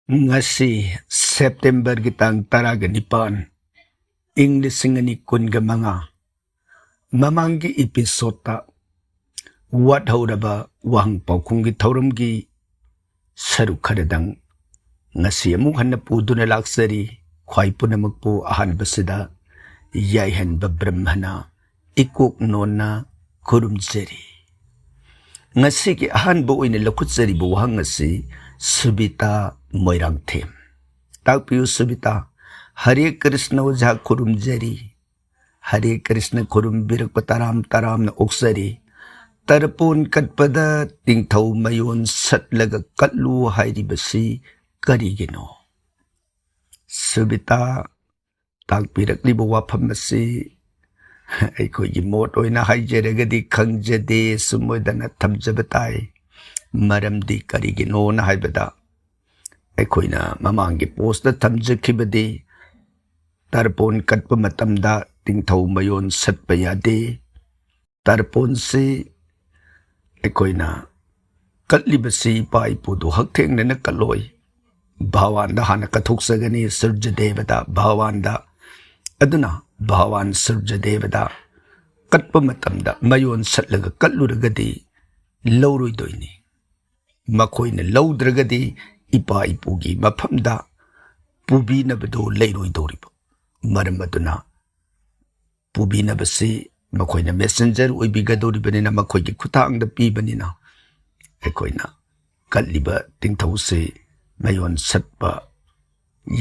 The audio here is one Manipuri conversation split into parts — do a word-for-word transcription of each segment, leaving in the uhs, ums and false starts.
ꯉꯁꯤ ꯁꯦꯞꯇꯦꯝꯕꯔꯒꯤ ꯇꯥꯡ ꯇꯔꯥꯒ ꯅꯤꯄꯥꯟ, ꯏꯪ ꯂꯤꯁꯤꯡ ꯑꯅꯤ ꯀꯨꯟꯒ ꯃꯉꯥ꯫ ꯃꯃꯥꯡꯒꯤ ꯏꯄꯤꯁꯣꯗꯇ ꯋꯥꯠꯍꯧꯔꯕ ꯋꯥꯍꯪ ꯄꯥꯎꯈꯨꯝꯒꯤ ꯊꯧꯔꯝꯒꯤ ꯁꯔꯨꯛ ꯈꯔꯗꯪ ꯉꯁꯤ ꯑꯃꯨꯛ ꯍꯟꯅ ꯄꯨꯗꯨꯅ ꯂꯥꯛꯆꯔꯤ꯫ ꯈ꯭ꯋꯥꯏ ꯄꯨꯝꯅꯃꯛꯄꯨ ꯑꯍꯥꯟꯕꯁꯤꯗ ꯌꯥꯏꯍꯟꯕ ꯕ꯭ꯔꯍ꯭ꯃꯅ ꯏꯀꯣꯛ ꯅꯣꯟꯅ ꯈꯨꯔꯨꯝꯖꯔꯤ꯫ ꯉꯁꯤꯒꯤ ꯑꯍꯥꯟꯕ ꯑꯣꯏꯅ ꯂꯧꯈꯠꯆꯔꯤꯕ ꯋꯥꯍꯪ ꯑꯁꯤ ꯁꯨꯕꯤꯇꯥ ꯃꯣꯏꯔꯥꯡꯊꯦꯝ꯫ ꯇꯥꯛꯄꯤꯌꯨ ꯁꯨꯕꯤꯇꯥ꯫ ꯍꯔꯦ ꯀ꯭ꯔꯤꯁꯅ ꯑꯣꯖꯥ, ꯈꯨꯔꯨꯝꯖꯔꯤ꯫ ꯍꯔꯦ ꯀ꯭ꯔꯤꯁꯅ, ꯈꯨꯔꯨꯝꯕꯤꯔꯛꯄ ꯇꯔꯥꯝ ꯇꯔꯥꯝꯅ ꯑꯣꯛꯆꯔꯤ꯫ ꯇꯔꯄꯣꯟ ꯀꯠꯄꯗ ꯇꯤꯡꯊꯧ ꯃꯌꯣꯟ ꯁꯠꯂꯒ ꯀꯠꯂꯨ ꯍꯥꯏꯔꯤꯕꯁꯤ ꯀꯔꯤꯒꯤꯅꯣ? ꯁꯨꯕꯤꯇꯥ, ꯇꯥꯛꯄꯤꯔꯛꯂꯤꯕ ꯋꯥꯐꯝ ꯑꯁꯤ ꯑꯩꯈꯣꯏꯒꯤ ꯃꯣꯠ ꯑꯣꯏꯅ ꯍꯥꯏꯖꯔꯒꯗꯤ ꯈꯪꯖꯗꯦ, ꯁꯨꯝ ꯑꯣꯏꯗꯅ ꯊꯝꯖꯕ ꯇꯥꯏ꯫ ꯃꯔꯝꯗꯤ ꯀꯔꯤꯒꯤꯅꯣꯅ ꯍꯥꯏꯕꯗ, ꯑꯩꯈꯣꯏꯅ ꯃꯃꯥꯡꯒꯤ ꯄꯣꯁꯇ ꯊꯝꯖꯈꯤꯕꯗꯤ, ꯇꯔꯄꯣꯟ ꯀꯠꯄ ꯃꯇꯝꯗ ꯇꯤꯡꯊꯧ ꯃꯌꯣꯟ ꯁꯠꯄ ꯌꯥꯗꯦ꯫ ꯇꯔꯄꯣꯟꯁꯤ ꯑꯩꯈꯣꯏꯅ ꯀꯠꯂꯤꯕꯁꯤ ꯏꯄꯥ ꯏꯄꯨꯗꯨ ꯍꯛꯊꯦꯡꯅꯅ ꯀꯠꯂꯣꯏ꯫ ꯚꯒꯋꯥꯟꯗ ꯍꯥꯟꯅ ꯀꯠꯊꯣꯛꯆꯒꯅꯤ, ꯁꯨꯔꯖ ꯗꯦꯕꯗ, ꯚꯒꯋꯥꯟꯗ꯫ ꯑꯗꯨꯅ ꯚꯒꯋꯥꯟ ꯁꯨꯔꯖ ꯗꯦꯕꯗ ꯀꯠꯄ ꯃꯇꯝꯗ ꯃꯌꯣꯟ ꯁꯠꯂꯒ ꯀꯠꯂꯨꯔꯒꯗꯤ ꯂꯧꯔꯣꯏꯗꯣꯏꯅꯤ꯫ ꯃꯈꯣꯏꯅ ꯂꯧꯗ꯭ꯔꯒꯗꯤ ꯏꯄꯥ ꯏꯄꯨꯒꯤ ꯃꯐꯝꯗ ꯄꯨꯕꯤꯅꯕꯗꯨ ꯂꯩꯔꯣꯏꯗꯧꯔꯤꯕ꯫ ꯃꯔꯝ ꯑꯗꯨꯅ ꯄꯨꯕꯤꯅꯕꯁꯤ ꯃꯈꯣꯏꯅ ꯃꯦꯁꯦꯟꯖꯔ ꯑꯣꯏꯕꯤꯒꯗꯧꯔꯤꯕꯅꯤꯅ, ꯃꯈꯣꯏꯒꯤ ꯈꯨꯠꯊꯥꯡꯗ ꯄꯤꯕꯅꯤꯅ, ꯑꯩꯈꯣꯏꯅ ꯀꯠꯂꯤꯕ ꯇꯤꯡꯊꯧꯁꯤ ꯃꯌꯣꯟ ꯁꯠꯄ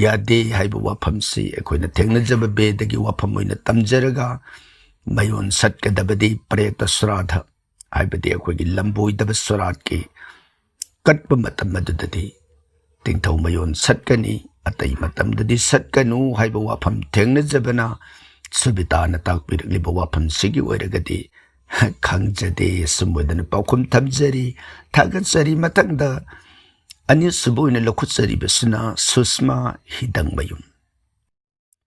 ꯌꯥꯗꯦ ꯍꯥꯏꯕ ꯋꯥꯐꯝꯁꯤ ꯑꯩꯈꯣꯏꯅ ꯊꯦꯡꯅꯖꯕ ꯕꯦꯗꯒꯤ ꯋꯥꯐꯝ ꯑꯣꯏꯅ ꯇꯝꯖꯔꯒ, ꯃꯌꯣꯟ ꯁꯠꯀꯗꯕꯗꯤ ꯄ꯭ꯔꯦꯇ ꯁ꯭ꯔꯥꯗ, ꯍꯥꯏꯕꯗꯤ ꯑꯩꯈꯣꯏꯒꯤ ꯂꯝꯕꯣꯏꯗꯕ ꯁꯣꯔꯥꯠꯀꯤ ꯀꯠꯄ ꯃꯇꯝ ꯑꯗꯨꯗꯗꯤ ꯇꯤꯡꯊꯧ ꯃꯌꯣꯟ ꯁꯠꯀꯅꯤ, ꯑꯇꯩ ꯃꯇꯝꯗꯗꯤ ꯁꯠꯀꯅꯨ ꯍꯥꯏꯕ ꯋꯥꯐꯝ ꯊꯦꯡꯅꯖꯕꯅ, ꯁꯨꯕꯤꯇꯥꯅ ꯇꯥꯛꯄꯤꯔꯛꯂꯤꯕ ꯋꯥꯐꯝꯁꯤꯒꯤ ꯑꯣꯏꯔꯒꯗꯤ ꯈꯪꯖꯗꯦ꯫ ꯁꯨꯝ ꯑꯣꯏꯗꯅ ꯄꯥꯎꯈꯨꯝ ꯊꯝꯖꯔꯤ, ꯊꯥꯒꯠꯆꯔꯤ꯫ ꯃꯊꯪꯗ ꯑꯅꯤꯁꯨꯕ ꯑꯣꯏꯅ ꯂꯧꯈꯠꯆꯔꯤꯕꯁꯤꯅ ꯁꯨꯁꯃꯥ ꯍꯤꯗꯪꯃꯌꯨꯝ꯫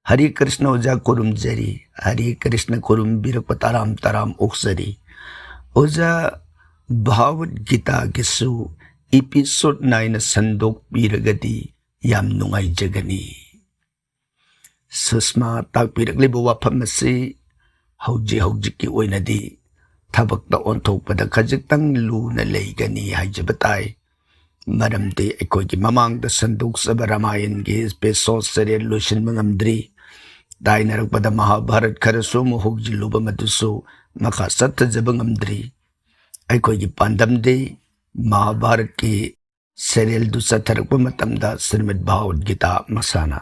ꯍꯔꯦ ꯀ꯭ꯔꯤꯁꯅ ꯑꯣꯖꯥ, ꯈꯨꯔꯨꯝꯖꯔꯤ꯫ ꯍꯔꯦ ꯀ꯭ꯔꯤꯁꯅ, ꯈꯨꯔꯨꯝꯕꯤꯔꯛꯄ ꯇꯔꯥꯝ ꯇꯔꯥꯝ ꯑꯣꯛꯆꯔꯤ꯫ ꯑꯣꯖꯥ, ꯚꯥꯒꯋꯠ ꯒꯤꯇꯥꯒꯤꯁꯨ ꯏꯄꯤꯁꯣꯗ ꯅꯥꯏꯅ ꯁꯟꯗꯣꯛꯄꯤꯔꯒꯗꯤ ꯌꯥꯝ ꯅꯨꯡꯉꯥꯏꯖꯒꯅꯤ꯫ ꯁꯨꯁꯃꯥ ꯇꯥꯛꯄꯤꯔꯛꯂꯤꯕ ꯋꯥꯐꯝ ꯑꯁꯤ ꯍꯧꯖꯤꯛ ꯍꯧꯖꯤꯛꯀꯤ ꯑꯣꯏꯅꯗꯤ ꯊꯕꯛꯇ ꯑꯣꯟꯊꯣꯛꯄꯗ ꯈꯖꯤꯛꯇꯪ ꯂꯨꯅ ꯂꯩꯒꯅꯤ ꯍꯥꯏꯖꯕ ꯇꯥꯏ꯫ ꯃꯔꯝꯗꯤ ꯑꯩꯈꯣꯏꯒꯤ ꯃꯃꯥꯡꯗ ꯁꯟꯗꯣꯛꯆꯕ ꯔꯥꯃꯥꯌꯟꯒꯤ ꯏꯄꯤꯁꯣꯗ ꯁꯦꯔꯦꯜ ꯂꯣꯏꯁꯤꯟꯕ ꯉꯝꯗ꯭ꯔꯤ꯫ ꯇꯥꯏꯅꯔꯛꯄꯗ ꯃꯍꯥꯚꯥꯔꯠ ꯈꯔꯁꯨ ꯑꯃꯨꯛ ꯍꯧꯖꯤꯜꯂꯨꯕ ꯃꯗꯨꯁꯨ ꯃꯈꯥ ꯆꯠꯊꯖꯕ ꯉꯝꯗ꯭ꯔꯤ꯫ ꯑꯩꯈꯣꯏꯒꯤ ꯄꯥꯟꯗꯝꯗꯤ ꯃꯍꯥꯚꯥꯔꯠꯀꯤ ꯁꯦꯔꯦꯜꯗꯨ ꯆꯠꯊꯔꯛꯄ ꯃꯇꯝꯗ ꯁ꯭ꯔꯤꯃꯗ ꯚꯥꯒꯋꯠ ꯒꯤꯇꯥ ꯃꯁꯥꯅ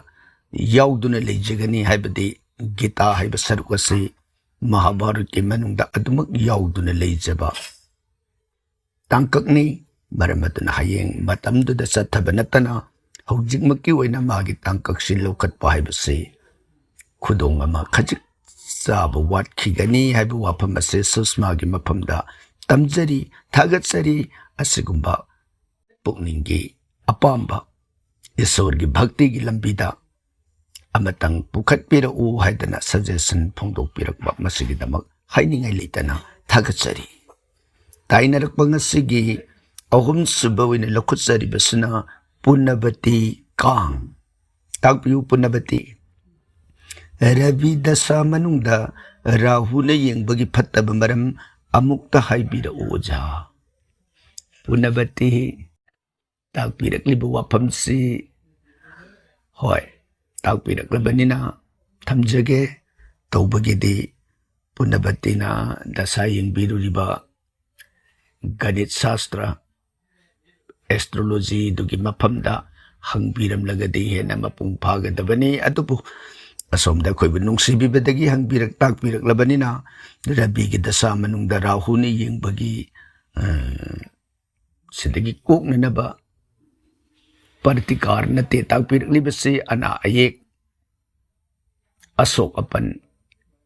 ꯌꯥꯎꯗꯨꯅ ꯂꯩꯖꯒꯅꯤ, ꯍꯥꯏꯕꯗꯤ ꯒꯤꯇꯥ ꯍꯥꯏꯕ ꯁꯔꯨꯛ ꯑꯁꯤ ꯃꯍꯥꯚꯥꯔꯠꯀꯤ ꯃꯅꯨꯡꯗ ꯑꯗꯨꯃꯛ ꯌꯥꯎꯗꯨꯅ ꯂꯩꯖꯕ ꯇꯥꯡꯀꯛꯅꯤ꯫ ꯃꯔꯝ ꯑꯗꯨꯅ ꯍꯌꯦꯡ ꯃꯇꯝꯗꯨꯗ ꯆꯠꯊꯕ ꯅꯠꯇꯅ ꯍꯧꯖꯤꯛꯃꯛꯀꯤ ꯑꯣꯏꯅ ꯃꯥꯒꯤ ꯇꯥꯡꯀꯛꯁꯤ ꯂꯧꯈꯠꯄ ꯍꯥꯏꯕꯁꯤ ꯈꯨꯗꯣꯡ ꯑꯃ ꯈꯖꯤꯛ ꯆꯥꯕ ꯋꯥꯠꯈꯤꯒꯅꯤ ꯍꯥꯏꯕ ꯋꯥꯐꯝ ꯑꯁꯤ ꯁꯨꯁꯃꯥꯒꯤ ꯃꯐꯝꯗ ꯇꯝꯖꯔꯤ, ꯊꯥꯒꯠꯆꯔꯤ꯫ ꯑꯁꯤꯒꯨꯝꯕ ꯄꯨꯛꯅꯤꯡꯒꯤ ꯑꯄꯥꯝꯕ ꯏꯁꯣꯔꯒꯤ ꯚꯛꯇꯤꯒꯤ ꯂꯝꯕꯤꯗ ꯑꯃꯇꯪ ꯄꯨꯈꯠꯄꯤꯔꯛꯎ ꯍꯥꯏꯗꯅ ꯁꯖꯦꯁꯟ ꯐꯣꯡꯗꯣꯛꯄꯤꯔꯛꯄ, ꯃꯁꯤꯒꯤꯗꯃꯛ ꯍꯥꯏꯅꯤꯡꯉꯥꯏ ꯂꯩꯇꯅ ꯊꯥꯒꯠꯆꯔꯤ꯫ ꯇꯥꯏꯅꯔꯛꯄ ꯉꯁꯤꯒꯤ ꯑꯍꯨꯝꯁꯨꯕ ꯑꯣꯏꯅ ꯂꯧꯈꯠꯆꯔꯤꯕꯁꯤꯅ ꯄꯨꯅꯕꯇꯤ ꯀꯥꯡ꯫ ꯇꯥꯛꯄꯤꯌꯨ, ꯄꯨꯅꯕꯇꯤ꯫ ꯔꯕꯤ ꯗꯁꯥ ꯃꯅꯨꯡꯗ ꯔꯥꯍꯨꯅ ꯌꯦꯡꯕꯒꯤ ꯐꯠꯇꯕ ꯃꯔꯝ ꯑꯃꯨꯛꯇ ꯍꯥꯏꯕꯤꯔꯛꯎ, ꯑꯣꯖꯥ꯫ ꯄꯨꯅꯕꯇꯤ ꯇꯥꯛꯄꯤꯔꯛꯂꯤꯕ ꯋꯥꯐꯝꯁꯤ, ꯍꯣꯏ, ꯇꯥꯛꯄꯤꯔꯛꯂꯕꯅꯤꯅ ꯊꯝꯖꯒꯦ꯫ ꯇꯧꯕꯒꯤꯗꯤ ꯄꯨꯅꯕꯇꯤꯅ ꯗꯁꯥ ꯌꯦꯡꯕꯤꯔꯨꯔꯤꯕ ꯒꯅꯤꯠ ꯁꯥꯁꯇ꯭ꯔ, ꯑꯦꯁꯇ꯭ꯔꯣꯂꯣꯖꯤꯗꯨꯒꯤ ꯃꯐꯝꯗ ꯍꯪꯕꯤꯔꯝꯂꯒꯗꯤ ꯍꯦꯟꯅ ꯃꯄꯨꯡ ꯐꯥꯒꯗꯕꯅꯤ꯫ ꯑꯗꯨꯕꯨ ꯑꯁꯣꯝꯗ ꯑꯩꯈꯣꯏꯕꯨ ꯅꯨꯡꯁꯤꯕꯤꯕꯗꯒꯤ ꯍꯪꯕꯤꯔꯛ ꯇꯥꯛꯄꯤꯔꯛꯂꯕꯅꯤꯅ, ꯔꯕꯤꯒꯤ ꯗꯁꯥ ꯃꯅꯨꯡꯗ ꯔꯥꯍꯨꯅ ꯌꯦꯡꯕꯒꯤ, ꯑ, ꯁꯤꯗꯒꯤ ꯀꯣꯛꯅꯅꯕ ꯄ꯭ꯔꯇꯤꯀꯥꯔ ꯅꯠꯇꯦ ꯇꯥꯛꯄꯤꯔꯛꯂꯤꯕꯁꯤ꯫ ꯑꯅꯥ ꯑꯌꯦꯛ, ꯑꯁꯣꯛ ꯑꯄꯟ,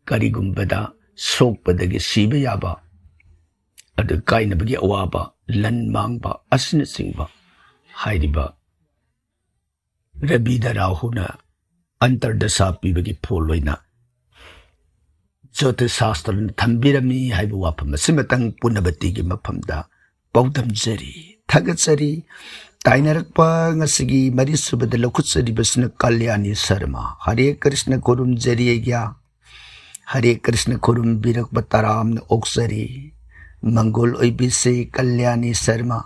ꯀꯔꯤꯒꯨꯝꯕꯗ ꯁꯣꯛꯄꯗꯒꯤ ꯁꯤꯕ ꯌꯥꯕ, ꯑꯗꯨ ꯀꯥꯏꯅꯕꯒꯤ ꯑꯋꯥꯕ, ꯂꯟ ꯃꯥꯡꯕ ꯑꯁꯤꯅꯆꯤꯡꯕ ꯍꯥꯏꯔꯤꯕ ꯔꯕꯤꯗ ꯔꯥꯍꯨꯅ ꯑꯟꯇꯔꯗꯁꯥ ꯄꯤꯕꯒꯤ ꯐꯣꯜ ꯑꯣꯏꯅ ꯖ꯭ꯌꯣꯇꯤꯁ ꯁꯥꯁꯇ꯭ꯔꯅ ꯊꯝꯕꯤꯔꯝꯃꯤ ꯍꯥꯏꯕ ꯋꯥꯐꯝ ꯑꯁꯤꯃꯇꯪ ꯄꯨꯅꯕꯇꯤꯒꯤ ꯃꯐꯝꯗ ꯄꯥꯎꯗꯝꯖꯔꯤ꯫ ꯊꯥꯒꯠꯆꯔꯤ꯫ ꯇꯥꯏꯅꯔꯛꯄ ꯉꯁꯤꯒꯤ ꯃꯔꯤꯁꯨꯕꯗ ꯂꯧꯈꯠꯆꯔꯤꯕꯁꯤꯅ ꯀꯜꯌꯥꯅꯤ ꯁꯔꯃ꯫ ꯍꯔꯦ ꯀ꯭ꯔꯤꯁꯅ ꯈꯨꯔꯨꯝꯖꯔꯤ ꯑꯩꯒ꯭ꯌꯥ꯫ ꯍꯔꯦ ꯀ꯭ꯔꯤꯁꯅ ꯈꯨꯔꯨꯝꯕꯤꯔꯛꯄ ꯇꯔꯥꯝꯅ ꯑꯣꯛꯆꯔꯤ꯫ ꯃꯪꯒꯣꯜ ꯑꯣꯏꯕꯤꯁꯤ ꯀꯜꯌꯥꯅꯤ ꯁꯔꯃ꯫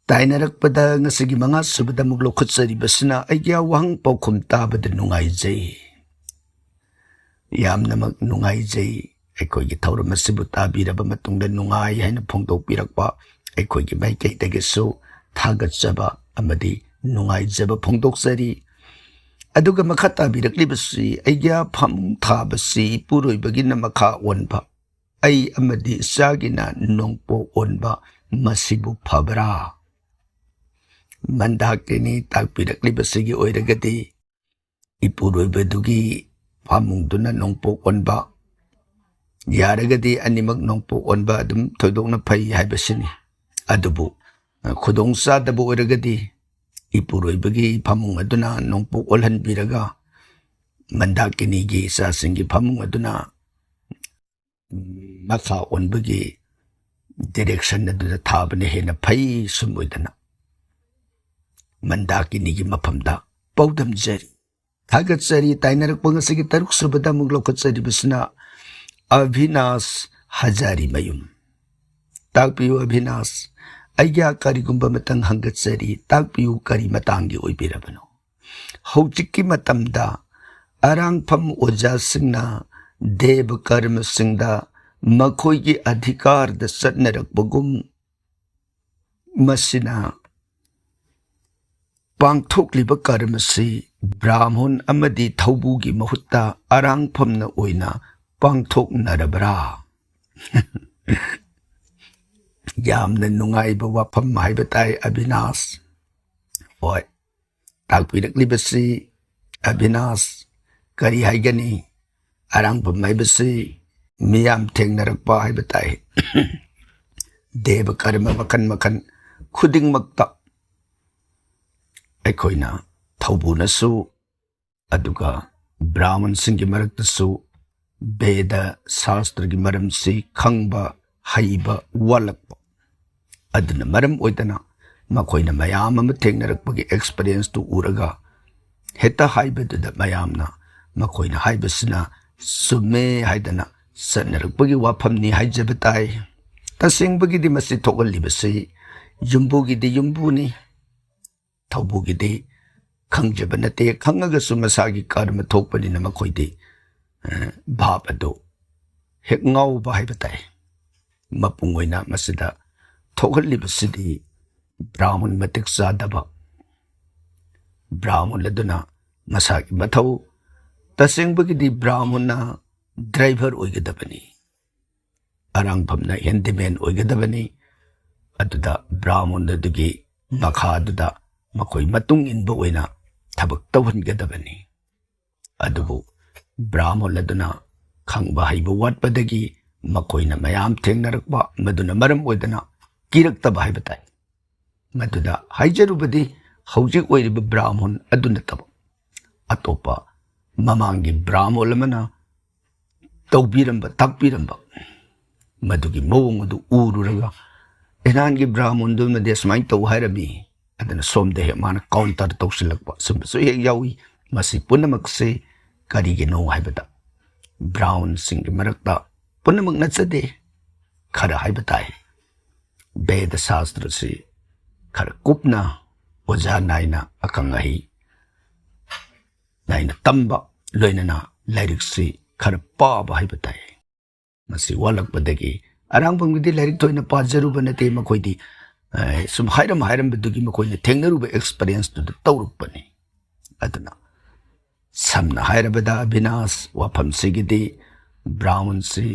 ꯇꯥꯏꯅꯔꯛꯄꯗ ꯉꯁꯤꯒꯤ ꯃꯉꯥ ꯁꯨꯕꯗ ꯑꯃꯨꯛ ꯂꯧꯈꯠꯆꯔꯤꯕꯁꯤꯅ ꯑꯩꯒꯤ ꯋꯥꯍꯪ ꯄꯥꯎꯈꯨꯝ ꯇꯥꯕꯗ ꯅꯨꯡꯉꯥꯏꯖꯩ꯫ ꯌꯥꯝꯅꯃꯛ ꯅꯨꯡꯉꯥꯏꯖꯩ꯫ ꯑꯩꯈꯣꯏꯒꯤ ꯊꯧꯔꯝ ꯑꯁꯤꯕꯨ ꯇꯥꯕꯤꯔꯕ ꯃꯇꯨꯡꯗ ꯅꯨꯡꯉꯥꯏ ꯍꯥꯏꯅ ꯐꯣꯡꯗꯣꯛꯄꯤꯔꯛꯄ ꯑꯩꯈꯣꯏꯒꯤ ꯃꯥꯏꯀꯩꯗꯒꯤꯁꯨ ꯊꯥꯒꯠꯆꯕ ꯑꯃꯗꯤ ꯅꯨꯡꯉꯥꯏꯖꯕ ꯐꯣꯡꯗꯣꯛꯆꯔꯤ꯫ ꯑꯗꯨꯒ ꯃꯈꯥ ꯇꯥꯕꯤꯔꯛꯂꯤꯕꯁꯤ, ꯑꯩꯒꯤ ꯐꯃꯨꯡ ꯊꯥꯕꯁꯤ ꯏꯄꯨꯔꯣꯏꯕꯒꯤꯅ ꯃꯈꯥ ꯑꯣꯟꯕ, ꯑꯩ ꯑꯃꯗꯤ ꯏꯆꯥꯒꯤꯅ ꯅꯣꯡꯄꯣꯛ ꯑꯣꯟꯕ, ꯃꯁꯤꯕꯨ ꯐꯕ꯭ꯔꯥ? ꯃꯟꯗꯥꯀꯤꯅꯤ ꯇꯥꯛꯄꯤꯔꯛꯂꯤꯕꯁꯤꯒꯤ ꯑꯣꯏꯔꯒꯗꯤ, ꯏꯄꯨꯔꯣꯏꯕꯗꯨꯒꯤ ꯐꯃꯨꯡꯗꯨꯅ ꯅꯣꯡꯄꯣꯛ ꯑꯣꯟꯕ, ꯌꯥꯔꯒꯗꯤ ꯑꯅꯤꯃꯛ ꯅꯣꯡꯄꯣꯛ ꯑꯣꯟꯕ ꯑꯗꯨꯝ ꯊꯣꯏꯗꯣꯛꯅ ꯐꯩ ꯍꯥꯏꯕꯁꯤꯅꯤ꯫ ꯑꯗꯨꯕꯨ ꯈꯨꯗꯣꯡ ꯆꯥꯗꯕ ꯑꯣꯏꯔꯒꯗꯤ, ꯏꯄꯨꯔꯣꯏꯕꯒꯤ ꯐꯃꯨꯡ ꯑꯗꯨꯅ ꯅꯣꯡꯄꯣꯛ ꯑꯣꯜꯍꯟꯕꯤꯔꯒ, ꯃꯟꯗꯥꯀꯤꯅꯤꯒꯤ ꯏꯆꯥꯁꯤꯡꯒꯤ ꯐꯃꯨꯡ ꯑꯗꯨꯅ ꯃꯈꯥ ꯑꯣꯟꯕꯒꯤ direction ꯑꯗꯨꯗ ꯊꯥꯕꯅ ꯍꯦꯟꯅ ꯐꯩ꯫ ꯁꯨꯝ ꯑꯣꯏꯗꯅ ꯃꯟꯗꯥꯀꯤꯅꯤꯒꯤ ꯃꯐꯝꯗ ꯄꯥꯎꯗꯝꯖꯔꯤ꯫ ꯊꯥꯒꯠꯆꯔꯤ꯫ ꯇꯥꯏꯅꯔꯛꯄ ꯉꯁꯤꯒꯤ ꯇꯔꯨꯛ ꯁꯨꯕꯗ ꯑꯃꯨꯛ ꯂꯧꯈꯠꯆꯔꯤꯕꯁꯤꯅ ꯑꯚꯤꯅꯥꯁ ꯍꯖꯥꯔꯤꯃꯌꯨꯝ꯫ ꯇꯥꯛꯄꯤꯌꯨ ꯑꯚꯤꯅꯥꯁ, ꯑꯩꯒꯤ ꯀꯔꯤꯒꯨꯝꯕ ꯑꯃꯇꯪ ꯍꯪꯒꯠꯆꯔꯤ, ꯇꯥꯛꯄꯤꯌꯨ, ꯀꯔꯤ ꯃꯇꯥꯡꯒꯤ ꯑꯣꯏꯕꯤꯔꯕꯅꯣ? ꯍꯧꯖꯤꯛꯀꯤ ꯃꯇꯝꯗ ꯑꯔꯥꯡꯐꯝ ꯑꯣꯖꯥꯁꯤꯡꯅ ꯗꯦꯕ ꯀꯔꯃꯁꯤꯡꯗ ꯃꯈꯣꯏꯒꯤ ꯑꯙꯤꯀꯥꯔꯗ ꯆꯠꯅꯔꯛꯄꯒꯨꯝ, ꯃꯁꯤꯅ ꯄꯥꯡꯊꯣꯛꯂꯤꯕ ꯀꯔꯃꯁꯤ ꯕ꯭ꯔꯥꯍꯃꯟ ꯑꯃꯗꯤ ꯊꯧꯕꯨꯒꯤ ꯃꯍꯨꯠꯇ ꯑꯔꯥꯡꯐꯝꯅ ꯑꯣꯏꯅ ꯄꯥꯡꯊꯣꯛꯅꯔꯕ꯭ꯔꯥ? ꯌꯥꯝꯅ ꯅꯨꯡꯉꯥꯏꯕ ꯋꯥꯐꯝ ꯍꯥꯏꯕ ꯇꯥꯏ, ꯑꯕꯤꯅꯥꯁ꯫ ꯍꯣꯏ, ꯇꯥꯛꯄꯤꯔꯛꯂꯤꯕꯁꯤ, ꯑꯕꯤꯅꯥꯁ, ꯀꯔꯤ ꯍꯥꯏꯒꯅꯤ? ꯑꯔꯥꯡꯐꯝ ꯍꯥꯏꯕꯁꯤ ꯃꯤꯌꯥꯝ ꯊꯦꯡꯅꯔꯛꯄ ꯍꯥꯏꯕ ꯇꯥꯏ꯫ ꯗꯦꯕ ꯀꯔꯃ ꯃꯈꯜ ꯃꯈꯜ ꯈꯨꯗꯤꯡꯃꯛꯇ ꯑꯩꯈꯣꯏꯅ ꯊꯧꯕꯨꯅꯁꯨ, ꯑꯗꯨꯒ ꯕ꯭ꯔꯥꯍꯃꯟꯁꯤꯡꯒꯤ ꯃꯔꯛꯇꯁꯨ ꯕꯦꯗ ꯁꯥꯁꯇ꯭ꯔꯒꯤ ꯃꯔꯝꯁꯤ ꯈꯪꯕ, ꯍꯩꯕ ꯋꯥꯠꯂꯛꯄ꯫ ꯑꯗꯨꯅ ꯃꯔꯝ ꯑꯣꯏꯗꯅ ꯃꯈꯣꯏꯅ ꯃꯌꯥꯝ ꯑꯃ ꯊꯦꯡꯅꯔꯛꯄꯒꯤ ꯑꯦꯛꯁꯄꯔꯤꯌꯦꯟꯁꯇꯨ ꯎꯔꯒ ꯍꯦꯛꯇ ꯍꯥꯏꯕꯗꯨꯗ ꯃꯌꯥꯝꯅ ꯃꯈꯣꯏꯅ ꯍꯥꯏꯕꯁꯤꯅ ꯆꯨꯝꯃꯦ ꯍꯥꯏꯗꯅ ꯆꯠꯅꯔꯛꯄꯒꯤ ꯋꯥꯐꯝꯅꯤ ꯍꯥꯏꯖꯕ ꯇꯥꯏ꯫ ꯇꯁꯦꯡꯕꯒꯤꯗꯤ ꯃꯁꯤ ꯊꯣꯛꯍꯜꯂꯤꯕꯁꯤ ꯌꯨꯝꯕꯨꯒꯤꯗꯤ ꯌꯨꯝꯕꯨꯅꯤ, ꯊꯧꯕꯨꯒꯤꯗꯤ ꯈꯪꯖꯕ ꯅꯠꯇꯦ꯫ ꯈꯪꯉꯒꯁꯨ ꯃꯁꯥꯒꯤ ꯀꯔꯃ ꯊꯣꯛꯄꯅꯤꯅ ꯃꯈꯣꯏꯗꯤ, ꯑ, ꯚꯥꯞ ꯑꯗꯨ ꯍꯦꯛ ꯉꯥꯎꯕ ꯍꯥꯏꯕ ꯇꯥꯏ꯫ ꯃꯄꯨꯡ ꯑꯣꯏꯅ ꯃꯁꯤꯗ ꯊꯣꯛꯍꯜꯂꯤꯕꯁꯤꯗꯤ ꯕ꯭ꯔꯥꯍꯃꯟ ꯃꯇꯤꯛ ꯆꯥꯗꯕ, ꯕ꯭ꯔꯥꯍꯃꯟ ꯑꯗꯨꯅ ꯃꯁꯥꯒꯤ ꯃꯊꯧ, ꯇꯁꯦꯡꯕꯒꯤꯗꯤ ꯕ꯭ꯔꯥꯍꯃꯟꯅ ꯗ꯭ꯔꯥꯏꯚꯔ ꯑꯣꯏꯒꯗꯕꯅꯤ, ꯑꯔꯥꯡꯐꯝꯅ ꯍꯦꯟꯗꯤꯃꯦꯟ ꯑꯣꯏꯒꯗꯕꯅꯤ꯫ ꯑꯗꯨꯗ ꯕ꯭ꯔꯥꯍꯃꯟ ꯑꯗꯨꯒꯤ ꯃꯈꯥꯗꯨꯗ ꯃꯈꯣꯏ ꯃꯇꯨꯡ ꯏꯟꯕ ꯑꯣꯏꯅ ꯊꯕꯛ ꯇꯧꯍꯟꯒꯗꯕꯅꯤ꯫ ꯑꯗꯨꯕꯨ ꯕ꯭ꯔꯥꯍꯃꯟ ꯑꯗꯨꯅ ꯈꯪꯕ ꯍꯩꯕ ꯋꯥꯠꯄꯗꯒꯤ ꯃꯈꯣꯏꯅ ꯃꯌꯥꯝ ꯊꯦꯡꯅꯔꯛꯄ, ꯃꯗꯨꯅ ꯃꯔꯝ ꯑꯣꯏꯗꯅ ꯀꯤꯔꯛꯇꯕ ꯍꯥꯏꯕ ꯇꯥꯏ꯫ ꯃꯗꯨꯗ ꯍꯥꯏꯖꯔꯨꯕꯗꯤ ꯍꯧꯖꯤꯛ ꯑꯣꯏꯔꯤꯕ ꯕ꯭ꯔꯥꯍꯃꯟ ꯑꯗꯨ ꯅꯠꯇꯕ ꯑꯇꯣꯞꯄ ꯃꯃꯥꯡꯒꯤ ꯕ꯭ꯔꯥꯍꯃꯟ ꯑꯃꯅ ꯇꯧꯕꯤꯔꯝꯕ, ꯇꯥꯛꯄꯤꯔꯝꯕ ꯃꯗꯨꯒꯤ ꯃꯑꯣꯡ ꯑꯗꯨ ꯎꯔꯨꯔꯒ, "ꯏꯍꯥꯟꯒꯤ ꯕ꯭ꯔꯥꯍꯃꯟꯗꯨꯅꯗꯤ ꯑꯁꯨꯃꯥꯏꯅ ꯇꯧ ꯍꯥꯏꯔꯝꯃꯤ", ꯑꯗꯨꯅ ꯁꯣꯝꯗ ꯍꯦꯛ ꯃꯥꯅ ꯀꯥꯎꯟꯇꯔ ꯇꯧꯁꯤꯜꯂꯛꯄ, ꯁꯨꯝꯕꯁꯨ ꯍꯦꯛ ꯌꯥꯎꯏ꯫ ꯃꯁꯤ ꯄꯨꯝꯅꯃꯛꯁꯤ ꯀꯔꯤꯒꯤꯅꯣ ꯍꯥꯏꯕꯗ, ꯕ꯭ꯔꯥꯍꯃꯟꯁꯤꯡꯒꯤ ꯃꯔꯛꯇ ꯄꯨꯝꯅꯃꯛ ꯅꯠꯆꯗꯦ, ꯈꯔ ꯍꯥꯏꯕ ꯇꯥꯏ꯫ ꯚꯦꯗ ꯁꯥꯁꯇ꯭ꯔꯁꯤ ꯈꯔ ꯀꯨꯞꯅ ꯑꯣꯖꯥ ꯅꯥꯏꯅ, ꯑꯈꯪ ꯑꯍꯩ ꯅꯥꯏꯅ ꯇꯝꯕ, ꯂꯣꯏꯅꯅ ꯂꯥꯏꯔꯤꯛꯁꯤ ꯈꯔ ꯄꯥꯕ ꯍꯥꯏꯕ ꯇꯥꯏ꯫ ꯃꯁꯤ ꯋꯥꯠꯂꯛꯄꯗꯒꯤ, ꯑꯔꯥꯡꯕꯝꯒꯤꯗꯤ ꯂꯥꯏꯔꯤꯛ ꯊꯣꯏꯅ ꯄꯥꯖꯔꯨꯕ ꯅꯠꯇꯦ, ꯃꯈꯣꯏꯗꯤ, ꯑ, ꯁꯨꯝ ꯍꯥꯏꯔꯝ ꯍꯥꯏꯔꯝꯕꯗꯨꯒꯤ ꯃꯈꯣꯏꯅ ꯊꯦꯡꯅꯔꯨꯕ ꯑꯦꯛꯁꯄꯔꯤꯌꯦꯟꯁꯇꯨꯗ ꯇꯧꯔꯛꯄꯅꯤ꯫ ꯑꯗꯨꯅ ꯁꯝꯅ ꯍꯥꯏꯔꯕꯗ ꯑꯕꯤꯅꯥꯁ ꯋꯥꯐꯝꯁꯤꯒꯤꯗꯤ ꯕ꯭ꯔꯥꯍꯃꯟꯁꯤ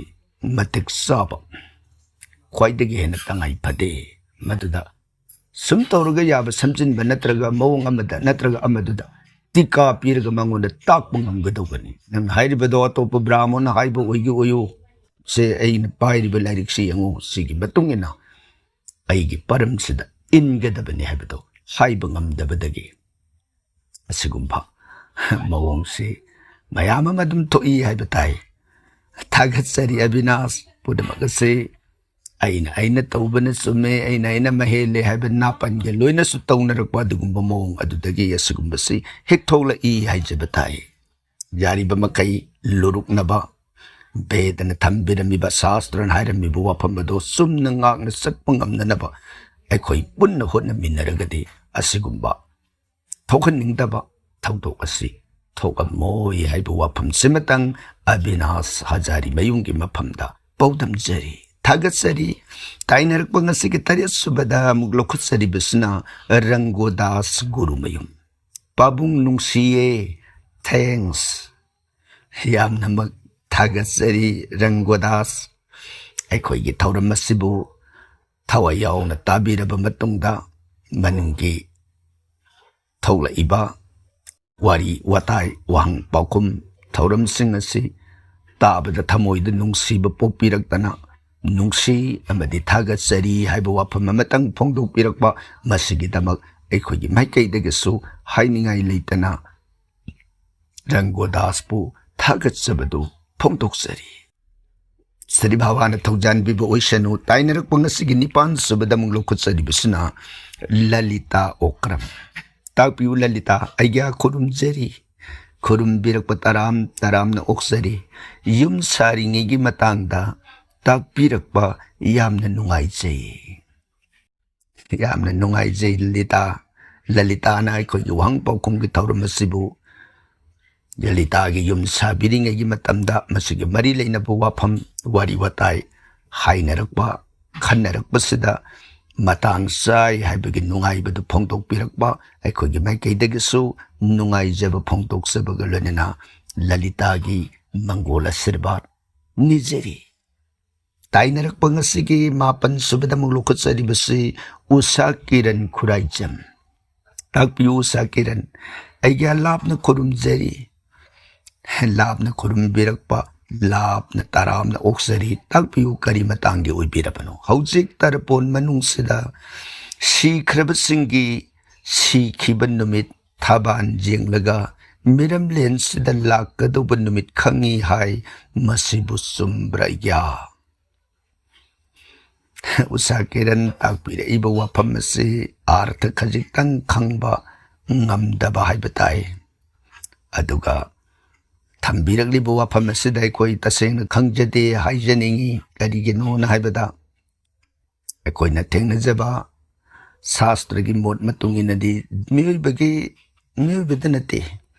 ꯃꯇꯤꯛ ꯆꯥꯕ, ꯈ꯭ꯋꯥꯏꯗꯒꯤ ꯍꯦꯟꯅ ꯇꯉꯥꯏ ꯐꯗꯦ꯫ ꯃꯗꯨꯗ ꯁꯨꯝ ꯇꯧꯔꯒ ꯌꯥꯕ ꯁꯝꯖꯤꯟꯕ ꯅꯠꯇ꯭ꯔꯒ ꯃꯑꯣꯡ ꯑꯃꯗ ꯅꯠꯇ꯭ꯔꯒ ꯑꯃꯗꯨꯗ ꯇꯤꯀꯥ ꯄꯤꯔꯒ ꯃꯉꯣꯟꯗ ꯇꯥꯛꯄ ꯉꯝꯒꯗꯧꯕꯅꯤ꯫ ꯅꯪ ꯍꯥꯏꯔꯤꯕꯗꯣ ꯑꯇꯣꯞꯄ ꯕ꯭ꯔꯥꯍꯃꯟꯅ ꯍꯥꯏꯕ ꯑꯣꯏꯒꯦ ꯑꯣꯏꯌꯨ, ꯁꯦ ꯑꯩꯅ ꯄꯥꯏꯔꯤꯕ ꯂꯥꯏꯔꯤꯛꯁꯤ ꯌꯦꯡꯉꯨ, ꯁꯤꯒꯤ ꯃꯇꯨꯡ ꯏꯟꯅ ꯑꯩꯒꯤ ꯄꯔꯝꯁꯤꯗ ꯏꯟꯒꯗꯕꯅꯤ ꯍꯥꯏꯕꯗꯣ ꯍꯥꯏꯕ ꯉꯝꯗꯕꯗꯒꯤ ꯑꯁꯤꯒꯨꯝꯕ ꯃꯑꯣꯡꯁꯤ ꯃꯌꯥꯝ ꯑꯃ ꯑꯗꯨꯝ ꯊꯣꯛꯏ ꯍꯥꯏꯕ ꯇꯥꯏ꯫ ꯊꯥꯒꯠꯆꯔꯤ ꯑꯕꯤꯅꯥꯁ, ꯄꯨꯝꯅꯃꯛ ꯑꯁꯤ ꯑꯩꯅ ꯑꯩꯅ ꯇꯧꯕꯅ ꯆꯨꯝꯃꯦ, ꯑꯩꯅ ꯑꯩꯅ ꯃꯍꯦꯜꯂꯦ ꯍꯥꯏꯕ ꯅꯥꯄꯟꯒ ꯂꯣꯏꯅꯁꯨ ꯇꯧꯅꯔꯛꯄ ꯑꯗꯨꯒꯨꯝꯕ ꯃꯑꯣꯡ ꯑꯗꯨꯗꯒꯤ ꯑꯁꯤꯒꯨꯝꯕꯁꯤ ꯍꯦꯛ ꯊꯣꯛꯂꯛꯏ ꯍꯥꯏꯖꯕ ꯇꯥꯏ꯫ ꯌꯥꯔꯤꯕ ꯃꯈꯩ ꯂꯨꯔꯨꯛꯅꯕ, ꯕꯦꯗꯅ ꯊꯝꯕꯤꯔꯝꯃꯤꯕ, ꯁꯥꯁꯇ꯭ꯔꯅ ꯍꯥꯏꯔꯝꯃꯤꯕ ꯋꯥꯐꯝ ꯑꯗꯣ ꯆꯨꯝꯅ ꯉꯥꯛꯅ ꯆꯠꯄ ꯉꯝꯅꯅꯕ ꯑꯩꯈꯣꯏ ꯄꯨꯟꯅ ꯍꯣꯠꯅꯃꯤꯟꯅꯔꯒꯗꯤ ꯑꯁꯤꯒꯨꯝꯕ ꯊꯣꯛꯍꯟꯅꯤꯡꯗꯕ ꯊꯧꯗꯣꯛ ꯑꯁꯤ ꯊꯣꯛꯑꯝꯃꯣꯏ ꯍꯥꯏꯕ ꯋꯥꯐꯝꯁꯤꯃꯇꯪ ꯑꯕꯤꯅꯥꯁ ꯍꯖꯥꯔꯤ ꯃꯌꯨꯝꯒꯤ ꯃꯐꯝꯗ ꯄꯥꯎꯗꯝꯖꯔꯤ꯫ ꯊꯥꯒꯠꯆꯔꯤ꯫ ꯇꯥꯏꯅꯔꯛꯄ ꯉꯁꯤꯒꯤ ꯇꯔꯦꯠ ꯁꯨꯕꯗ ꯑꯃꯨꯛ ꯂꯧꯈꯠꯆꯔꯤꯕꯁꯤꯅ ꯔꯪꯒꯣꯗꯥꯁ ꯒꯨꯔꯨꯃꯌꯨꯝ꯫ ꯄꯥꯕꯨꯡ ꯅꯨꯡꯁꯤꯌꯦ꯫ Thanks꯫ ꯌꯥꯝꯅꯃꯛ ꯊꯥꯒꯠꯆꯔꯤ ꯔꯪꯒꯣꯗꯥꯁ꯫ ꯑꯩꯈꯣꯏꯒꯤ ꯊꯧꯔꯝ ꯑꯁꯤꯕꯨ ꯊꯋꯥꯏ ꯌꯥꯎꯅ ꯇꯥꯕꯤꯔꯕ ꯃꯇꯨꯡꯗ, ꯃꯅꯨꯡꯒꯤ ꯊꯣꯛꯂꯛꯏꯕ ꯋꯥꯔꯤ ꯋꯥꯇꯥꯏ, ꯋꯥꯍꯪ ꯄꯥꯎꯈꯨꯝ ꯊꯧꯔꯝꯁꯤꯡ ꯑꯁꯤ ꯇꯥꯕꯗ ꯊꯃꯣꯏꯗ ꯅꯨꯡꯁꯤꯕ ꯄꯣꯛꯄꯤꯔꯛꯇꯅ, ꯅꯨꯡꯁꯤ ꯑꯃꯗꯤ ꯊꯥꯒꯠꯆꯔꯤ ꯍꯥꯏꯕ ꯋꯥꯐꯝ ꯑꯃꯇꯪ ꯐꯣꯡꯗꯣꯛꯄꯤꯔꯛꯄ, ꯃꯁꯤꯒꯤꯗꯃꯛ ꯑꯩꯈꯣꯏꯒꯤ ꯃꯥꯏꯀꯩꯗꯒꯤꯁꯨ ꯍꯥꯏꯅꯤꯡꯉꯥꯏ ꯂꯩꯇꯅ ꯔꯪꯒꯣꯗꯥꯁꯄꯨ ꯊꯥꯒꯠꯆꯕꯗꯨ ꯐꯣꯡꯗꯣꯛꯆꯔꯤ꯫ ꯁ꯭ꯔꯤ ꯚꯒꯋꯥꯟꯅ ꯊꯧꯖꯥꯟꯕꯤꯕ ꯑꯣꯏꯁꯅꯨ꯫ ꯇꯥꯏꯅꯔꯛꯄ ꯉꯁꯤꯒꯤ ꯅꯤꯄꯥꯟ ꯁꯨꯕꯗ ꯑꯃꯨꯛ ꯂꯧꯈꯠꯆꯔꯤꯕꯁꯤꯅ ꯂꯂꯤꯇꯥ ꯑꯣꯀ꯭ꯔꯝ꯫ ꯇꯥꯛꯄꯤꯌꯨ ꯂꯂꯤꯇꯥ, ꯑꯩꯒ꯭ꯌꯥ ꯈꯨꯔꯨꯝꯖꯔꯤ꯫ ꯈꯨꯔꯨꯝꯕꯤꯔꯛꯄ ꯇꯔꯥꯝ ꯇꯔꯥꯝꯅ ꯑꯣꯛꯆꯔꯤ꯫ ꯌꯨꯝ ꯁꯥꯔꯤꯉꯩꯒꯤ ꯃꯇꯥꯡꯗ ꯇꯥꯛꯄꯤꯔꯛꯄ ꯌꯥꯝꯅ ꯅꯨꯡꯉꯥꯏꯖꯩ꯫ ꯌꯥꯝꯅ ꯅꯨꯡꯉꯥꯏꯖꯩ ꯂꯤꯇꯥ꯫ ꯂꯂꯤꯇꯥꯅ ꯑꯩꯈꯣꯏꯒꯤ ꯋꯥꯍꯪ ꯄꯥꯎꯈꯨꯝꯒꯤ ꯊꯧꯔꯝ ꯑꯁꯤꯕꯨ ꯂꯂꯤꯇꯥꯒꯤ ꯌꯨꯝ ꯁꯥꯕꯤꯔꯤꯉꯩꯒꯤ ꯃꯇꯝꯗ ꯃꯁꯤꯒꯤ ꯃꯔꯤ ꯂꯩꯅꯕ ꯋꯥꯐꯝ, ꯋꯥꯔꯤ ꯋꯥꯇꯥꯏ ꯍꯥꯏꯅꯔꯛꯄ, ꯈꯟꯅꯔꯛꯄꯁꯤꯗ ꯃꯇꯥꯡ ꯆꯥꯏ ꯍꯥꯏꯕꯒꯤ ꯅꯨꯡꯉꯥꯏꯕꯗꯨ ꯐꯣꯡꯗꯣꯛꯄꯤꯔꯛꯄ, ꯑꯩꯈꯣꯏꯒꯤ ꯃꯥꯏꯀꯩꯗꯒꯤꯁꯨ ꯅꯨꯡꯉꯥꯏꯖꯕ ꯐꯣꯡꯗꯣꯛꯆꯕꯒ ꯂꯣꯏꯅꯅ ꯂꯂꯤꯇꯥꯒꯤ ꯃꯪꯒꯣꯜ ꯑꯁꯤꯔꯕꯥꯗ ꯅꯤꯖꯔꯤ꯫ ꯇꯥꯏꯅꯔꯛꯄ ꯉꯁꯤꯒꯤ ꯃꯥꯄꯟ ꯁꯨꯕꯗ ꯑꯃꯨꯛ ꯂꯧꯈꯠꯆꯔꯤꯕꯁꯤ ꯎꯁꯥ ꯀꯤꯔꯟ ꯈꯨꯔꯥꯏꯖꯝ꯫ ꯇꯥꯛꯄꯤꯌꯨ ꯎꯁꯥ ꯀꯤꯔꯟ, ꯑꯩꯒꯤ ꯂꯥꯞꯅ ꯈꯨꯔꯨꯝꯖꯔꯤ꯫ ꯂꯥꯞꯅ ꯈꯨꯔꯨꯝꯕꯤꯔꯛꯄ, ꯂꯥꯞꯅ ꯇꯔꯥꯝꯅ ꯑꯣꯛꯆꯔꯤ꯫ ꯇꯥꯛꯄꯤꯌꯨ ꯀꯔꯤ ꯃꯇꯥꯡꯒꯤ ꯑꯣꯏꯕꯤꯔꯕꯅꯣ? ꯍꯧꯖꯤꯛ ꯇꯔꯄꯣꯟ ꯃꯅꯨꯡꯁꯤꯗ ꯁꯤꯈ꯭ꯔꯕꯁꯤꯡꯒꯤ ꯁꯤꯈꯤꯕ ꯅꯨꯃꯤꯠ ꯊꯕꯥꯟ ꯌꯦꯡꯂꯒ ꯃꯤꯔꯝꯂꯦꯟꯁꯤꯗ ꯂꯥꯛꯀꯗꯧꯕ ꯅꯨꯃꯤꯠ ꯈꯪꯉꯤ ꯍꯥꯏ꯫ ꯃꯁꯤꯕꯨ ꯆꯨꯝꯕ꯭ꯔꯥ? ꯌꯥ꯫ ꯎꯁꯥ ꯀꯤꯔꯟ ꯇꯥꯛꯄꯤꯔꯛꯏꯕ ꯋꯥꯐꯝ ꯑꯁꯤ ꯑꯥꯔꯊ ꯈꯖꯤꯛꯇꯪ ꯈꯪꯕ ꯉꯝꯗꯕ ꯍꯥꯏꯕ ꯇꯥꯏ꯫ ꯑꯗꯨꯒ ꯊꯝꯕꯤꯔꯛꯂꯤꯕ ꯋꯥꯐꯝ ꯑꯁꯤꯗ ꯑꯩꯈꯣꯏ ꯇꯁꯦꯡꯅ ꯈꯪꯖꯗꯦ ꯍꯥꯏꯖꯅꯤꯡꯏ꯫ ꯀꯔꯤꯒꯤꯅꯣꯅ ꯍꯥꯏꯕꯗ, ꯑꯩꯈꯣꯏꯅ ꯊꯦꯡꯅꯖꯕ ꯁꯥꯁꯇ꯭ꯔꯒꯤ ꯃꯣꯠ ꯃꯇꯨꯡ ꯏꯟꯅꯗꯤ, ꯃꯤꯑꯣꯏꯕꯒꯤ, ꯃꯤꯑꯣꯏꯕꯗ ꯅꯠꯇꯦ,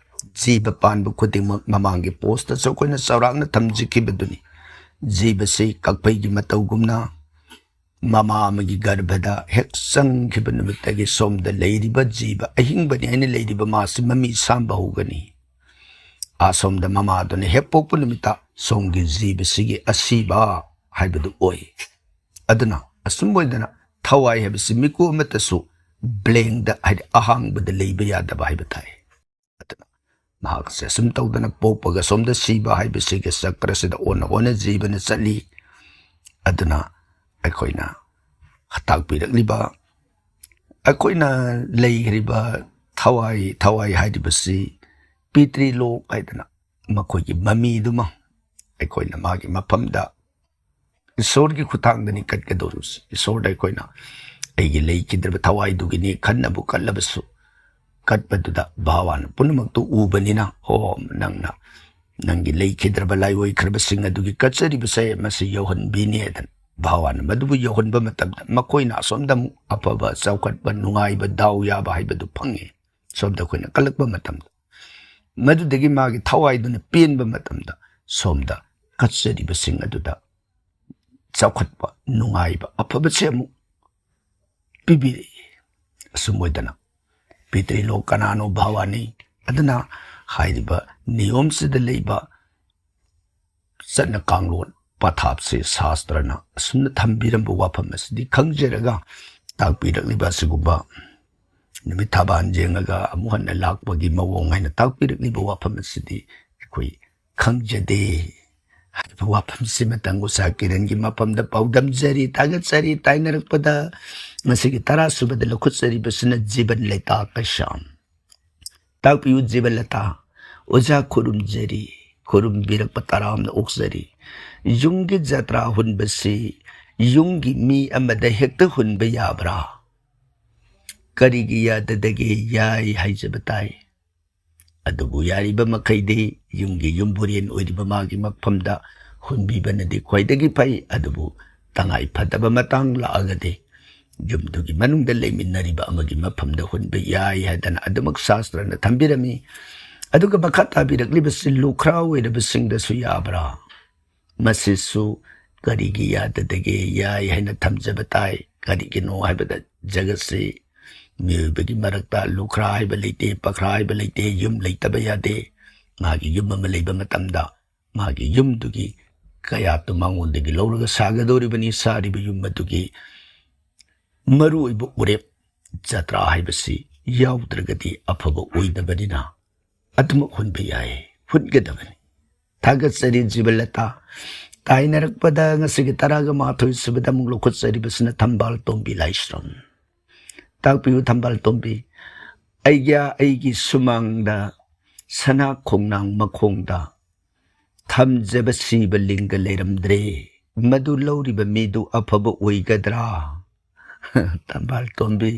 ꯖꯤꯕ ꯄꯥꯟꯕ ꯈꯨꯗꯤꯡꯃꯛ ꯃꯃꯥꯡꯒꯤ ꯄꯣꯁꯇꯁꯨ ꯑꯩꯈꯣꯏꯅ ꯆꯥꯎꯔꯥꯛꯅ ꯊꯝꯖꯈꯤꯕꯗꯨꯅꯤ꯫ ꯖꯤꯕꯁꯤ ꯀꯛꯐꯩꯒꯤ ꯃꯇꯧꯒꯨꯝꯅ ꯃꯃꯥ ꯑꯃꯒꯤ ꯒꯔꯚꯗ ꯍꯦꯛ ꯆꯪꯈꯤꯕ ꯅꯨꯃꯤꯠꯇꯒꯤ ꯁꯣꯝꯗ ꯂꯩꯔꯤꯕ ꯖꯤꯕ ꯑꯍꯤꯡꯕꯅꯤ ꯍꯥꯏꯅ ꯂꯩꯔꯤꯕ ꯃꯥꯁꯤ ꯃꯃꯤ ꯁꯥꯝꯕ ꯍꯧꯒꯅꯤ꯫ ꯑꯁꯣꯝꯗ ꯃꯃꯥꯗꯨꯅ ꯍꯦꯛ ꯄꯣꯛꯄ ꯅꯨꯃꯤꯠꯇ ꯁꯣꯝꯒꯤ ꯖꯤꯕꯁꯤꯒꯤ ꯑꯁꯤꯕ ꯍꯥꯏꯕꯗꯨ ꯑꯣꯏ꯫ ꯑꯗꯨꯅ ꯑꯁꯨꯝ ꯑꯣꯏꯗꯅ ꯊꯋꯥꯏ ꯍꯥꯏꯕꯁꯤ ꯃꯤꯀꯨꯞ ꯑꯃꯠꯇꯁꯨ ꯕ꯭ꯂꯦꯡꯗ, ꯍꯥꯏꯗꯤ ꯑꯍꯥꯡꯕꯗ ꯂꯩꯕ ꯌꯥꯗꯕ ꯍꯥꯏꯕ ꯇꯥꯏ꯫ ꯑꯗꯨꯅ ꯃꯍꯥꯛꯁꯦ ꯑꯁꯨꯝ ꯇꯧꯗꯅ ꯄꯣꯛꯄꯒ ꯁꯣꯝꯗ ꯁꯤꯕ ꯍꯥꯏꯕꯁꯤꯒꯤ ꯆꯀ꯭ꯔꯁꯤꯗ ꯑꯣꯟꯅ ꯑꯣꯟꯅ ꯖꯤꯕꯅ ꯆꯠꯂꯤ꯫ ꯑꯗꯨꯅ ꯑꯩꯈꯣꯏꯅ ꯇꯥꯛꯄꯤꯔꯛꯂꯤꯕ, ꯑꯩꯈꯣꯏꯅ ꯂꯩꯈ꯭ꯔꯤꯕ ꯊꯋꯥꯏ, ꯊꯋꯥꯏ ꯍꯥꯏꯔꯤꯕꯁꯤ ꯄꯤꯇ꯭ꯔꯤꯂꯣꯛ ꯍꯥꯏꯗꯅ ꯃꯈꯣꯏꯒꯤ ꯃꯃꯤꯗꯨꯃ ꯑꯩꯈꯣꯏꯅ ꯃꯥꯒꯤ ꯃꯐꯝꯗ ꯏꯁꯣꯔꯒꯤ ꯈꯨꯠꯊꯥꯡꯗꯅꯤ ꯀꯠꯀꯗꯧꯔꯤꯕꯁꯤ꯫ ꯏꯁꯣꯔꯗ ꯑꯩꯈꯣꯏꯅ ꯑꯩꯒꯤ ꯂꯩꯈꯤꯗ꯭ꯔꯕ ꯊꯋꯥꯏꯗꯨꯒꯤꯅꯤ ꯈꯟꯅꯕꯨ ꯈꯜꯂꯕꯁꯨ, ꯀꯠꯄꯗꯨꯗ ꯚꯥꯋꯥꯅ ꯄꯨꯝꯅꯃꯛꯇꯨ ꯎꯕꯅꯤꯅ, "ꯑꯣ, ꯅꯪꯅ ꯅꯪꯒꯤ ꯂꯩꯈꯤꯗ꯭ꯔꯕ ꯂꯥꯏꯑꯣꯏꯈ꯭ꯔꯕꯁꯤꯡ ꯑꯗꯨꯒꯤ ꯀꯠꯆꯔꯤꯕꯁꯦ ꯃꯁꯤ ꯌꯧꯍꯟꯕꯤꯅꯤ" ꯍꯥꯏꯗꯅ ꯚꯥꯋꯥꯅ ꯃꯗꯨꯕꯨ ꯌꯧꯍꯟꯕ ꯃꯇꯝꯗ ꯃꯈꯣꯏꯅ ꯑꯁꯣꯝꯗ ꯑꯃꯨꯛ ꯑꯐꯕ, ꯆꯥꯎꯈꯠꯄ, ꯅꯨꯡꯉꯥꯏꯕ, ꯗꯥꯎ ꯌꯥꯕ ꯍꯥꯏꯕꯗꯨ ꯐꯪꯉꯤ꯫ ꯁꯣꯝꯗ ꯑꯩꯈꯣꯏꯅ ꯀꯜꯂꯛꯄ ꯃꯇꯝꯗ, ꯃꯗꯨꯗꯒꯤ ꯃꯥꯒꯤ ꯊꯋꯥꯏꯗꯨꯅ ꯄꯦꯟꯕ ꯃꯇꯝꯗ ꯁꯣꯝꯗ ꯀꯠꯆꯔꯤꯕꯁꯤꯡ ꯑꯗꯨꯗ ꯆꯥꯎꯈꯠꯄ, ꯅꯨꯡꯉꯥꯏꯕ, ꯑꯐꯕꯁꯦ ꯑꯃꯨꯛ ꯄꯤꯕꯤꯔꯛꯏ꯫ ꯑꯁꯨꯝ ꯑꯣꯏꯗꯅ ꯄꯤꯇ꯭ꯔꯤꯂꯣꯛ ꯀꯅꯥꯅꯣ? ꯚꯥꯋꯥꯅꯤ꯫ ꯑꯗꯨꯅ ꯍꯥꯏꯔꯤꯕ ꯅꯤꯌꯣꯝꯁꯤꯗ ꯂꯩꯕ ꯆꯠꯅ ꯀꯥꯡꯂꯣꯟ ꯄꯊꯥꯞꯁꯦ ꯁꯥꯁꯇ꯭ꯔꯅ ꯑꯁꯨꯝꯅ ꯊꯝꯕꯤꯔꯝꯕ ꯋꯥꯐꯝ ꯑꯁꯤꯗꯤ ꯈꯪꯖꯔꯒ ꯇꯥꯛꯄꯤꯔꯛꯂꯤꯕ ꯑꯁꯤꯒꯨꯝꯕ ꯅꯨꯃꯤꯠ ꯊꯥꯕꯥꯟ ꯌꯦꯡꯉꯒ ꯑꯃꯨꯛ ꯍꯟꯅ ꯂꯥꯛꯄꯒꯤ ꯃꯑꯣꯡ ꯍꯥꯏꯅ ꯇꯥꯛꯄꯤꯔꯛꯂꯤꯕ ꯋꯥꯐꯝ ꯑꯁꯤꯗꯤ ꯑꯩꯈꯣꯏ ꯈꯪꯖꯗꯦ ꯍꯥꯏꯔꯤꯕ ꯋꯥꯐꯝꯁꯤꯃꯇꯪ ꯎꯁꯥ ꯀꯤꯔꯟꯒꯤ ꯃꯐꯝꯗ ꯄꯥꯎꯗꯝꯖꯔꯤ, ꯊꯥꯒꯠꯆꯔꯤ꯫ ꯇꯥꯏꯅꯔꯛꯄꯗ ꯉꯁꯤꯒꯤ ꯇꯔꯥꯁꯨꯕꯗ ꯂꯧꯈꯠꯆꯔꯤꯕꯁꯤꯅ ꯖꯤꯕꯟ ꯂꯩꯇꯥ ꯀꯩꯁꯥꯝ꯫ ꯇꯥꯛꯄꯤꯌꯨ ꯖꯤꯕꯟ ꯂꯩꯇꯥ꯫ ꯑꯣꯖꯥ ꯈꯨꯔꯨꯝꯖꯔꯤ, ꯈꯨꯔꯨꯝꯕꯤꯔꯛꯄ ꯇꯔꯥꯝꯅ ꯑꯣꯛꯆꯔꯤ꯫ ꯌꯨꯝꯒꯤ ꯖꯇ꯭ꯔꯥ ꯍꯨꯟꯕꯁꯤ ꯌꯨꯝꯒꯤ ꯃꯤ ꯑꯃꯗ ꯍꯦꯛꯇ ꯍꯨꯟꯕ ꯌꯥꯕ꯭ꯔꯥ? ꯀꯔꯤꯒꯤ ꯌꯥꯗꯗꯒꯦ? ꯌꯥꯏ ꯍꯥꯏꯖꯕ ꯇꯥꯏ꯫ ꯑꯗꯨꯕꯨ ꯌꯥꯔꯤꯕ ꯃꯈꯩꯗꯤ ꯌꯨꯝꯒꯤ ꯌꯨꯝꯕꯨꯔꯦꯟ ꯑꯣꯏꯔꯤꯕ ꯃꯥꯒꯤ ꯃꯐꯝꯗ ꯍꯨꯟꯕꯤꯕꯅꯗꯤ ꯈ꯭ꯋꯥꯏꯗꯒꯤ ꯐꯩ꯫ ꯑꯗꯨꯕꯨ ꯇꯉꯥꯏ ꯐꯗꯕ ꯃꯇꯥꯡ ꯂꯥꯛꯑꯒꯗꯤ ꯌꯨꯝꯗꯨꯒꯤ ꯃꯅꯨꯡꯗ ꯂꯩꯃꯤꯟꯅꯔꯤꯕ ꯑꯃꯒꯤ ꯃꯐꯝꯗ ꯍꯨꯟꯕ ꯌꯥꯏ ꯍꯥꯏꯗꯅ ꯑꯗꯨꯃꯛ ꯁꯥꯁꯇ꯭ꯔꯅ ꯊꯝꯕꯤꯔꯝꯃꯤ꯫ ꯑꯗꯨꯒ ꯃꯈꯥ ꯇꯥꯕꯤꯔꯛꯂꯤꯕꯁꯤ ꯂꯨꯈ꯭ꯔꯥ ꯑꯣꯏꯔꯕꯁꯤꯡꯗꯁꯨ ꯌꯥꯕ꯭ꯔꯥ? ꯃꯁꯤꯁꯨ ꯀꯔꯤꯒꯤ ꯌꯥꯗꯗꯒꯦ? ꯌꯥꯏ ꯍꯥꯏꯅ ꯊꯝꯖꯕ ꯇꯥꯏ꯫ ꯀꯔꯤꯒꯤꯅꯣ ꯍꯥꯏꯕꯗ ꯖꯒꯠꯁꯤ ꯃꯤꯑꯣꯏꯕꯒꯤ ꯃꯔꯛꯇ ꯂꯨꯈ꯭ꯔꯥ ꯍꯥꯏꯕ ꯂꯩꯇꯦ, ꯄꯈ꯭ꯔꯥ ꯍꯥꯏꯕ ꯂꯩꯇꯦ, ꯌꯨꯝ ꯂꯩꯇꯕ ꯌꯥꯗꯦ꯫ ꯃꯥꯒꯤ ꯌꯨꯝ ꯑꯃ ꯂꯩꯕ ꯃꯇꯝꯗ ꯃꯥꯒꯤ ꯌꯨꯝꯗꯨꯒꯤ ꯀꯌꯥꯠꯇꯨ ꯃꯉꯣꯟꯗꯒꯤ ꯂꯧꯔꯒ ꯁꯥꯒꯗꯧꯔꯤꯕꯅꯤ꯫ ꯁꯥꯔꯤꯕ ꯌꯨꯝ ꯑꯗꯨꯒꯤ ꯃꯔꯨꯑꯣꯏꯕ ꯎꯔꯦꯞ ꯖꯇ꯭ꯔꯥ ꯍꯥꯏꯕꯁꯤ ꯌꯥꯎꯗ꯭ꯔꯒꯗꯤ ꯑꯐꯕ ꯑꯣꯏꯗꯕꯅꯤꯅ ꯑꯗꯨꯃꯛ ꯍꯨꯟꯕ ꯌꯥꯏ, ꯍꯨꯟꯒꯗꯕꯅꯤ꯫ ꯊꯥꯒꯠꯆꯔꯤ ꯖꯤꯕꯂꯇꯥ꯫ ꯇꯥꯏꯅꯔꯛꯄꯗ ꯉꯁꯤꯒꯤ ꯇꯔꯥꯒ ꯃꯥꯊꯣꯏ ꯁꯨꯕꯗ ꯑꯃꯨꯛ ꯂꯧꯈꯠꯆꯔꯤꯕꯁꯤꯅ ꯊꯝꯕꯥꯜ ꯇꯣꯝꯕꯤ ꯂꯥꯏꯁ꯭ꯔꯝ꯫ ꯇꯥꯛꯄꯤꯌꯨ ꯊꯝꯕꯥꯜ ꯇꯣꯝꯕꯤ, ꯑꯩꯒ ꯑꯩꯒꯤ ꯁꯨꯃꯥꯡꯗ ꯁꯅꯥ ꯈꯣꯡꯅꯥꯡ ꯃꯈꯣꯡꯗ ꯊꯝꯖꯕ ꯁꯤꯕ ꯂꯤꯡꯒ ꯂꯩꯔꯝꯗ꯭ꯔꯦ, ꯃꯗꯨ ꯂꯧꯔꯤꯕ ꯃꯤꯗꯨ ꯑꯐꯕ ꯑꯣꯏꯒꯗ꯭ꯔꯥ? ꯊꯝꯕꯥꯜ ꯇꯣꯝꯕꯤ,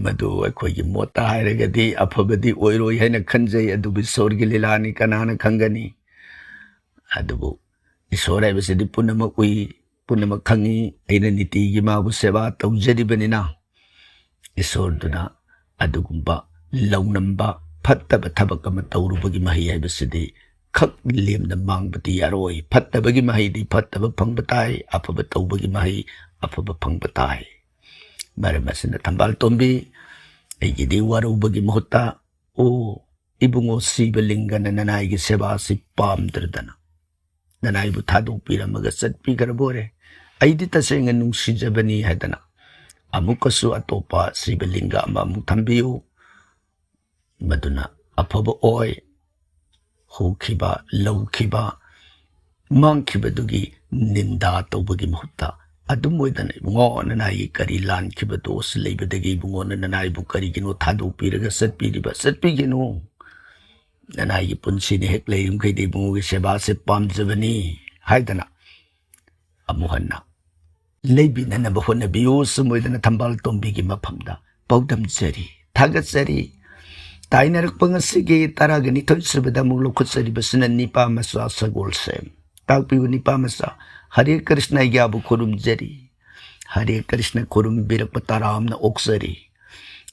ꯃꯗꯨ ꯑꯩꯈꯣꯏꯒꯤ ꯃꯣꯠꯇ ꯍꯥꯏꯔꯒꯗꯤ ꯑꯐꯕꯗꯤ ꯑꯣꯏꯔꯣꯏ ꯍꯥꯏꯅ ꯈꯟꯖꯩ꯫ ꯑꯗꯨꯕꯨ ꯏꯁꯣꯔꯒꯤ ꯂꯤꯂꯥꯅꯤ, ꯀꯅꯥꯅ ꯈꯪꯒꯅꯤ? ꯑꯗꯨꯕꯨ ꯏꯁꯣꯔ ꯍꯥꯏꯕꯁꯤꯗꯤ ꯄꯨꯝꯅꯃꯛ ꯎꯏ, ꯄꯨꯝꯅꯃꯛ ꯈꯪꯏ꯫ ꯑꯩꯅ ꯅꯤꯇꯤꯒꯤ ꯃꯥꯕꯨ ꯁꯦꯕꯥ ꯇꯧꯖꯔꯤꯕꯅꯤꯅ ꯏꯁꯣꯔꯗꯨꯅ ꯑꯗꯨꯒꯨꯝꯕ ꯂꯧꯅꯝꯕ ꯐꯠꯇꯕ ꯊꯕꯛ ꯑꯃ ꯇꯧꯔꯨꯕꯒꯤ ꯃꯍꯩ ꯍꯥꯏꯕꯁꯤꯗꯤ ꯈꯛ ꯂꯦꯝꯅ ꯃꯥꯡꯕꯗꯤ ꯌꯥꯔꯣꯏ꯫ ꯐꯠꯇꯕꯒꯤ ꯃꯍꯩꯗꯤ ꯐꯠꯇꯕ ꯐꯪꯕ ꯇꯥꯏ, ꯑꯐꯕ ꯇꯧꯕꯒꯤ ꯃꯍꯩ ꯑꯐꯕ ꯐꯪꯕ ꯇꯥꯏ꯫ ꯃꯔꯝ ꯑꯁꯤꯅ ꯊꯝꯕꯥꯜ ꯇꯣꯝꯕꯤ, ꯑꯩꯒꯤꯗꯤ ꯋꯥꯔꯧꯕꯒꯤ ꯃꯍꯨꯠꯇ, "ꯑꯣ ꯏꯕꯨꯡꯉꯣ ꯁꯤꯕꯂꯤꯡꯒꯅ ꯅꯅꯥꯏꯒꯤ ꯁꯦꯕꯥꯁꯤ ꯄꯥꯝꯗ꯭ꯔꯗꯅ ꯅꯅꯥꯏꯕꯨ ꯊꯥꯗꯣꯛꯄꯤꯔꯝꯃꯒ ꯆꯠꯄꯤꯈ꯭ꯔꯕ ꯑꯣꯏꯔꯦ꯫ ꯑꯩꯗꯤ ꯇꯁꯦꯡꯅ ꯅꯨꯡꯁꯤꯖꯕꯅꯤ" ꯍꯥꯏꯗꯅ ꯑꯃꯨꯛꯀꯁꯨ ꯑꯇꯣꯞꯄ ꯁꯤꯕꯂꯤꯡꯒ ꯑꯃ ꯑꯃꯨꯛ ꯊꯝꯕꯤꯌꯨ꯫ ꯃꯗꯨꯅ ꯑꯐꯕ ꯑꯣꯏ꯫ ꯍꯨꯈꯤꯕ, ꯂꯧꯈꯤꯕ, ꯃꯥꯡꯈꯤꯕꯗꯨꯒꯤ ꯅꯤꯟꯗꯥ ꯇꯧꯕꯒꯤ ꯃꯍꯨꯠꯇ ꯑꯗꯨꯝ ꯑꯣꯏꯗꯅ, "ꯏꯕꯨꯡꯉꯣ, ꯅꯅꯥꯏꯒꯤ ꯀꯔꯤ ꯂꯥꯟꯈꯤꯕ ꯗꯣꯁ ꯂꯩꯕꯗꯒꯤ ꯏꯕꯨꯡꯉꯣꯅ ꯅꯅꯥꯏꯕꯨ ꯀꯔꯤꯒꯤꯅꯣ ꯊꯥꯗꯣꯛꯄꯤꯔꯒ ꯆꯠꯄꯤꯔꯤꯕ? ꯆꯠꯄꯤꯒꯅꯨ꯫ ꯅꯅꯥꯏꯒꯤ ꯄꯨꯟꯁꯤꯅ ꯍꯦꯛ ꯂꯩꯔꯤꯃꯈꯩꯗꯤ ꯏꯕꯨꯡꯉꯣꯒꯤ ꯁꯦꯕꯥꯁꯦ ꯄꯥꯝꯖꯕꯅꯤ" ꯍꯥꯏꯗꯅ ꯑꯃꯨꯛ ꯍꯟꯅ ꯂꯩꯕꯤꯅꯅꯕ ꯍꯣꯠꯅꯕꯤꯌꯨ꯫ ꯁꯨꯝ ꯑꯣꯏꯗꯅ ꯊꯝꯕꯥꯜ ꯇꯣꯝꯕꯤꯒꯤ ꯃꯐꯝꯗ ꯄꯥꯎꯗꯝꯖꯔꯤ, ꯊꯥꯒꯠꯆꯔꯤ꯫ ꯇꯥꯏꯅꯔꯛꯄ ꯉꯁꯤꯒꯤ ꯇꯔꯥꯒ ꯅꯤꯊꯣꯏ ꯁꯨꯕꯗ ꯑꯃꯨꯛ ꯂꯧꯈꯠꯆꯔꯤꯕꯁꯤꯅ ꯅꯤꯄꯥ ꯃꯆꯥ ꯁꯒꯣꯜꯁꯦꯝ꯫ ꯇꯥꯛꯄꯤꯌꯨ ꯅꯤꯄꯥ ꯃꯆꯥ꯫ ꯍꯔꯦ ꯀ꯭ꯔꯤꯁꯅ ꯑꯩꯒꯤꯕꯨ ꯈꯨꯔꯨꯝꯖꯔꯤ꯫ ꯍꯔꯦ ꯀ꯭ꯔꯤꯁꯅ ꯈꯨꯔꯨꯝꯕꯤꯔꯛꯄ ꯇꯔꯥꯝꯅ ꯑꯣꯛꯆꯔꯤ꯫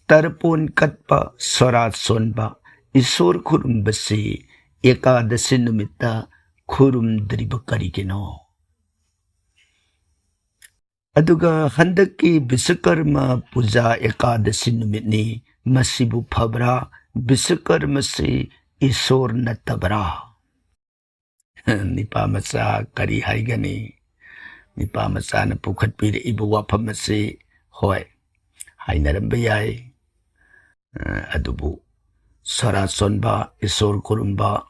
ꯇꯔꯄꯣꯟ ꯀꯠꯄ, ꯁꯣꯔꯥꯠ ꯁꯣꯟꯕ, ꯏꯁꯣꯔ ꯈꯨꯔꯨꯝꯕꯁꯤ ꯑꯦꯀꯥꯗꯁꯤ ꯅꯨꯃꯤꯠꯇ ꯈꯨꯔꯨꯝꯗ꯭ꯔꯤꯕ ꯀꯔꯤꯒꯤꯅꯣ? ꯑꯗꯨꯒ ꯍꯟꯗꯛꯀꯤ ꯕꯤꯁꯀꯔꯃ ꯄꯨꯖꯥ ꯑꯦꯀꯥꯗꯁꯤ ꯅꯨꯃꯤꯠꯅꯤ꯫ ꯃꯁꯤꯕꯨ ꯐꯕ꯭ꯔꯥ? ꯕꯤꯁꯀꯔꯃꯁꯤ ꯏꯁꯣꯔ ꯅꯠꯇꯕ꯭ꯔꯥ? ꯅꯤꯄꯥ ꯃꯆꯥ ꯀꯔꯤ ꯍꯥꯏꯒꯅꯤ? ꯅꯤꯄꯥ ꯃꯆꯥꯅ ꯄꯨꯈꯠꯄꯤꯔꯛꯏꯕ ꯋꯥꯐꯝ ꯑꯁꯤ, ꯍꯣꯏ, ꯍꯥꯏꯅꯔꯝꯕ ꯌꯥꯏ꯫ ꯑ, ꯑꯗꯨꯕꯨ ꯁꯣꯔꯥꯠ ꯁꯣꯟꯕ, ꯏꯁꯣꯔ ꯈꯨꯔꯨꯝꯕ,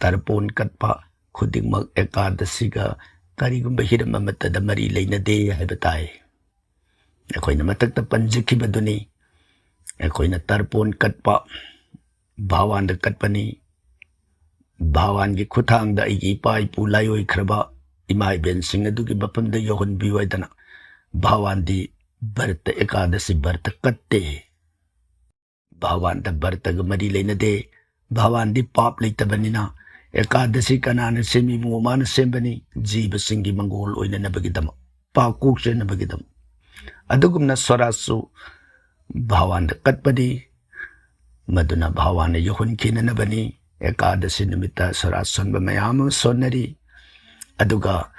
ꯇꯔꯄꯣꯟ ꯀꯠꯄ ꯈꯨꯗꯤꯡꯃꯛ ꯑꯦꯀꯥꯗꯁꯤꯒ ꯀꯔꯤꯒꯨꯝꯕ ꯍꯤꯔꯝ ꯑꯃꯠꯇꯗ ꯃꯔꯤ ꯂꯩꯅꯗꯦ ꯍꯥꯏꯕ ꯇꯥꯏ꯫ ꯑꯩꯈꯣꯏꯅ ꯃꯊꯛꯇ ꯄꯟꯖꯈꯤꯕꯗꯨꯅꯤ꯫ ꯑꯩꯈꯣꯏꯅ ꯇꯔꯄꯣꯟ ꯀꯠꯄ ꯚꯥꯋꯥꯟꯗ ꯀꯠꯄꯅꯤ꯫ ꯚꯥꯋꯥꯟꯒꯤ ꯈꯨꯠꯊꯥꯡꯗ ꯑꯩꯒꯤ ꯏꯄꯥ ꯏꯄꯨ ꯂꯥꯏꯑꯣꯏꯈ꯭ꯔꯕ ꯏꯃꯥ ꯏꯕꯦꯟꯁꯤꯡ ꯑꯗꯨꯒꯤ ꯃꯐꯝꯗ ꯌꯧꯍꯟꯕꯤꯌꯨ ꯍꯥꯏꯗꯅ ꯚꯥꯋꯥꯟꯗꯤ ꯕ꯭ꯔꯇ, ꯑꯦꯀꯥꯗꯁꯤ ꯕ꯭ꯔꯇ ꯀꯠꯇꯦ꯫ ꯚꯥꯋꯥꯟꯗ ꯕ꯭ꯔꯇꯒ ꯃꯔꯤ ꯂꯩꯅꯗꯦ꯫ ꯚꯥꯋꯥꯟꯗꯤ ꯄꯥꯞ ꯂꯩꯇꯕꯅꯤꯅ꯫ ꯑꯦꯀꯥꯗꯁꯤ ꯀꯅꯥꯅ ꯁꯦꯝꯃꯤ? ꯏꯕꯨꯡꯉꯣ, ꯃꯥꯅ ꯁꯦꯝꯕꯅꯤ꯫ ꯖꯤꯕꯁꯤꯡꯒꯤ ꯃꯪꯒꯣꯜ ꯑꯣꯏꯅꯅꯕꯒꯤꯗꯃꯛ, ꯄꯥꯞ ꯀꯣꯛꯆꯅꯕꯒꯤꯗꯃꯛ꯫ ꯑꯗꯨꯒꯨꯝꯅ ꯁꯣꯔꯥꯠꯁꯨ ꯚꯥꯋꯥꯟꯗ ꯀꯠꯄꯅꯤ꯫ ꯃꯗꯨꯅ ꯚꯥꯋꯥꯟꯅ ꯌꯧꯍꯟꯈꯤꯅꯅꯕꯅꯤ꯫ ꯑꯦꯀꯥꯗꯁꯤ ꯅꯨꯃꯤꯠꯇ ꯁꯣꯔꯥꯠ ꯁꯣꯟꯕ ꯃꯌꯥꯝ ꯑꯃ ꯁꯣꯟꯅꯔꯤ꯫ ꯑꯗꯨꯒ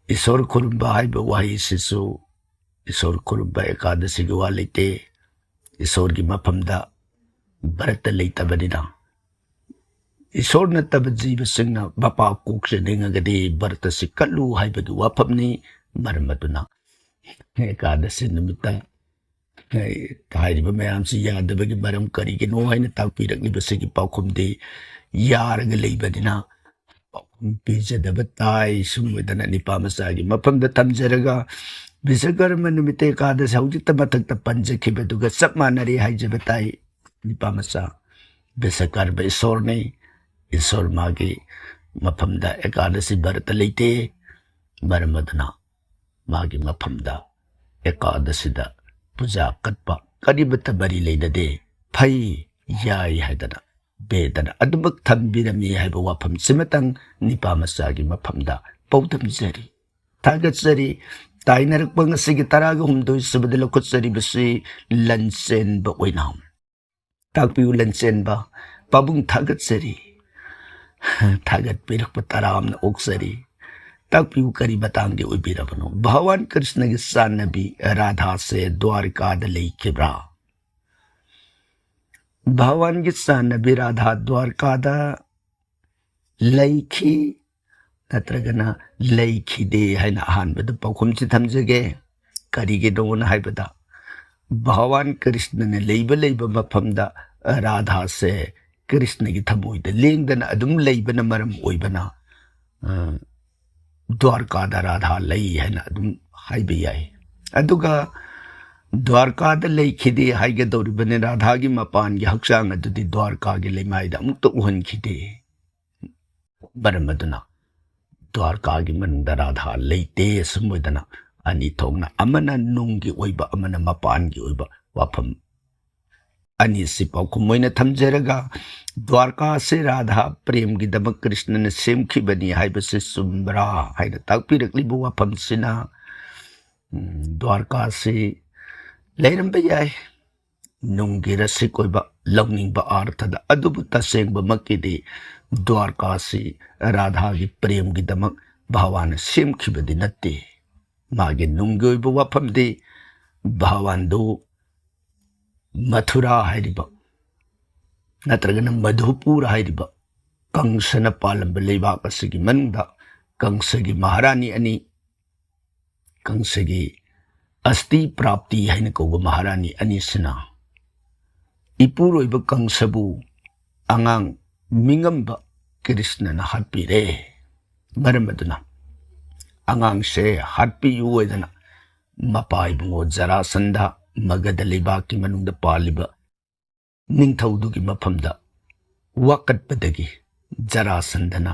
ꯏꯁꯣꯔ ꯈꯨꯔꯨꯝꯕ ꯍꯥꯏꯕ ꯋꯥꯍꯩꯁꯤꯁꯨ ꯏꯁꯣꯔ ꯈꯨꯔꯨꯝꯕ ꯑꯦꯀꯥꯗꯁꯤꯒꯤ ꯋꯥ ꯂꯩꯇꯦ꯫ ꯏꯁꯣꯔꯒꯤ ꯃꯐꯝꯗ ꯕ꯭ꯔꯇ ꯂꯩꯇꯕꯅꯤꯅ, ꯏꯁꯣꯔ ꯅꯠꯇꯕ ꯖꯤꯕꯁꯤꯡꯅ ꯃꯄꯥ ꯀꯣꯛꯆꯅꯤꯡꯉꯒꯗꯤ ꯕ꯭ꯔꯇꯁꯤ ꯀꯠꯂꯨ ꯍꯥꯏꯕꯒꯤ ꯋꯥꯐꯝꯅꯤ꯫ ꯃꯔꯝ ꯑꯗꯨꯅ ꯑꯦꯀꯥꯗꯁꯤ ꯅꯨꯃꯤꯠꯇ, ꯑꯦ, ꯍꯥꯏꯔꯤꯕ ꯃꯌꯥꯝꯁꯤ ꯌꯥꯗꯕꯒꯤ ꯃꯔꯝ ꯀꯔꯤꯒꯤꯅꯣ ꯍꯥꯏꯅ ꯇꯥꯛꯄꯤꯔꯛꯂꯤꯕꯁꯤꯒꯤ ꯄꯥꯎꯈꯨꯝꯗꯤ ꯌꯥꯔꯒ ꯂꯩꯕꯅꯤꯅ ꯄꯥꯎꯈꯨꯝ ꯄꯤꯖꯗꯕ ꯇꯥꯏ꯫ ꯁꯨꯝ ꯑꯣꯏꯗꯅ ꯅꯤꯄꯥ ꯃꯆꯥꯒꯤ ꯃꯐꯝꯗ ꯊꯝꯖꯔꯒ, ꯕꯤꯁꯀꯔꯃ ꯅꯨꯃꯤꯠꯇ ꯑꯦꯀꯥꯗꯁꯤ ꯍꯧꯖꯤꯛꯇ ꯃꯊꯛꯇ ꯄꯟꯖꯈꯤꯕꯗꯨꯒ ꯆꯞ ꯃꯥꯟꯅꯔꯦ ꯍꯥꯏꯖꯕ ꯇꯥꯏ꯫ ꯅꯤꯄꯥ ꯃꯆꯥ, ꯕꯤꯁꯀꯔꯃ ꯏꯁꯣꯔꯅꯤ꯫ ꯏꯁꯣꯔ ꯃꯥꯒꯤ ꯃꯐꯝꯗ ꯑꯦꯀꯥꯗꯁꯤ ꯕ꯭ꯔꯇ ꯂꯩꯇꯦ꯫ ꯃꯔꯝ ꯑꯗꯨꯅ ꯃꯥꯒꯤ ꯃꯐꯝꯗ ꯑꯦꯀꯥꯗꯁꯤꯗ ꯄꯨꯖꯥ ꯀꯠꯄ ꯀꯔꯤꯃꯠꯇ ꯃꯔꯤ ꯂꯩꯅꯗꯦ, ꯐꯩ, ꯌꯥꯏ ꯍꯥꯏꯗꯅ ꯕꯦꯗꯅ ꯑꯗꯨꯃꯛ ꯊꯝꯕꯤꯔꯝꯃꯤ ꯍꯥꯏꯕ ꯋꯥꯐꯝꯁꯤꯃꯇꯪ ꯅꯤꯄꯥ ꯃꯆꯥꯒꯤ ꯃꯐꯝꯗ ꯄꯥꯎꯗꯝꯖꯔꯤ꯫ ꯊꯥꯒꯠꯆꯔꯤ꯫ ꯇꯥꯏꯅꯔꯛꯄ ꯉꯁꯤꯒꯤ ꯇꯔꯥꯒ ꯍꯨꯝꯗꯣꯏ ꯁꯨꯕꯗ ꯂꯧꯈꯠꯆꯔꯤꯕꯁꯤ ꯂꯟꯆꯦꯟꯕ ꯑꯣꯏꯅ꯫ ꯇꯥꯛꯄꯤꯌꯨ ꯂꯟꯆꯦꯟꯕ꯫ ꯄꯥꯕꯨꯡ ꯊꯥꯒꯠꯆꯔꯤ꯫ ꯊꯥꯒꯠꯄꯤꯔꯛꯄ ꯇꯔꯥꯝꯅ ꯑꯣꯛꯆꯔꯤ꯫ ꯇꯥꯛꯄꯤꯌꯨ, ꯀꯔꯤ ꯃꯇꯥꯡꯒꯤ ꯑꯣꯏꯕꯤꯔꯕꯅꯣ? ꯚꯒꯋꯥꯟ ꯀ꯭ꯔꯤꯁꯅꯒꯤ ꯆꯥꯟꯅꯕꯤ ꯔꯥꯙꯥꯁꯦ ꯗ꯭ꯋꯥꯔꯀꯥꯗ ꯂꯩꯈꯤꯕ꯭ꯔꯥ? ꯚꯒꯋꯥꯟꯒꯤ ꯆꯥꯟꯅꯕꯤ ꯔꯥꯙꯥ ꯗ꯭ꯋꯥꯔꯀꯥꯗ ꯂꯩꯈꯤ ꯅꯠꯇ꯭ꯔꯒꯅ ꯂꯩꯈꯤꯗꯦ ꯍꯥꯏꯅ ꯑꯍꯥꯟꯕꯗ ꯄꯥꯎꯈꯨꯝꯁꯤ ꯊꯝꯖꯒꯦ꯫ ꯀꯔꯤꯒꯤꯅꯣꯅ ꯍꯥꯏꯕꯗ, ꯚꯒꯋꯥꯟ ꯀ꯭ꯔꯤꯁꯅꯅ ꯂꯩꯕ ꯂꯩꯕ ꯃꯐꯝꯗ ꯔꯥꯙꯥꯁꯦ ꯀ꯭ꯔꯤꯁꯅꯒꯤ ꯊꯃꯣꯏꯗ ꯂꯦꯡꯗꯅ ꯑꯗꯨꯝ ꯂꯩꯕꯅ ꯃꯔꯝ ꯑꯣꯏꯕꯅ, ꯑ, ꯗ꯭ꯋꯥꯔꯀꯥꯗ ꯔꯥꯙꯥ ꯂꯩ ꯍꯥꯏꯅ ꯑꯗꯨꯝ ꯍꯥꯏꯕ ꯌꯥꯏ꯫ ꯑꯗꯨꯒ ꯗ꯭ꯋꯥꯔꯀꯥꯗ ꯂꯩꯈꯤꯗꯦ ꯍꯥꯏꯒꯗꯧꯔꯤꯕꯅꯤ, ꯔꯥꯙꯥꯒꯤ ꯃꯄꯥꯟꯒꯤ ꯍꯛꯆꯥꯡ ꯑꯗꯨꯗꯤ ꯗ꯭ꯋꯥꯔꯀꯥꯒꯤ ꯂꯩꯃꯥꯏꯗ ꯑꯃꯨꯛꯇ ꯎꯍꯟꯈꯤꯗꯦ꯫ ꯃꯔꯝ ꯑꯗꯨꯅ ꯗ꯭ꯋꯥꯔꯀꯥꯒꯤ ꯃꯅꯨꯡꯗ ꯔꯥꯙꯥ ꯂꯩꯇꯦ꯫ ꯑꯁꯨꯝ ꯑꯣꯏꯗꯅ ꯑꯅꯤ ꯊꯣꯛꯅ, ꯑꯃꯅ ꯅꯨꯡꯒꯤ ꯑꯣꯏꯕ, ꯑꯃꯅ ꯃꯄꯥꯟꯒꯤ ꯑꯣꯏꯕ ꯋꯥꯐꯝ ꯑꯅꯤꯁꯤ ꯄꯥꯎꯈꯨꯝ ꯑꯣꯏꯅ ꯊꯝꯖꯔꯒ, ꯗ꯭ꯋꯥꯔꯀꯥꯁꯤ ꯔꯥꯙꯥ ꯄ꯭ꯔꯦꯝꯒꯤꯗꯃꯛ ꯀ꯭ꯔꯤꯁꯅꯅ ꯁꯦꯝꯈꯤꯕꯅꯤ ꯍꯥꯏꯕꯁꯤ ꯆꯨꯝꯕ꯭ꯔꯥ ꯍꯥꯏꯅ ꯇꯥꯛꯄꯤꯔꯛꯂꯤꯕ ꯋꯥꯐꯝꯁꯤꯅ, ꯎꯝ, ꯗ꯭ꯋꯥꯔꯀꯥꯁꯤ ꯂꯩꯔꯝꯕ ꯌꯥꯏ ꯅꯨꯡꯒꯤ ꯔꯁꯤꯛ ꯑꯣꯏꯕ ꯂꯧꯅꯤꯡꯕ ꯑꯥꯔꯊꯗ, ꯑꯗꯨꯕꯨ ꯇꯁꯦꯡꯕꯃꯛꯀꯤꯗꯤ ꯗ꯭ꯋꯥꯔꯀꯥꯁꯤ ꯔꯥꯙꯥꯒꯤ ꯄ꯭ꯔꯦꯝꯒꯤꯗꯃꯛ ꯚꯒꯋꯥꯟꯅ ꯁꯦꯝꯈꯤꯕꯗꯤ ꯅꯠꯇꯦ꯫ ꯃꯥꯒꯤ ꯅꯨꯡꯒꯤ ꯑꯣꯏꯕ ꯋꯥꯐꯝꯗꯤ ꯚꯒꯋꯥꯟꯗꯨ ꯃꯊꯨꯔꯥ ꯍꯥꯏꯔꯤꯕ ꯅꯠꯇ꯭ꯔꯒꯅ ꯃꯙꯨꯄꯨꯔ ꯍꯥꯏꯔꯤꯕ ꯀꯪꯁꯅ ꯄꯥꯜꯂꯝꯕ ꯂꯩꯕꯥꯛ ꯑꯁꯤꯒꯤ ꯃꯅꯨꯡꯗ ꯀꯪꯁꯒꯤ ꯃꯍꯥꯔꯥꯅꯤ ꯑꯅꯤ, ꯀꯪꯁꯒꯤ ꯑꯁꯇꯤ ꯄ꯭ꯔꯥꯞꯇꯤ ꯍꯥꯏꯅ ꯀꯧꯕ ꯃꯍꯥꯔꯥꯅꯤ ꯑꯅꯤꯁꯤꯅ ꯏꯄꯨꯔꯣꯏꯕ ꯀꯪꯁꯕꯨ ꯑꯉꯥꯡ ꯃꯤꯉꯝꯕ ꯀ꯭ꯔꯤꯁꯅꯅ ꯍꯥꯠꯄꯤꯔꯦ꯫ ꯃꯔꯝ ꯑꯗꯨꯅ ꯑꯉꯥꯡꯁꯦ ꯍꯥꯠꯄꯤꯌꯨ ꯍꯥꯏꯗꯅ ꯃꯄꯥ ꯏꯕꯨꯡꯉꯣ ꯖꯔꯥꯁꯟꯙ ꯃꯒꯙ ꯂꯩꯕꯥꯛꯀꯤ ꯃꯅꯨꯡꯗ ꯄꯥꯜꯂꯤꯕ ꯅꯤꯡꯊꯧꯗꯨꯒꯤ ꯃꯐꯝꯗ ꯋꯥꯀꯠꯄꯗꯒꯤ ꯖꯔꯥꯁꯟꯙꯅ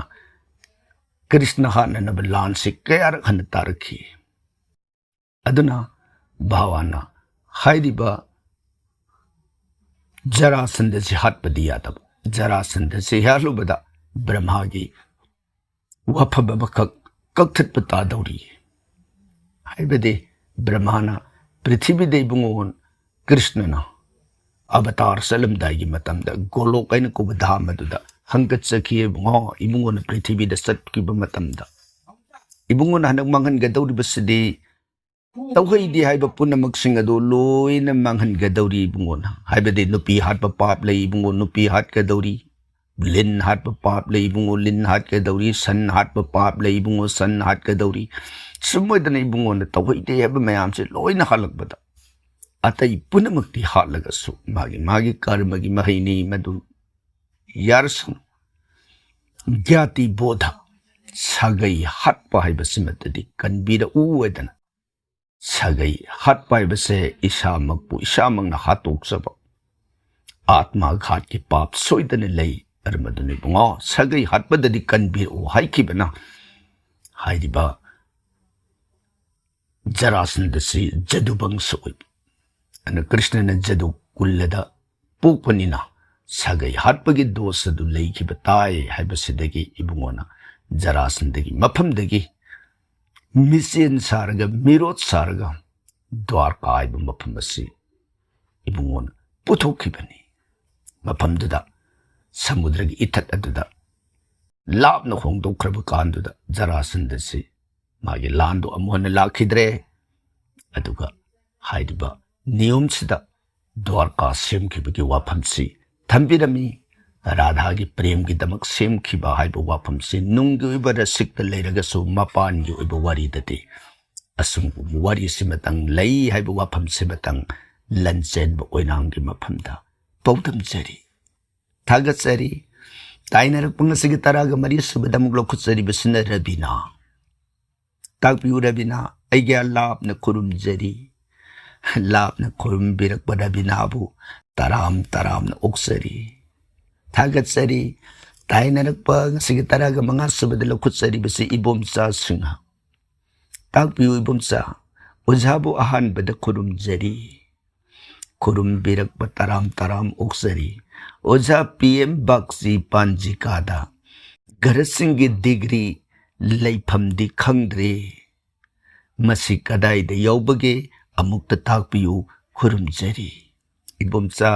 ꯀ꯭ꯔꯤꯁꯅ ꯍꯥꯠꯅꯅꯕ ꯂꯥꯟꯁꯤ ꯀꯌꯥꯔꯛ ꯍꯟꯅ ꯇꯥꯔꯛꯈꯤ꯫ ꯑꯗꯨꯅ ꯚꯒꯋꯥꯟꯅ ꯍꯥꯏꯔꯤꯕ ꯖꯔꯥꯁꯟꯗꯁꯤ ꯍꯥꯠꯄꯗꯤ ꯌꯥꯗꯕ꯫ ꯖꯔꯥꯁꯟꯗꯁꯤ ꯍꯥꯠꯂꯨꯕꯗ ꯕ꯭ꯔꯍꯃꯥꯒꯤ ꯋꯥꯐꯝ ꯑꯃꯈꯛ ꯀꯛꯊꯠꯄ ꯇꯥꯗꯧꯔꯤ꯫ ꯍꯥꯏꯕꯗꯤ ꯕ꯭ꯔꯍꯃꯥꯅ ꯄ꯭ꯔꯤꯊꯤꯕꯤꯗ ꯏꯕꯨꯡꯉꯣ ꯀ꯭ꯔꯤꯁꯅꯅ ꯑꯕꯇꯥꯔ ꯆꯠꯂꯝꯗꯥꯏꯒꯤ ꯃꯇꯝꯗ ꯒꯣꯂꯣꯛ ꯍꯥꯏꯅ ꯀꯧꯕ ꯙꯥꯝ ꯑꯗꯨꯗ ꯍꯪꯒꯠꯆꯈꯤ꯫ ꯏꯕꯨꯡꯉꯣ, ꯏꯕꯨꯡꯉꯣꯅ ꯄ꯭ꯔꯤꯊꯤꯕꯤꯗ ꯆꯠꯈꯤꯕ ꯃꯇꯝꯗ ꯏꯕꯨꯡꯉꯣꯅ ꯍꯟꯗꯛ ꯃꯥꯡꯍꯟꯒꯗꯧꯔꯤꯕꯁꯤꯗꯤ ꯇꯧꯍꯩꯗꯦ ꯍꯥꯏꯕ ꯄꯨꯝꯅꯃꯛꯁꯤꯡ ꯑꯗꯨ ꯂꯣꯏꯅ ꯃꯥꯡꯍꯟꯒꯗꯧꯔꯤ ꯏꯕꯨꯡꯉꯣꯅ꯫ ꯍꯥꯏꯕꯗꯤ ꯅꯨꯄꯤ ꯍꯥꯠꯄ ꯄꯥꯞ ꯂꯩ ꯏꯕꯨꯡꯉꯣ, ꯅꯨꯄꯤ ꯍꯥꯠꯀꯗꯧꯔꯤ꯫ ꯂꯤꯟ ꯍꯥꯠꯄ ꯄꯥꯞ ꯂꯩ ꯏꯕꯨꯡꯉꯣ, ꯂꯤꯟ ꯍꯥꯠꯀꯗꯧꯔꯤ꯫ ꯁꯟ ꯍꯥꯠꯄ ꯄꯥꯞ ꯂꯩ ꯏꯕꯨꯡꯉꯣ, ꯁꯟ ꯍꯥꯠꯀꯗꯧꯔꯤ꯫ ꯁꯨꯝ ꯑꯣꯏꯗꯅ ꯏꯕꯨꯡꯉꯣꯅ ꯇꯧꯍꯩꯗꯦ ꯍꯥꯏꯕ ꯃꯌꯥꯝꯁꯦ ꯂꯣꯏꯅ ꯍꯥꯠꯂꯛꯄꯗ ꯑꯇꯩ ꯄꯨꯝꯅꯃꯛꯇꯤ ꯍꯥꯠꯂꯒꯁꯨ ꯃꯥꯒꯤ ꯃꯥꯒꯤ ꯀꯔꯃꯒꯤ ꯃꯍꯩꯅꯤ ꯃꯗꯨ꯫ ꯌꯥꯔꯁꯅꯨ꯫ ꯒ꯭ꯌꯥꯇꯤ ꯕꯣꯙ, ꯁꯥꯒꯩ ꯍꯥꯠꯄ ꯍꯥꯏꯕꯁꯤꯃꯠꯇꯗꯤ ꯀꯟꯕꯤꯔꯛꯎ ꯍꯥꯏꯗꯅ ꯁꯥꯒꯩ ꯍꯥꯠꯄ ꯍꯥꯏꯕꯁꯦ ꯏꯁꯥꯃꯛꯄꯨ ꯏꯁꯥꯃꯛꯅ ꯍꯥꯠꯇꯣꯛꯆꯕ ꯑꯥꯠꯃꯥ ꯘꯥꯠꯀꯤ ꯄꯥꯞ ꯁꯣꯏꯗꯅ ꯂꯩ꯫ ꯑꯗꯨꯃꯗꯨꯅ ꯏꯕꯨꯡꯉꯣ, ꯁꯥꯒꯩ ꯍꯥꯠꯄꯗꯗꯤ ꯀꯟꯕꯤꯔꯛꯎ ꯍꯥꯏꯈꯤꯕꯅ ꯍꯥꯏꯔꯤꯕ ꯖꯔꯥꯁꯟꯗꯁꯤ ꯖꯗꯨꯕꯪꯁ ꯑꯣꯏꯕ꯫ ꯑꯗꯨꯅ ꯀ꯭ꯔꯤꯁꯅꯅ ꯖꯗꯨ ꯀꯨꯜꯂꯗ ꯄꯣꯛꯄꯅꯤꯅ ꯁꯥꯒꯩ ꯍꯥꯠꯄꯒꯤ ꯗꯣꯁ ꯑꯗꯨ ꯂꯩꯈꯤꯕ ꯇꯥꯏ ꯍꯥꯏꯕꯁꯤꯗꯒꯤ ꯏꯕꯨꯡꯉꯣꯅ ꯖꯔꯥꯁꯟꯗꯒꯤ ꯃꯐꯝꯗꯒꯤ ꯃꯤꯆꯦꯟ ꯁꯥꯔꯒ, ꯃꯤꯔꯣꯠ ꯁꯥꯔꯒ ꯗ꯭ꯋꯥꯔꯀꯥ ꯍꯥꯏꯕ ꯃꯐꯝ ꯑꯁꯤ ꯏꯕꯨꯡꯉꯣꯅ ꯄꯨꯊꯣꯛꯈꯤꯕꯅꯤ꯫ ꯃꯐꯝꯗꯨꯗ ꯁꯃꯨꯗ꯭ꯔꯒꯤ ꯏꯊꯠ ꯑꯗꯨꯗ ꯂꯥꯞꯅ ꯍꯣꯡꯗꯣꯛꯈ꯭ꯔꯕ ꯀꯥꯟꯗꯨꯗ ꯖꯔꯥꯁꯟꯗꯁꯤ ꯃꯥꯒꯤ ꯂꯥꯟꯗꯣ ꯑꯃꯨꯛ ꯍꯟꯅ ꯂꯥꯛꯈꯤꯗ꯭ꯔꯦ꯫ ꯑꯗꯨꯒ ꯍꯥꯏꯔꯤꯕ ꯅꯤꯌꯣꯝꯁꯤꯗ ꯗ꯭ꯋꯥꯔꯀꯥ ꯁꯦꯝꯈꯤꯕꯒꯤ ꯋꯥꯐꯝꯁꯤ ꯊꯝꯕꯤꯔꯝꯃꯤ꯫ ꯔꯥꯙꯥꯒꯤ ꯄ꯭ꯔꯦꯝꯒꯤꯗꯃꯛ ꯁꯦꯝꯈꯤꯕ ꯍꯥꯏꯕ ꯋꯥꯐꯝꯁꯤ ꯅꯨꯡꯒꯤ ꯑꯣꯏꯕ ꯔꯁꯤꯛꯇ ꯂꯩꯔꯒꯁꯨ ꯃꯄꯥꯟꯒꯤ ꯑꯣꯏꯕ ꯋꯥꯔꯤꯗꯗꯤ ꯑꯁꯨꯝꯕ ꯋꯥꯔꯤꯁꯤꯃꯇꯪ ꯂꯩ ꯍꯥꯏꯕ ꯋꯥꯐꯝꯁꯤꯃꯇꯪ ꯂꯟꯆꯦꯟꯕ ꯑꯣꯏꯅꯥꯝꯒꯤ ꯃꯐꯝꯗ ꯄꯥꯎꯗꯝꯖꯔꯤ꯫ ꯊꯥꯒꯠꯆꯔꯤ꯫ ꯇꯥꯏꯅꯔꯛꯄ ꯉꯁꯤꯒꯤ ꯇꯔꯥꯒ ꯃꯔꯤ ꯁꯨꯕꯗ ꯑꯃꯨꯛ ꯂꯧꯈꯠꯆꯔꯤꯕꯁꯤꯅ ꯔꯕꯤꯅꯥ꯫ ꯇꯥꯛꯄꯤꯌꯨ ꯔꯕꯤꯅꯥ, ꯑꯩꯒꯤ ꯂꯥꯞꯅ ꯈꯨꯔꯨꯝꯖꯔꯤ꯫ ꯂꯥꯞꯅ ꯈꯨꯔꯨꯝꯕꯤꯔꯛꯄ ꯔꯕꯤꯅꯥꯕꯨ ꯇꯔꯥꯝ ꯇꯔꯥꯝꯅ ꯑꯣꯛꯆꯔꯤ, ꯊꯥꯒꯠꯆꯔꯤ꯫ ꯇꯥꯏꯅꯔꯛꯄ ꯉꯁꯤꯒꯤ ꯇꯔꯥꯒ ꯃꯉꯥ ꯁꯨꯕꯗ ꯂꯧꯈꯠꯆꯔꯤꯕꯁꯤ ꯏꯕꯣꯝꯆꯥ ꯁꯤꯡꯍ꯫ ꯇꯥꯛꯄꯤꯌꯨ ꯏꯕꯣꯝꯆꯥ, ꯑꯣꯖꯥꯕꯨ ꯑꯍꯥꯟꯕꯗ ꯈꯨꯔꯨꯝꯖꯔꯤ꯫ ꯈꯨꯔꯨꯝꯕꯤꯔꯛꯄ ꯇꯔꯥꯝ ꯇꯔꯥꯝ ꯑꯣꯛꯆꯔꯤ꯫ ꯑꯣꯖꯥ ꯄꯤ ꯑꯦꯝ ꯕꯥꯛꯁꯤ ꯄꯥꯟꯖꯤꯀꯥꯗ ꯒ꯭ꯔꯍꯁꯤꯡꯒꯤ ꯗꯤꯒ꯭ꯔꯤ ꯂꯩꯐꯝꯗꯤ ꯈꯪꯗ꯭ꯔꯦ꯫ ꯃꯁꯤ ꯀꯗꯥꯏꯗ ꯌꯥꯎꯕꯒꯦ? ꯑꯃꯨꯛꯇ ꯇꯥꯛꯄꯤꯌꯨ, ꯈꯨꯔꯨꯝꯖꯔꯤ꯫ ꯏꯕꯣꯝꯆꯥ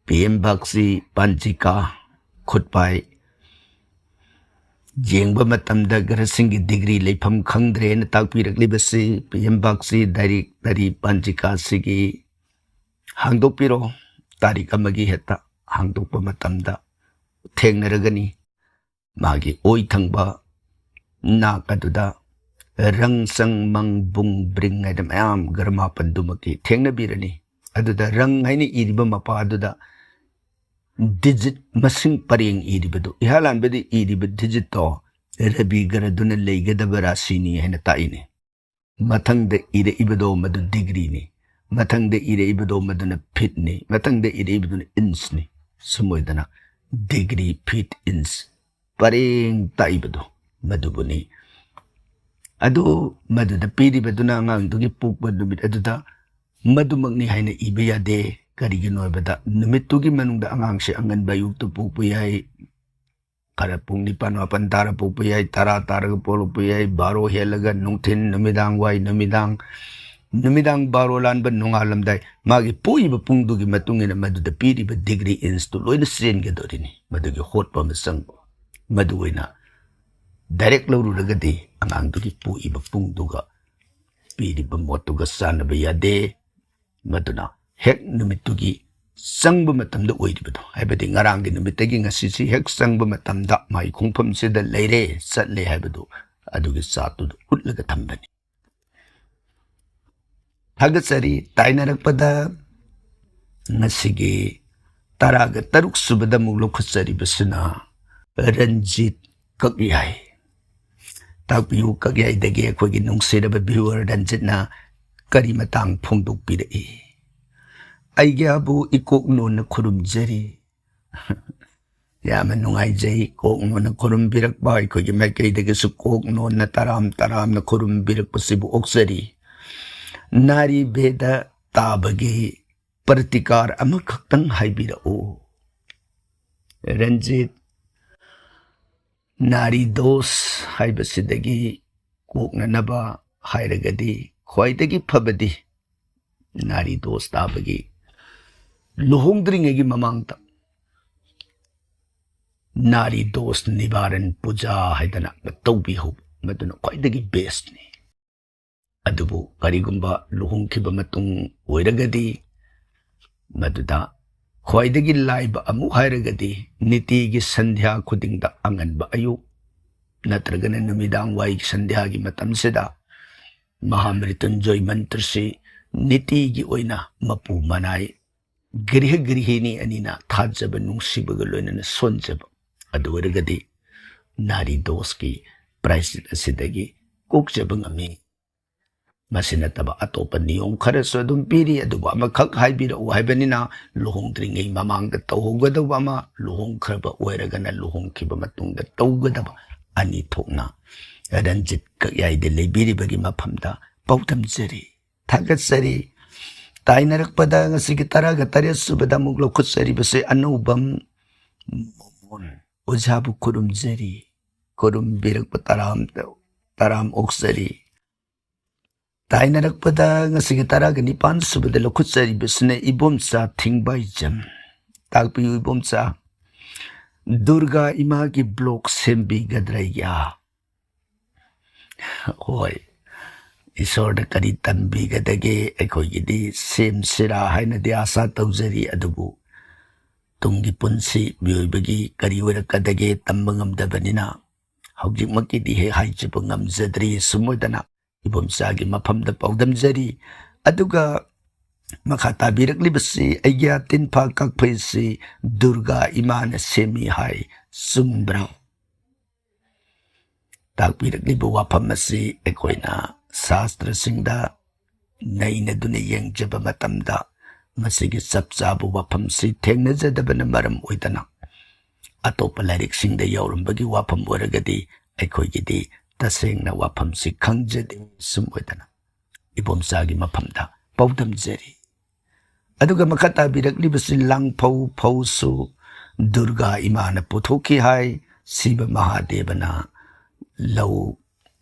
ꯄꯤ ꯑꯦꯝ ꯕꯥꯛꯁꯤ ꯄꯥꯟꯖꯤꯀꯥ ꯈꯨꯠꯄꯥꯏ ꯌꯦꯡꯕ ꯃꯇꯝꯗ ꯒ꯭ꯔꯍꯁꯤꯡꯒꯤ ꯗꯤꯒ꯭ꯔꯤ ꯂꯩꯐꯝ ꯈꯪꯗ꯭ꯔꯦꯅ ꯇꯥꯛꯄꯤꯔꯛꯂꯤꯕꯁꯤ ꯄꯤ ꯑꯦꯝ ꯕꯥꯛꯁꯤ ꯗꯥꯏꯔꯦꯛꯇꯔꯤ ꯄꯥꯟꯖꯤꯀꯥꯁꯤꯒꯤ ꯍꯥꯡꯗꯣꯛꯄꯤꯔꯣ꯫ ꯇꯥꯔꯤꯛ ꯑꯃꯒꯤ ꯍꯦꯛꯇ ꯍꯥꯡꯗꯣꯛꯄ ꯃꯇꯝꯗ ꯊꯦꯡꯅꯔꯒꯅꯤ꯫ ꯃꯥꯒꯤ ꯑꯣꯏ ꯊꯪꯕ ꯅꯥꯛ ꯑꯗꯨꯗ ꯔꯪ, ꯆꯪ, ꯃꯪ, ꯕꯨꯡ, ꯕ꯭ꯔꯤꯡ ꯍꯥꯏꯅ ꯃꯌꯥꯝ ꯒ꯭ꯔꯍ ꯃꯥꯄꯟꯗꯨꯃꯛꯀꯤ ꯊꯦꯡꯅꯕꯤꯔꯅꯤ꯫ ꯑꯗꯨꯗ ꯔꯪ ꯍꯥꯏꯅ ꯏꯔꯤꯕ ꯃꯄꯥ ꯑꯗꯨꯗ ꯗꯤꯖꯤꯠ ꯃꯁꯤꯡ ꯄꯔꯦꯡ ꯏꯔꯤꯕꯗꯨ, ꯏꯍꯥꯟ ꯍꯥꯟꯕꯗ ꯏꯔꯤꯕ ꯗꯤꯖꯤꯠꯇꯣ ꯔꯕꯤ ꯒ꯭ꯔꯍꯗꯨꯅ ꯂꯩꯒꯗꯕ ꯔꯥꯁꯤꯅꯤ ꯍꯥꯏꯅ ꯇꯥꯛꯏꯅꯦ꯫ ꯃꯊꯪꯗ ꯏꯔꯛꯏꯕꯗꯣ ꯃꯗꯨ ꯗꯤꯒ꯭ꯔꯤꯅꯤ꯫ ꯃꯊꯪꯗ ꯏꯔꯛꯏꯕꯗꯣ ꯃꯗꯨꯅ ꯐꯤꯠꯅꯤ꯫ ꯃꯊꯪꯗ ꯏꯔꯛꯏꯕꯗꯨꯅ ꯏꯟꯁꯅꯤ꯫ ꯁꯨꯝ ꯑꯣꯏꯗꯅ ꯗꯤꯒ꯭ꯔꯤ, ꯐꯤꯠ, ꯏꯟꯁ ꯄꯔꯦꯡ ꯇꯥꯛꯏꯕꯗꯣ ꯃꯗꯨꯕꯨꯅꯤ꯫ ꯑꯗꯨ ꯃꯗꯨꯗ ꯄꯤꯔꯤꯕꯗꯨꯅ ꯑꯉꯥꯡꯗꯨꯒꯤ ꯄꯣꯛꯄ ꯅꯨꯃꯤꯠ ꯑꯗꯨꯗ ꯃꯗꯨꯃꯛꯅꯤ ꯍꯥꯏꯅ ꯏꯕ ꯌꯥꯗꯦ꯫ ꯀꯔꯤꯒꯤꯅꯣ ꯍꯥꯏꯕꯗ ꯅꯨꯃꯤꯠꯇꯨꯒꯤ ꯃꯅꯨꯡꯗ ꯑꯉꯥꯡꯁꯦ ꯑꯉꯟꯕ ꯑꯌꯨꯛꯇ ꯄꯣꯛꯄ ꯌꯥꯏ, ꯈꯔ ꯄꯨꯡ ꯅꯤꯄꯥꯟ ꯃꯥꯄꯟ ꯇꯥꯔ ꯄꯣꯛꯄ ꯌꯥꯏ, ꯇꯔꯥ ꯇꯥꯔꯒ ꯄꯣꯛꯂꯛꯄ ꯌꯥꯏ, ꯕꯥꯔꯣ ꯍꯦꯜꯂꯒ ꯅꯨꯡꯊꯤꯟ, ꯅꯨꯃꯤꯗꯥꯡ ꯋꯥꯏ, ꯅꯨꯃꯤꯗꯥꯡ, ꯅꯨꯃꯤꯗꯥꯡ ꯕꯥꯔꯣ ꯂꯥꯟꯕ ꯅꯣꯡꯉꯥꯜꯂꯝꯗꯥꯏ, ꯃꯥꯒꯤ ꯄꯣꯛꯏꯕ ꯄꯨꯡꯗꯨꯒꯤ ꯃꯇꯨꯡ ꯏꯟꯅ ꯃꯗꯨꯗ ꯄꯤꯔꯤꯕ ꯗꯤꯒ꯭ꯔꯤ ꯏꯟꯁꯇꯨ ꯂꯣꯏꯅ ꯆꯦꯟꯒꯗꯧꯔꯤꯅꯤ꯫ ꯃꯗꯨꯒꯤ ꯍꯣꯠꯄ ꯑꯃ ꯆꯪꯕ꯫ ꯃꯗꯨ ꯑꯣꯏꯅ ꯗꯥꯏꯔꯦꯛ ꯂꯧꯔꯨꯔꯒꯗꯤ ꯑꯉꯥꯡꯗꯨꯒꯤ ꯄꯣꯛꯏꯕ ꯄꯨꯡꯗꯨꯒ ꯄꯤꯔꯤꯕ ꯃꯣꯠꯇꯨꯒ ꯆꯥꯟꯅꯕ ꯌꯥꯗꯦ꯫ ꯃꯗꯨꯅ ꯍꯦꯛ ꯅꯨꯃꯤꯠꯇꯨꯒꯤ ꯆꯪꯕ ꯃꯇꯝꯗ ꯑꯣꯏꯔꯤꯕꯗꯣ, ꯍꯥꯏꯕꯗꯤ ꯉꯔꯥꯡꯒꯤ ꯅꯨꯃꯤꯠꯇꯒꯤ ꯉꯁꯤꯁꯤ ꯍꯦꯛ ꯆꯪꯕ ꯃꯇꯝꯗ ꯃꯥꯒꯤ ꯈꯣꯡꯐꯝꯁꯤꯗ ꯂꯩꯔꯦ, ꯆꯠꯂꯦ ꯍꯥꯏꯕꯗꯨ ꯑꯗꯨꯒꯤ ꯆꯥꯔꯠꯇꯨꯗ ꯎꯠꯂꯒ ꯊꯝꯕꯅꯤ꯫ ꯊꯥꯒꯠꯆꯔꯤ꯫ ꯇꯥꯏꯅꯔꯛꯄꯗ ꯉꯁꯤꯒꯤ ꯇꯔꯥꯒ ꯇꯔꯨꯛ ꯁꯨꯕꯗ ꯑꯃꯨꯛ ꯂꯧꯈꯠꯆꯔꯤꯕꯁꯤꯅ ꯔꯟꯖꯤꯠ ꯀꯛꯌꯥꯏ꯫ ꯇꯥꯛꯄꯤꯌꯨ, ꯀꯛꯌꯥꯏꯗꯒꯤ ꯑꯩꯈꯣꯏꯒꯤ ꯅꯨꯡꯁꯤꯔꯕ ꯚ꯭ꯌꯨꯋꯔ ꯔꯟꯖꯤꯠꯅ ꯀꯔꯤ ꯃꯇꯥꯡ ꯐꯣꯡꯗꯣꯛꯄꯤꯔꯛꯏ? ꯑꯩꯒꯤꯕꯨ ꯏꯀꯣꯛ ꯅꯣꯟꯅ ꯈꯨꯔꯨꯝꯖꯔꯤ꯫ ꯌꯥꯝꯅ ꯅꯨꯡꯉꯥꯏꯖꯩ꯫ ꯀꯣꯛ ꯅꯣꯟꯅ ꯈꯨꯔꯨꯝꯕꯤꯔꯛꯄ, ꯑꯩꯈꯣꯏꯒꯤ ꯃꯥꯏꯀꯩꯗꯒꯤꯁꯨ ꯀꯣꯛ ꯅꯣꯟꯅ ꯇꯔꯥꯝ ꯇꯔꯥꯝꯅ ꯈꯨꯔꯨꯝꯕꯤꯔꯛꯄꯁꯤꯕꯨ ꯑꯣꯛꯆꯔꯤ꯫ ꯅꯥꯔꯤ ꯚꯦꯗ ꯇꯥꯕꯒꯤ ꯄ꯭ꯔꯇꯤꯀꯥꯔ ꯑꯃꯈꯛꯇꯪ ꯍꯥꯏꯕꯤꯔꯛꯎ꯫ ꯔꯟꯖꯤꯠ, ꯅꯥꯔꯤ ꯗꯣꯁ ꯍꯥꯏꯕꯁꯤꯗꯒꯤ ꯀꯣꯛꯅꯅꯕ ꯍꯥꯏꯔꯒꯗꯤ ꯈ꯭ꯋꯥꯏꯗꯒꯤ ꯐꯕꯗꯤ ꯅꯥꯔꯤ ꯗꯣꯁ ꯇꯥꯕꯒꯤ ꯂꯨꯍꯣꯡꯗ꯭ꯔꯤꯉꯩꯒꯤ ꯃꯃꯥꯡꯗ ꯅꯥꯔꯤ ꯗꯣꯁ ꯅꯤꯕꯥꯔꯟ ꯄꯨꯖꯥ ꯍꯥꯏꯗꯅ ꯇꯧꯕꯤꯍꯧꯕ, ꯃꯗꯨꯅ ꯈ꯭ꯋꯥꯏꯗꯒꯤ ꯕꯦꯁꯅꯤ꯫ ꯑꯗꯨꯕꯨ ꯀꯔꯤꯒꯨꯝꯕ ꯂꯨꯍꯣꯡꯈꯤꯕ ꯃꯇꯨꯡ ꯑꯣꯏꯔꯒꯗꯤ, ꯃꯗꯨꯗ ꯈ꯭ꯋꯥꯏꯗꯒꯤ ꯂꯥꯏꯕ ꯑꯃꯨꯛ ꯍꯥꯏꯔꯒꯗꯤ, ꯅꯤꯇꯤꯒꯤ ꯁꯟꯙ꯭ꯌꯥ ꯈꯨꯗꯤꯡꯗ, ꯑꯉꯟꯕ ꯑꯌꯨꯛ ꯅꯠꯇ꯭ꯔꯒꯅ ꯅꯨꯃꯤꯗꯥꯡ ꯋꯥꯏꯒꯤ ꯁꯟꯙ꯭ꯌꯥꯒꯤ ꯃꯇꯝꯁꯤꯗ ꯃꯍꯥꯃ꯭ꯔꯤꯇꯨꯟꯖꯣꯏ ꯃꯟꯇ꯭ꯔꯁꯤ ꯅꯤꯇꯤꯒꯤ ꯑꯣꯏꯅ ꯃꯄꯨ ꯃꯅꯥꯏ ꯒ꯭ꯔꯤꯍ ꯒ꯭ꯔꯤꯍꯤꯅꯤ ꯑꯅꯤꯅ ꯊꯥꯖꯕ ꯅꯨꯡꯁꯤꯕꯒ ꯂꯣꯏꯅꯅ ꯁꯣꯟꯖꯕ, ꯑꯗꯨ ꯑꯣꯏꯔꯒꯗꯤ ꯅꯥꯔꯤ ꯗꯣꯁꯀꯤ ꯄ꯭ꯔꯥꯏꯆꯤꯠ ꯑꯁꯤꯗꯒꯤ ꯀꯣꯛꯆꯕ ꯉꯝꯃꯤ꯫ ꯃꯁꯤ ꯅꯠꯇꯕ ꯑꯇꯣꯞꯄ ꯅꯤꯌꯣꯝ ꯈꯔꯁꯨ ꯑꯗꯨꯝ ꯄꯤꯔꯤ, ꯑꯗꯨꯕꯨ ꯑꯃꯈꯛ ꯍꯥꯏꯕꯤꯔꯛꯎ ꯍꯥꯏꯕꯅꯤꯅ, ꯂꯨꯍꯣꯡꯗ꯭ꯔꯤꯉꯩ ꯃꯃꯥꯡꯗ ꯇꯧꯍꯧꯒꯗꯧꯕ ꯑꯃ, ꯂꯨꯍꯣꯡꯈ꯭ꯔꯕ ꯑꯣꯏꯔꯒꯅ ꯂꯨꯍꯣꯡꯈꯤꯕ ꯃꯇꯨꯡꯗ ꯇꯧꯒꯗꯕ, ꯑꯅꯤ ꯊꯣꯛꯅ ꯔꯟꯖꯤꯠ ꯀꯛꯌꯥꯏꯗ ꯂꯩꯕꯤꯔꯤꯕꯒꯤ ꯃꯐꯝꯗ ꯄꯥꯎꯗꯝꯖꯔꯤ, ꯊꯥꯒꯠꯆꯔꯤ꯫ ꯇꯥꯏꯅꯔꯛꯄꯗ ꯉꯁꯤꯒꯤ ꯇꯔꯥꯒ ꯇꯔꯦꯠ ꯁꯨꯕꯗ ꯑꯃꯨꯛ ꯂꯧꯈꯠꯆꯔꯤꯕꯁꯦ ꯑꯅꯧꯕꯝ ꯃꯣꯃꯣꯟ ꯑꯣꯖꯥꯕꯨ ꯈꯨꯔꯨꯝꯖꯔꯤ, ꯈꯨꯔꯨꯝꯕꯤꯔꯛꯄ ꯇꯔꯥꯝ ꯇꯔꯥꯝ ꯑꯣꯛꯆꯔꯤ꯫ ꯇꯥꯏꯅꯔꯛꯄꯗ ꯉꯁꯤꯒꯤ ꯇꯔꯥꯒ ꯅꯤꯄꯥꯟ ꯁꯨꯕꯗ ꯂꯧꯈꯠꯆꯔꯤꯕꯁꯤꯅ ꯏꯕꯣꯝꯆꯥ ꯊꯤꯡꯕꯥꯏꯖꯝ꯫ ꯇꯥꯛꯄꯤꯌꯨ ꯏꯕꯣꯝꯆꯥ, ꯗꯨꯔꯒꯥ ꯏꯃꯥꯒꯤ ꯕ꯭ꯂꯣꯛ ꯁꯦꯝꯕꯤꯒꯗ꯭ꯔꯥ ꯌꯥ? ꯍꯣꯏ, ꯏꯁꯣꯔꯗ ꯀꯔꯤ ꯇꯝꯕꯤꯒꯗꯒꯦ? ꯑꯩꯈꯣꯏꯒꯤꯗꯤ ꯁꯦꯝꯁꯤꯔꯥ ꯍꯥꯏꯅꯗꯤ ꯑꯥꯁꯥ ꯇꯧꯖꯔꯤ, ꯑꯗꯨꯕꯨ ꯇꯨꯡꯒꯤ ꯄꯨꯟꯁꯤ ꯃꯤꯑꯣꯏꯕꯒꯤ ꯀꯔꯤ ꯑꯣꯏꯔꯛꯀꯗꯒꯦ ꯇꯝꯕ ꯉꯝꯗꯕꯅꯤꯅ ꯍꯧꯖꯤꯛꯃꯛꯀꯤꯗꯤ ꯍꯦꯛ ꯍꯥꯏꯖꯕ ꯉꯝꯖꯗ꯭ꯔꯤ꯫ ꯁꯨꯝ ꯑꯣꯏꯗꯅ ꯏꯕꯣꯝꯆꯥꯒꯤ ꯃꯐꯝꯗ ꯄꯥꯎꯗꯝꯖꯔꯤ꯫ ꯑꯗꯨꯒ ꯃꯈꯥ ꯇꯥꯕꯤꯔꯛꯂꯤꯕꯁꯤ ꯑꯩꯒ꯭ꯌꯥ ꯇꯤꯟꯐꯥ ꯀꯛꯐꯩꯁꯤ ꯗꯨꯔꯒꯥ ꯏꯃꯥꯅ ꯁꯦꯝꯃꯤ ꯍꯥꯏ, ꯆꯨꯝꯕ꯭ꯔꯥ? ꯇꯥꯛꯄꯤꯔꯛꯂꯤꯕ ꯋꯥꯐꯝ ꯑꯁꯤ ꯑꯩꯈꯣꯏꯅ ꯁꯥꯁꯇ꯭ꯔꯁꯤꯡꯗ ꯅꯩꯅꯗꯨꯅ ꯌꯦꯡꯖꯕ ꯃꯇꯝꯗ ꯃꯁꯤꯒꯤ ꯆꯞ ꯆꯥꯕ ꯋꯥꯐꯝꯁꯤ ꯊꯦꯡꯅꯖꯗꯕꯅ ꯃꯔꯝ ꯑꯣꯏꯗꯅ ꯑꯇꯣꯞꯄ ꯂꯥꯏꯔꯤꯛꯁꯤꯡꯗ ꯌꯥꯎꯔꯝꯕꯒꯤ ꯋꯥꯐꯝ ꯑꯣꯏꯔꯒꯗꯤ ꯑꯩꯈꯣꯏꯒꯤꯗꯤ ꯇꯁꯦꯡꯅ ꯋꯥꯐꯝꯁꯤ ꯈꯪꯖꯗꯦ꯫ ꯁꯨꯝ ꯑꯣꯏꯗꯅ ꯏꯕꯣꯝꯆꯥꯒꯤ ꯃꯐꯝꯗ ꯄꯥꯎꯗꯝꯖꯔꯤ꯫ ꯑꯗꯨꯒ ꯃꯈꯥ ꯇꯥꯕꯤꯔꯛꯂꯤꯕꯁꯤ ꯂꯥꯡꯐꯧ ꯐꯧꯁꯨ ꯗꯨꯔꯒꯥ ꯏꯃꯥꯅ ꯄꯨꯊꯣꯛꯈꯤ ꯍꯥꯏ, ꯁꯤꯕ ꯃꯍꯥꯗꯦꯕꯅ ꯂꯧ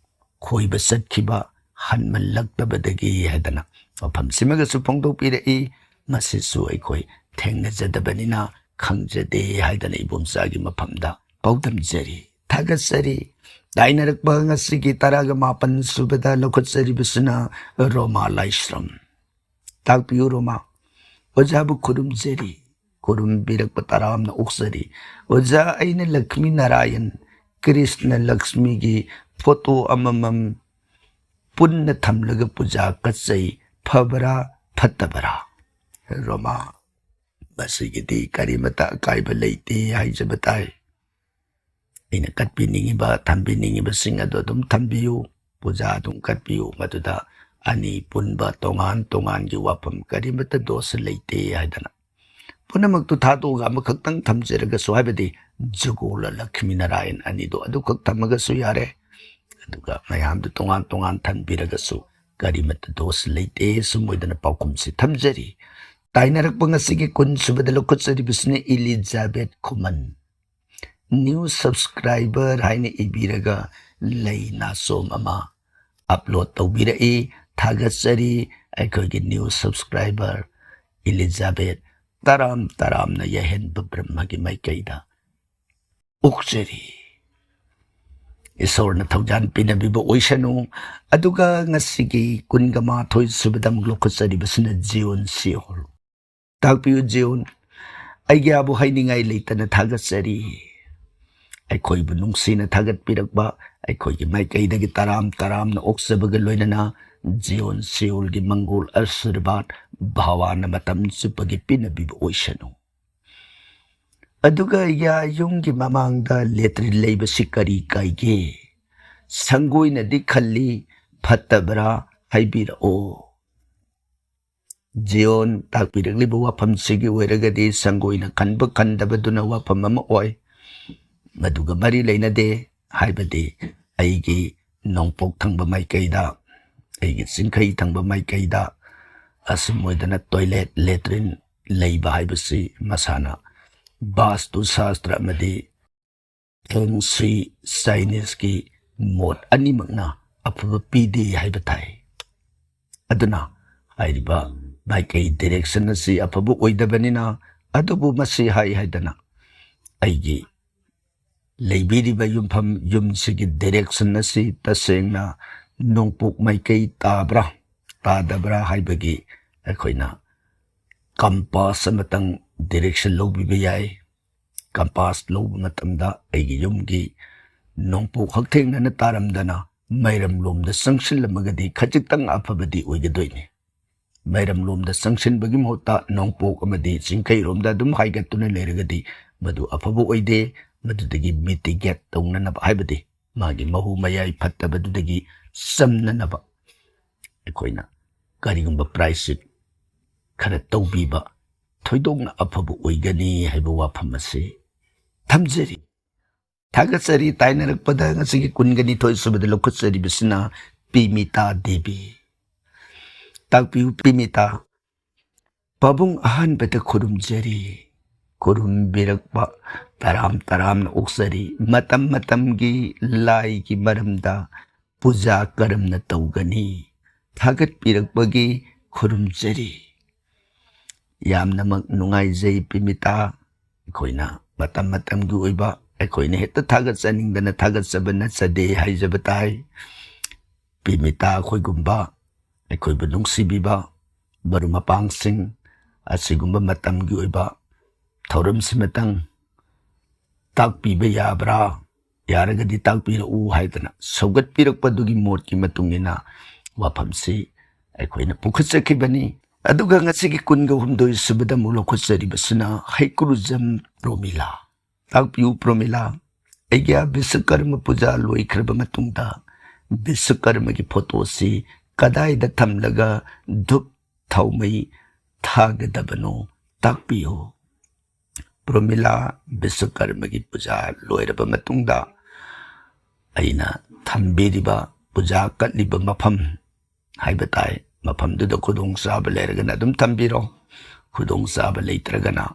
ꯈꯣꯏꯕ ꯆꯠꯈꯤꯕ ꯍꯟꯃꯜꯂꯛꯇꯕꯗꯒꯤ ꯍꯥꯏꯗꯅ ꯋꯥꯐꯝꯁꯤꯃꯒꯁꯨ ꯐꯣꯡꯗꯣꯛꯄꯤꯔꯛꯏ꯫ ꯃꯁꯤꯁꯨ ꯑꯩꯈꯣꯏ ꯊꯦꯡꯅꯖꯗꯕꯅꯤꯅ ꯈꯪꯖꯗꯦ ꯍꯥꯏꯗꯅ ꯏꯕꯣꯝꯆꯥꯒꯤ ꯃꯐꯝꯗ ꯄꯥꯎꯗꯝꯖꯔꯤ꯫ ꯊꯥꯒꯠꯆꯔꯤ꯫ ꯇꯥꯏꯅꯔꯛꯄ ꯉꯁꯤꯒꯤ ꯇꯔꯥꯒ ꯃꯥꯄꯟ ꯁꯨꯕꯗ ꯂꯧꯈꯠꯆꯔꯤꯕꯁꯤꯅ ꯔꯣꯃꯥ ꯂꯥꯏꯁ꯭ꯔꯝ꯫ ꯇꯥꯛꯄꯤꯌꯨ ꯔꯣꯃꯥ꯫ ꯑꯣꯖꯥꯕꯨ ꯈꯨꯔꯨꯝꯖꯔꯤ꯫ ꯈꯨꯔꯨꯝꯕꯤꯔꯛꯄ ꯇꯔꯥꯝꯅ ꯑꯣꯛꯆꯔꯤ꯫ ꯑꯣꯖꯥ, ꯑꯩꯅ ꯂꯛꯁꯃꯤ ꯅꯥꯔꯥꯌꯟ, ꯀ꯭ꯔꯤꯁꯅ ꯂꯛꯁꯃꯤꯒꯤ ꯐꯣꯇꯣ ꯑꯃꯃꯝ ꯄꯨꯟꯅ ꯊꯝꯂꯒ ꯄꯨꯖꯥ ꯀꯠꯆꯩ꯫ ꯐꯕ꯭ꯔꯥ ꯐꯠꯇꯕ꯭ꯔꯥ? ꯔꯣꯃꯥ, ꯃꯁꯤꯒꯤꯗꯤ ꯀꯔꯤꯃꯇ ꯑꯀꯥꯏꯕ ꯂꯩꯇꯦ ꯍꯥꯏꯖꯕ ꯇꯥꯏ꯫ ꯑꯩꯅ ꯀꯠꯄꯤꯅꯤꯡꯉꯤꯕ, ꯊꯝꯕꯤꯅꯤꯡꯉꯤꯕꯁꯤꯡ ꯑꯗꯨ ꯑꯗꯨꯝ ꯊꯝꯕꯤꯌꯨ, ꯄꯨꯖꯥ ꯑꯗꯨꯝ ꯀꯠꯄꯤꯌꯨ꯫ ꯃꯗꯨꯗ ꯑꯅꯤ ꯄꯨꯟꯕ ꯇꯣꯉꯥꯟ ꯇꯣꯉꯥꯟꯒꯤ ꯋꯥꯐꯝ ꯀꯔꯤꯃꯠꯇ ꯗꯣꯁ ꯂꯩꯇꯦ ꯍꯥꯏꯗꯅ ꯄꯨꯝꯅꯃꯛꯇꯨ ꯊꯥꯗꯣꯛꯑꯒ ꯑꯃꯈꯛꯇꯪ ꯊꯝꯖꯔꯒꯁꯨ, ꯍꯥꯏꯕꯗꯤ ꯖꯨꯒꯣꯜ ꯂꯛꯁꯃꯤ ꯅꯥꯔꯥꯌꯟ ꯑꯅꯤꯗꯣ ꯑꯗꯨꯈꯛ ꯊꯝꯃꯒꯁꯨ ꯌꯥꯔꯦ꯫ ꯑꯗꯨꯒ ꯃꯌꯥꯝꯗꯨ ꯇꯣꯉꯥꯟ ꯇꯣꯉꯥꯟ ꯊꯝꯕꯤꯔꯒꯁꯨ ꯀꯔꯤꯃꯠꯇ ꯗꯣꯁ ꯂꯩꯇꯦ꯫ ꯁꯨꯝ ꯑꯣꯏꯗꯅ ꯄꯥꯎꯈꯨꯝꯁꯤ ꯊꯝꯖꯔꯤ꯫ ꯇꯥꯏꯅꯔꯛꯄ ꯉꯁꯤꯒꯤ ꯀꯨꯟ ꯁꯨꯕꯗ ꯂꯧꯈꯠꯆꯔꯤꯕꯁꯤꯅ ꯏꯂꯤꯖꯥꯕꯦꯠ ꯈꯨꯃꯟ꯫ ꯅ꯭ꯌꯨ ꯁꯕꯁꯀ꯭ꯔꯥꯏꯕꯔ ꯍꯥꯏꯅ ꯏꯕꯤꯔꯒ ꯂꯩ ꯅꯥꯆꯣꯝ ꯑꯃ ꯑꯞꯂꯣꯗ ꯇꯧꯕꯤꯔꯛꯏ꯫ ꯊꯥꯒꯠꯆꯔꯤ ꯑꯩꯈꯣꯏꯒꯤ ꯅ꯭ꯌꯨ ꯁꯕꯁꯀ꯭ꯔꯥꯏꯕꯔ ꯏꯂꯤꯖꯥꯕꯦꯠ꯫ ꯇꯔꯥꯝ ꯇꯔꯥꯝꯅ ꯌꯥꯏꯍꯟꯕ ꯕ꯭ꯔꯍ꯭ꯃꯒꯤ ꯃꯥꯏꯀꯩꯗ ꯑꯣꯛꯆꯔꯤ꯫ ꯏꯁꯣꯔꯅ ꯊꯧꯖꯥꯟ ꯄꯤꯅꯕꯤꯕ ꯑꯣꯏꯁꯅꯨ꯫ ꯑꯗꯨꯒ ꯉꯁꯤꯒꯤ ꯀꯨꯟꯒ ꯃꯥꯊꯣꯏ ꯁꯨꯕꯗ ꯑꯃꯨꯛ ꯂꯧꯈꯠꯆꯔꯤꯕꯁꯤꯅ ꯖꯤꯌꯣꯟ ꯁꯤꯑꯣꯜ꯫ ꯇꯥꯛꯄꯤꯌꯨ ꯖꯤꯌꯣꯟ, ꯑꯩꯒꯤꯕꯨ ꯍꯥꯏꯅꯤꯡꯉꯥꯏ ꯂꯩꯇꯅ ꯊꯥꯒꯠꯆꯔꯤ꯫ ꯑꯩꯈꯣꯏꯕꯨ ꯅꯨꯡꯁꯤꯅ ꯊꯥꯒꯠꯄꯤꯔꯛꯄ, ꯑꯩꯈꯣꯏꯒꯤ ꯃꯥꯏꯀꯩꯗꯒꯤ ꯇꯔꯥꯝ ꯇꯔꯥꯝꯅ ꯑꯣꯛꯆꯕꯒ ꯂꯣꯏꯅꯅ ꯖꯤꯌꯣꯟ ꯁꯤꯑꯣꯜꯒꯤ ꯃꯪꯒꯣꯜ ꯑꯁꯤꯔꯕꯥꯗ ꯚꯒꯋꯥꯟꯅ ꯃꯇꯝ ꯆꯨꯞꯄꯒꯤ ꯄꯤꯅꯕꯤꯕ ꯑꯣꯏꯁꯅꯨ꯫ ꯑꯗꯨꯒ ꯌꯥ ꯌꯨꯝꯒꯤ ꯃꯃꯥꯡꯗ ꯂꯦꯇ꯭ꯔꯤꯟ ꯂꯩꯕꯁꯤ ꯀꯔꯤ ꯀꯥꯏꯒꯦ? ꯁꯪꯒꯣꯏꯅꯗꯤ ꯈꯜꯂꯤ, ꯐꯠꯇꯕ꯭ꯔꯥ? ꯍꯥꯏꯕꯤꯔꯛꯑꯣ꯫ ꯖꯤꯌꯣꯟ, ꯇꯥꯛꯄꯤꯔꯛꯂꯤꯕ ꯋꯥꯐꯝꯁꯤꯒꯤ ꯑꯣꯏꯔꯒꯗꯤ ꯁꯪꯒꯣꯏꯅ ꯈꯟꯕ ꯈꯟꯗꯕꯗꯨꯅ ꯋꯥꯐꯝ ꯑꯃ ꯑꯣꯏ꯫ ꯃꯗꯨꯒ ꯃꯔꯤ ꯂꯩꯅꯗꯦ꯫ ꯍꯥꯏꯕꯗꯤ ꯑꯩꯒꯤ ꯅꯣꯡꯄꯣꯛ ꯊꯪꯕ ꯃꯥꯏꯀꯩꯗ, ꯑꯩꯒꯤ ꯆꯤꯡꯈꯩ ꯊꯪꯕ ꯃꯥꯏꯀꯩꯗ ꯑꯁꯨꯝ ꯑꯣꯏꯗꯅ ꯇꯣꯏꯂꯦꯠ, ꯂꯦꯇ꯭ꯔꯤꯟ ꯂꯩꯕ ꯍꯥꯏꯕꯁꯤ ꯃꯁꯥꯅ ꯕꯥꯁꯇꯨ ꯁꯥꯁꯇ꯭ꯔ ꯑꯃꯗꯤ ꯐꯦꯡ ꯁꯨꯏ ꯆꯥꯏꯅꯤꯁꯀꯤ ꯃꯣꯠ ꯑꯅꯤꯃꯛꯅ ꯑꯐꯕ ꯄꯤꯗꯦ ꯍꯥꯏꯕ ꯇꯥꯏ꯫ ꯑꯗꯨꯅ ꯍꯥꯏꯔꯤꯕ ꯃꯥꯏꯀꯩ ꯗꯤꯔꯦꯛꯁꯟ ꯑꯁꯤ ꯑꯐꯕ ꯑꯣꯏꯗꯕꯅꯤꯅ, ꯑꯗꯨꯕꯨ ꯃꯁꯤ ꯍꯥꯏ ꯍꯥꯏꯗꯅ ꯑꯩꯒꯤ ꯂꯩꯕꯤꯔꯤꯕ ꯌꯨꯝꯐꯝ, ꯌꯨꯝꯁꯤꯒꯤ ꯗꯤꯔꯦꯛꯁꯟ ꯑꯁꯤ ꯇꯁꯦꯡꯅ ꯅꯣꯡꯄꯣꯛ ꯃꯥꯏꯀꯩ ꯇꯥꯕ꯭ꯔꯥ ꯇꯥꯗꯕ꯭ꯔꯥ ꯍꯥꯏꯕꯒꯤ ꯑꯩꯈꯣꯏꯅ ꯀꯝꯄꯥꯁ ꯑꯃꯇꯪ ꯗꯤꯔꯦꯛꯁꯟ ꯂꯧꯕꯤꯕ ꯌꯥꯏ꯫ ꯀꯝꯄꯥꯁ ꯂꯧꯕ ꯃꯇꯝꯗ ꯑꯩꯒꯤ ꯌꯨꯝꯒꯤ ꯅꯣꯡꯄꯣꯛ ꯍꯛꯊꯦꯡꯅꯅ ꯇꯥꯔꯝꯗꯅ ꯃꯩꯔꯝꯂꯣꯝꯗ ꯆꯪꯁꯤꯜꯂꯝꯃꯒꯗꯤ ꯈꯖꯤꯛꯇꯪ ꯑꯐꯕꯗꯤ ꯑꯣꯏꯒꯗꯣꯏꯅꯤ꯫ ꯃꯩꯔꯝꯂꯣꯝꯗ ꯆꯪꯁꯤꯟꯕꯒꯤ ꯃꯍꯨꯠꯇ ꯅꯣꯡꯄꯣꯛ ꯑꯃꯗꯤ ꯆꯤꯡꯈꯩꯔꯣꯝꯗ ꯑꯗꯨꯝ ꯍꯥꯏꯒꯠꯇꯨꯅ ꯂꯩꯔꯒꯗꯤ ꯃꯗꯨ ꯑꯐꯕ ꯑꯣꯏꯗꯦ꯫ ꯃꯗꯨꯗꯒꯤ ꯃꯤꯇꯤꯒꯦꯠ ꯇꯧꯅꯅꯕ, ꯍꯥꯏꯕꯗꯤ ꯃꯥꯒꯤ ꯃꯍꯨ ꯃꯌꯥꯏ ꯐꯠꯇꯕꯗꯨꯗꯒꯤ ꯆꯝꯅꯅꯕ ꯑꯩꯈꯣꯏꯅ ꯀꯔꯤꯒꯨꯝꯕ ꯄ꯭ꯔꯥꯏꯁꯤꯠ ꯈꯔ ꯇꯧꯕꯤꯕ ꯊꯣꯏꯗꯣꯛꯅ ꯑꯐꯕ ꯑꯣꯏꯒꯅꯤ ꯍꯥꯏꯕ ꯋꯥꯐꯝ ꯑꯁꯤ ꯊꯝꯖꯔꯤ꯫ ꯊꯥꯒꯠꯆꯔꯤ꯫ ꯇꯥꯏꯅꯔꯛꯄꯗ ꯉꯁꯤꯒꯤ ꯀꯨꯟꯒ ꯅꯤꯊꯣꯏ ꯁꯨꯕꯗ ꯂꯧꯈꯠꯆꯔꯤꯕꯁꯤꯅ ꯄꯤꯃꯤꯇꯥ ꯗꯦꯕꯤ꯫ ꯇꯥꯛꯄꯤꯌꯨ ꯄꯤꯃꯤꯇꯥ꯫ ꯄꯥꯕꯨꯡ ꯑꯍꯥꯟꯕꯗ ꯈꯨꯔꯨꯝꯖꯔꯤ꯫ ꯈꯨꯔꯨꯝꯕꯤꯔꯛꯄ ꯇꯔꯥꯝ ꯇꯔꯥꯝꯅ ꯑꯣꯛꯆꯔꯤ꯫ ꯃꯇꯝ ꯃꯇꯝꯒꯤ ꯂꯥꯏꯒꯤ ꯃꯔꯝꯗ ꯄꯨꯖꯥ ꯀꯔꯝꯅ ꯇꯧꯒꯅꯤ? ꯊꯥꯒꯠꯄꯤꯔꯛꯄꯒꯤ ꯈꯨꯔꯨꯝꯖꯔꯤ꯫ ꯌꯥꯝꯅꯃꯛ ꯅꯨꯡꯉꯥꯏꯖꯩ ꯄꯤꯃꯤꯇꯥ꯫ ꯑꯩꯈꯣꯏꯅ ꯃꯇꯝ ꯃꯇꯝꯒꯤ ꯑꯣꯏꯕ, ꯑꯩꯈꯣꯏꯅ ꯍꯦꯛꯇ ꯊꯥꯒꯠꯆꯅꯤꯡꯗꯅ ꯊꯥꯒꯠꯆꯕ ꯅꯠꯆꯗꯦ ꯍꯥꯏꯖꯕ ꯇꯥꯏ꯫ ꯄꯤꯃꯤꯇꯥ ꯑꯩꯈꯣꯏꯒꯨꯝꯕ, ꯑꯩꯈꯣꯏꯕꯨ ꯅꯨꯡꯁꯤꯕꯤꯕ ꯃꯔꯨꯞ ꯃꯄꯥꯡꯁꯤꯡ, ꯑꯁꯤꯒꯨꯝꯕ ꯃꯇꯝꯒꯤ ꯑꯣꯏꯕ ꯊꯧꯔꯝꯁꯤꯃꯇꯪ ꯇꯥꯛꯄꯤꯕ ꯌꯥꯕ꯭ꯔꯥ? ꯌꯥꯔꯒꯗꯤ ꯇꯥꯛꯄꯤꯔꯛꯎ ꯍꯥꯏꯗꯅ ꯁꯧꯒꯠꯄꯤꯔꯛꯄꯗꯨꯒꯤ ꯃꯣꯠꯀꯤ ꯃꯇꯨꯡ ꯏꯟꯅ ꯋꯥꯐꯝꯁꯤ ꯑꯩꯈꯣꯏꯅ ꯄꯨꯈꯠꯆꯈꯤꯕꯅꯤ꯫ ꯑꯗꯨꯒ ꯉꯁꯤꯒꯤ ꯀꯨꯟꯒ ꯍꯨꯝꯗꯣꯏ ꯁꯨꯕꯗ ꯑꯃꯨꯛ ꯂꯧꯈꯠꯆꯔꯤꯕꯁꯤꯅ ꯍꯩꯀ꯭ꯔꯨꯖꯝ ꯄ꯭ꯔꯣꯃꯤꯂꯥ꯫ ꯇꯥꯛꯄꯤꯌꯨ ꯄ꯭ꯔꯣꯃꯤꯂꯥ, ꯑꯩꯒꯤ ꯕꯤꯁꯀꯔꯃ ꯄꯨꯖꯥ ꯂꯣꯏꯈ꯭ꯔꯕ ꯃꯇꯨꯡꯗ ꯕꯤꯁꯀꯔꯃꯒꯤ ꯐꯣꯇꯣꯁꯤ ꯀꯗꯥꯏꯗ ꯊꯝꯂꯒ ꯙꯨꯞ ꯊꯥꯎꯃꯩ ꯊꯥꯒꯗꯕꯅꯣ ꯇꯥꯛꯄꯤꯌꯨ꯫ ꯄ꯭ꯔꯣꯃꯤꯂꯥ ꯕꯤꯁ꯭ꯋꯀꯔꯃꯒꯤ ꯄꯨꯖꯥ ꯂꯣꯏꯔꯕ ꯃꯇꯨꯡꯗ ꯑꯩꯅ ꯊꯝꯕꯤꯔꯤꯕ ꯄꯨꯖꯥ ꯀꯠꯂꯤꯕ ꯃꯐꯝ ꯍꯥꯏꯕ ꯇꯥꯏ, ꯃꯐꯝꯗꯨꯗ ꯈꯨꯗꯣꯡꯆꯥꯕ ꯂꯩꯔꯒꯅ ꯑꯗꯨꯝ ꯊꯝꯕꯤꯔꯣ, ꯈꯨꯗꯣꯡꯆꯥꯕ ꯂꯩꯇ꯭ꯔꯒꯅ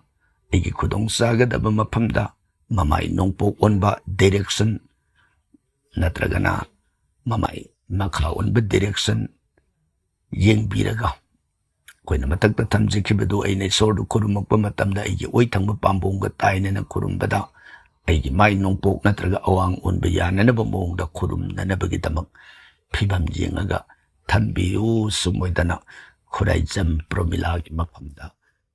ꯑꯩꯒꯤ ꯈꯨꯗꯣꯡꯆꯥꯒꯗꯕ ꯃꯐꯝꯗ ꯃꯃꯥꯏ ꯅꯣꯡꯄꯣꯛ ꯑꯣꯟꯕ direction ꯅꯠꯇ꯭ꯔꯒꯅ ꯃꯃꯥꯏ ꯃꯈꯥ ꯑꯣꯟꯕ direction ꯌꯦꯡꯕꯤꯔꯒ, ꯑꯩꯈꯣꯏꯅ ꯃꯊꯛꯇ ꯊꯝꯖꯈꯤꯕꯗꯨ ꯑꯩꯅ ꯏꯁꯣꯔꯗꯨ ꯈꯨꯔꯨꯝꯃꯛꯄ ꯃꯇꯝꯗ ꯑꯩꯒꯤ ꯑꯣꯏ ꯊꯪꯕ ꯄꯥꯝꯕꯣꯝꯒ ꯇꯥꯏꯅꯅ ꯈꯨꯔꯨꯝꯕꯗ ꯑꯩꯒꯤ ꯃꯥꯏ ꯅꯣꯡꯄꯣꯛ ꯅꯠꯇ꯭ꯔꯒ ꯑꯋꯥꯡ ꯑꯣꯟꯕ ꯌꯥꯅꯅꯕ ꯃꯑꯣꯡꯗ ꯈꯨꯔꯨꯝꯅꯅꯕꯒꯤꯗꯃꯛ ꯐꯤꯕꯝ ꯌꯦꯡꯉꯒ ꯊꯝꯕꯤꯌꯨ꯫ ꯁꯨꯝ ꯑꯣꯏꯗꯅ ꯈꯨꯔꯥꯏꯖꯝ ꯄ꯭ꯔꯣꯃꯤꯂꯥꯒꯤ ꯃꯐꯝꯗ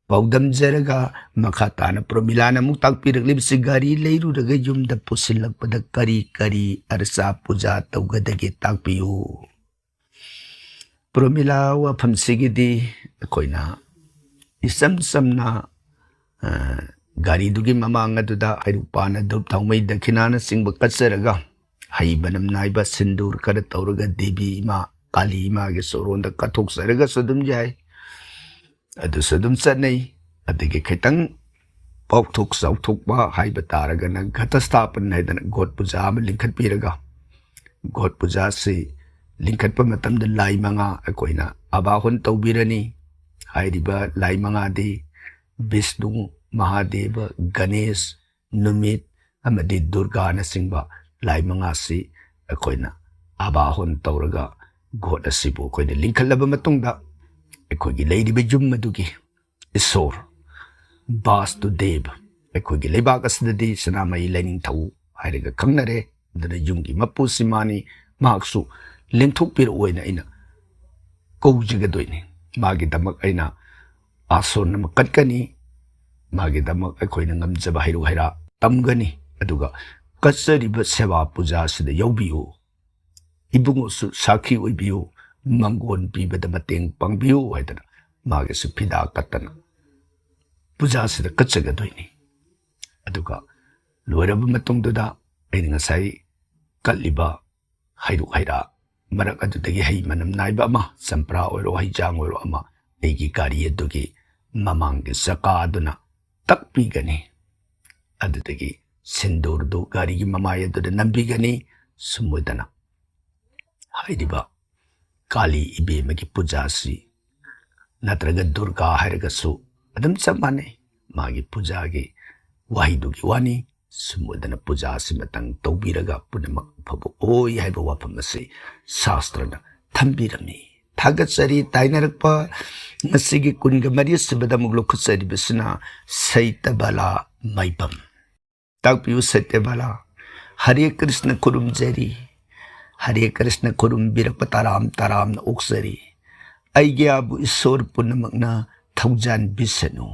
ꯄꯥꯎꯗꯝꯖꯔꯒ, ꯃꯈꯥ ꯇꯥꯅ ꯄ꯭ꯔꯣꯃꯤꯂꯥꯅ ꯑꯃꯨꯛ ꯇꯥꯛꯄꯤꯔꯛꯂꯤꯕꯁꯤ, ꯒꯥꯔꯤ ꯂꯩꯔꯨꯔꯒ ꯌꯨꯝꯗ ꯄꯨꯁꯤꯜꯂꯛꯄꯗ ꯀꯔꯤ ꯀꯔꯤ ꯑꯔꯆꯥ ꯄꯨꯖꯥ ꯇꯧꯒꯗꯒꯦ ꯇꯥꯛꯄꯤꯌꯨ꯫ ꯄ꯭ꯔꯣꯃꯤꯂꯥ ꯋꯥꯐꯝꯁꯤꯒꯤꯗꯤ ꯑꯩꯈꯣꯏꯅ ꯏꯆꯝ ꯆꯝꯅ, ꯑ, ꯒꯥꯔꯤꯗꯨꯒꯤ ꯃꯃꯥꯡ ꯑꯗꯨꯗ ꯍꯩꯔꯨꯛ ꯄꯥꯟꯅ ꯙꯨꯞ ꯊꯥꯎꯃꯩ ꯗꯈꯤꯅꯥꯅꯆꯤꯡꯕ ꯀꯠꯆꯔꯒ, ꯍꯩ ꯃꯅꯝ ꯅꯥꯏꯕ ꯁꯤꯟꯗꯨꯔ ꯈꯔ ꯇꯧꯔꯒ ꯗꯦꯕꯤ ꯏꯃꯥ ꯀꯥꯂꯤ ꯏꯃꯥꯒꯤ ꯁꯣꯔꯣꯟꯗ ꯀꯠꯊꯣꯛꯆꯔꯒꯁꯨ ꯑꯗꯨꯝ ꯌꯥꯏ꯫ ꯑꯗꯨꯁꯨ ꯑꯗꯨꯝ ꯆꯠꯅꯩ꯫ ꯑꯗꯒꯤ ꯈꯤꯇꯪ ꯄꯥꯎꯊꯣꯛ ꯆꯥꯎꯊꯣꯛꯄ ꯍꯥꯏꯕ ꯇꯥꯔꯒꯅ ꯘꯇꯁ꯭ꯊꯥꯄꯟ ꯍꯥꯏꯗꯅ ꯒꯣꯠ ꯄꯨꯖꯥ ꯑꯃ ꯂꯤꯡꯈꯠꯄꯤꯔꯒ, ꯒꯣꯠ ꯄꯨꯖꯥꯁꯤ ꯂꯤꯡꯈꯠꯄ ꯃꯇꯝꯗ ꯂꯥꯏ ꯃꯉꯥ ꯑꯩꯈꯣꯏꯅ ꯑꯕꯥꯍꯣꯟ ꯇꯧꯕꯤꯔꯅꯤ꯫ ꯍꯥꯏꯔꯤꯕ ꯂꯥꯏ ꯃꯉꯥꯗꯤ ꯕꯤꯁꯅꯨ, ꯃꯍꯥꯗꯦꯕ, ꯒꯅꯦꯁ, ꯅꯨꯃꯤꯠ ꯑꯃꯗꯤ ꯗꯨꯔꯒꯥꯅꯆꯤꯡꯕ ꯂꯥꯏ ꯃꯉꯥꯁꯤ ꯑꯩꯈꯣꯏꯅ ꯑꯕꯥꯍꯣꯟ ꯇꯧꯔꯒ ꯒꯣꯠ ꯑꯁꯤꯕꯨ ꯑꯩꯈꯣꯏꯅ ꯂꯤꯡꯈꯠꯂꯕ ꯃꯇꯨꯡꯗ ꯑꯩꯈꯣꯏꯒꯤ ꯂꯩꯔꯤꯕ ꯌꯨꯝ ꯑꯗꯨꯒꯤ ꯏꯁꯣꯔ, ꯕꯥꯁꯇꯨꯗꯦꯕ, ꯑꯩꯈꯣꯏꯒꯤ ꯂꯩꯕꯥꯛ ꯑꯁꯤꯗꯗꯤ ꯁꯅꯥꯃꯍꯤ ꯂꯥꯏꯅꯤꯡꯊꯧ ꯍꯥꯏꯔꯒ ꯈꯪꯅꯔꯦ꯫ ꯑꯗꯨꯅ ꯌꯨꯝꯒꯤ ꯃꯄꯨꯁꯤ ꯃꯥꯅꯤ, ꯃꯍꯥꯛꯁꯨ ꯂꯦꯡꯊꯣꯛꯄꯤꯔꯛꯑꯣ ꯍꯥꯏꯅ ꯑꯩꯅ ꯀꯧꯖꯒꯗꯣꯏꯅꯤ꯫ ꯃꯥꯒꯤꯗꯃꯛ ꯑꯩꯅ ꯑꯥꯁꯣꯟ ꯑꯃ ꯀꯠꯀꯅꯤ, ꯃꯥꯒꯤꯗꯃꯛ ꯑꯩꯈꯣꯏꯅ ꯉꯝꯖꯕ ꯍꯩꯔꯨꯛ ꯍꯩꯔꯥ ꯇꯝꯒꯅꯤ, ꯑꯗꯨꯒ ꯀꯠꯆꯔꯤꯕ ꯁꯦꯕꯥ ꯄꯨꯖꯥꯁꯤꯗ ꯌꯥꯎꯕꯤꯌꯨ, ꯏꯕꯨꯡꯉꯣꯁꯨ ꯁꯥꯈꯤ ꯑꯣꯏꯕꯤꯌꯨ, ꯃꯪꯒꯣꯟ ꯄꯤꯕꯗ ꯃꯇꯦꯡ ꯄꯥꯡꯕꯤꯌꯨ ꯍꯥꯏꯗꯅ ꯃꯥꯒꯤꯁꯨ ꯐꯤꯗꯥ ꯀꯠꯇꯅ ꯄꯨꯖꯥꯁꯤꯗ ꯀꯠꯆꯒꯗꯣꯏꯅꯤ꯫ ꯑꯗꯨꯒ ꯂꯣꯏꯔꯕ ꯃꯇꯨꯡꯗꯨꯗ ꯑꯩꯅ ꯉꯁꯥꯏ ꯀꯠꯂꯤꯕ ꯍꯩꯔꯨꯛ ꯍꯩꯔꯥ ꯃꯔꯛ ꯑꯗꯨꯗꯒꯤ ꯍꯩ ꯃꯅꯝ ꯅꯥꯏꯕ ꯑꯃ, ꯆꯝꯄ꯭ꯔꯥ ꯑꯣꯏꯔꯣ, ꯍꯩꯖꯥꯡ ꯑꯣꯏꯔꯣ ꯑꯃ, ꯑꯩꯒꯤ ꯒꯥꯔꯤ ꯑꯗꯨꯒꯤ ꯃꯃꯥꯡꯒꯤ ꯆꯀꯥ ꯑꯗꯨꯅ ꯇꯛꯄꯤꯒꯅꯤ꯫ ꯑꯗꯨꯗꯒꯤ ꯁꯤꯟꯗꯨꯔꯗꯨ ꯒꯥꯔꯤꯒꯤ ꯃꯃꯥꯏ ꯑꯗꯨꯗ ꯅꯝꯕꯤꯒꯅꯤ꯫ ꯁꯨꯝ ꯑꯣꯏꯗꯅ ꯍꯥꯏꯔꯤꯕ ꯀꯥꯂꯤ ꯏꯕꯦꯝꯃꯒꯤ ꯄꯨꯖꯥꯁꯤ ꯅꯠꯇ꯭ꯔꯒ ꯗꯨꯔꯒꯥ ꯍꯥꯏꯔꯒꯁꯨ ꯑꯗꯨꯝ ꯆꯞ ꯃꯥꯟꯅꯩ꯫ ꯃꯥꯒꯤ ꯄꯨꯖꯥꯒꯤ ꯋꯥꯍꯩꯗꯨꯒꯤ ꯋꯥꯅꯤ꯫ ꯁꯨꯝ ꯑꯣꯏꯗꯅ ꯄꯨꯖꯥ ꯑꯁꯤꯃꯇꯪ ꯇꯧꯕꯤꯔꯒ ꯄꯨꯝꯅꯃꯛ ꯑꯐꯕ ꯑꯣꯏ ꯍꯥꯏꯕ ꯋꯥꯐꯝ ꯑꯁꯤ ꯁꯥꯁꯇ꯭ꯔꯅ ꯊꯝꯕꯤꯔꯝꯃꯤ꯫ ꯊꯥꯒꯠꯆꯔꯤ꯫ ꯇꯥꯏꯅꯔꯛꯄ ꯉꯁꯤꯒꯤ ꯀꯨꯟꯒ ꯃꯔꯤ ꯁꯨꯕꯗ ꯑꯃꯨꯛ ꯂꯧꯈꯠꯆꯔꯤꯕꯁꯤꯅ ꯁꯩꯇꯕꯂꯥ ꯃꯥꯏꯕꯝ꯫ ꯇꯥꯛꯄꯤꯌꯨ ꯁꯩꯇꯕꯂꯥ꯫ ꯍꯔꯦ ꯀ꯭ꯔꯤꯁꯅ ꯈꯨꯔꯨꯝꯖꯔꯤ꯫ ꯍꯔꯦ ꯀ꯭ꯔꯤꯁꯅ ꯈꯨꯔꯨꯝꯕꯤꯔꯛꯄ ꯇꯔꯥꯝ ꯇꯔꯥꯝꯅ ꯑꯣꯛꯆꯔꯤ꯫ ꯑꯩꯒꯤ ꯑꯥꯕꯨ ꯏꯁꯣꯔ ꯄꯨꯝꯅꯃꯛꯅ ꯊꯧꯖꯥꯟꯕꯤꯁꯅꯨ꯫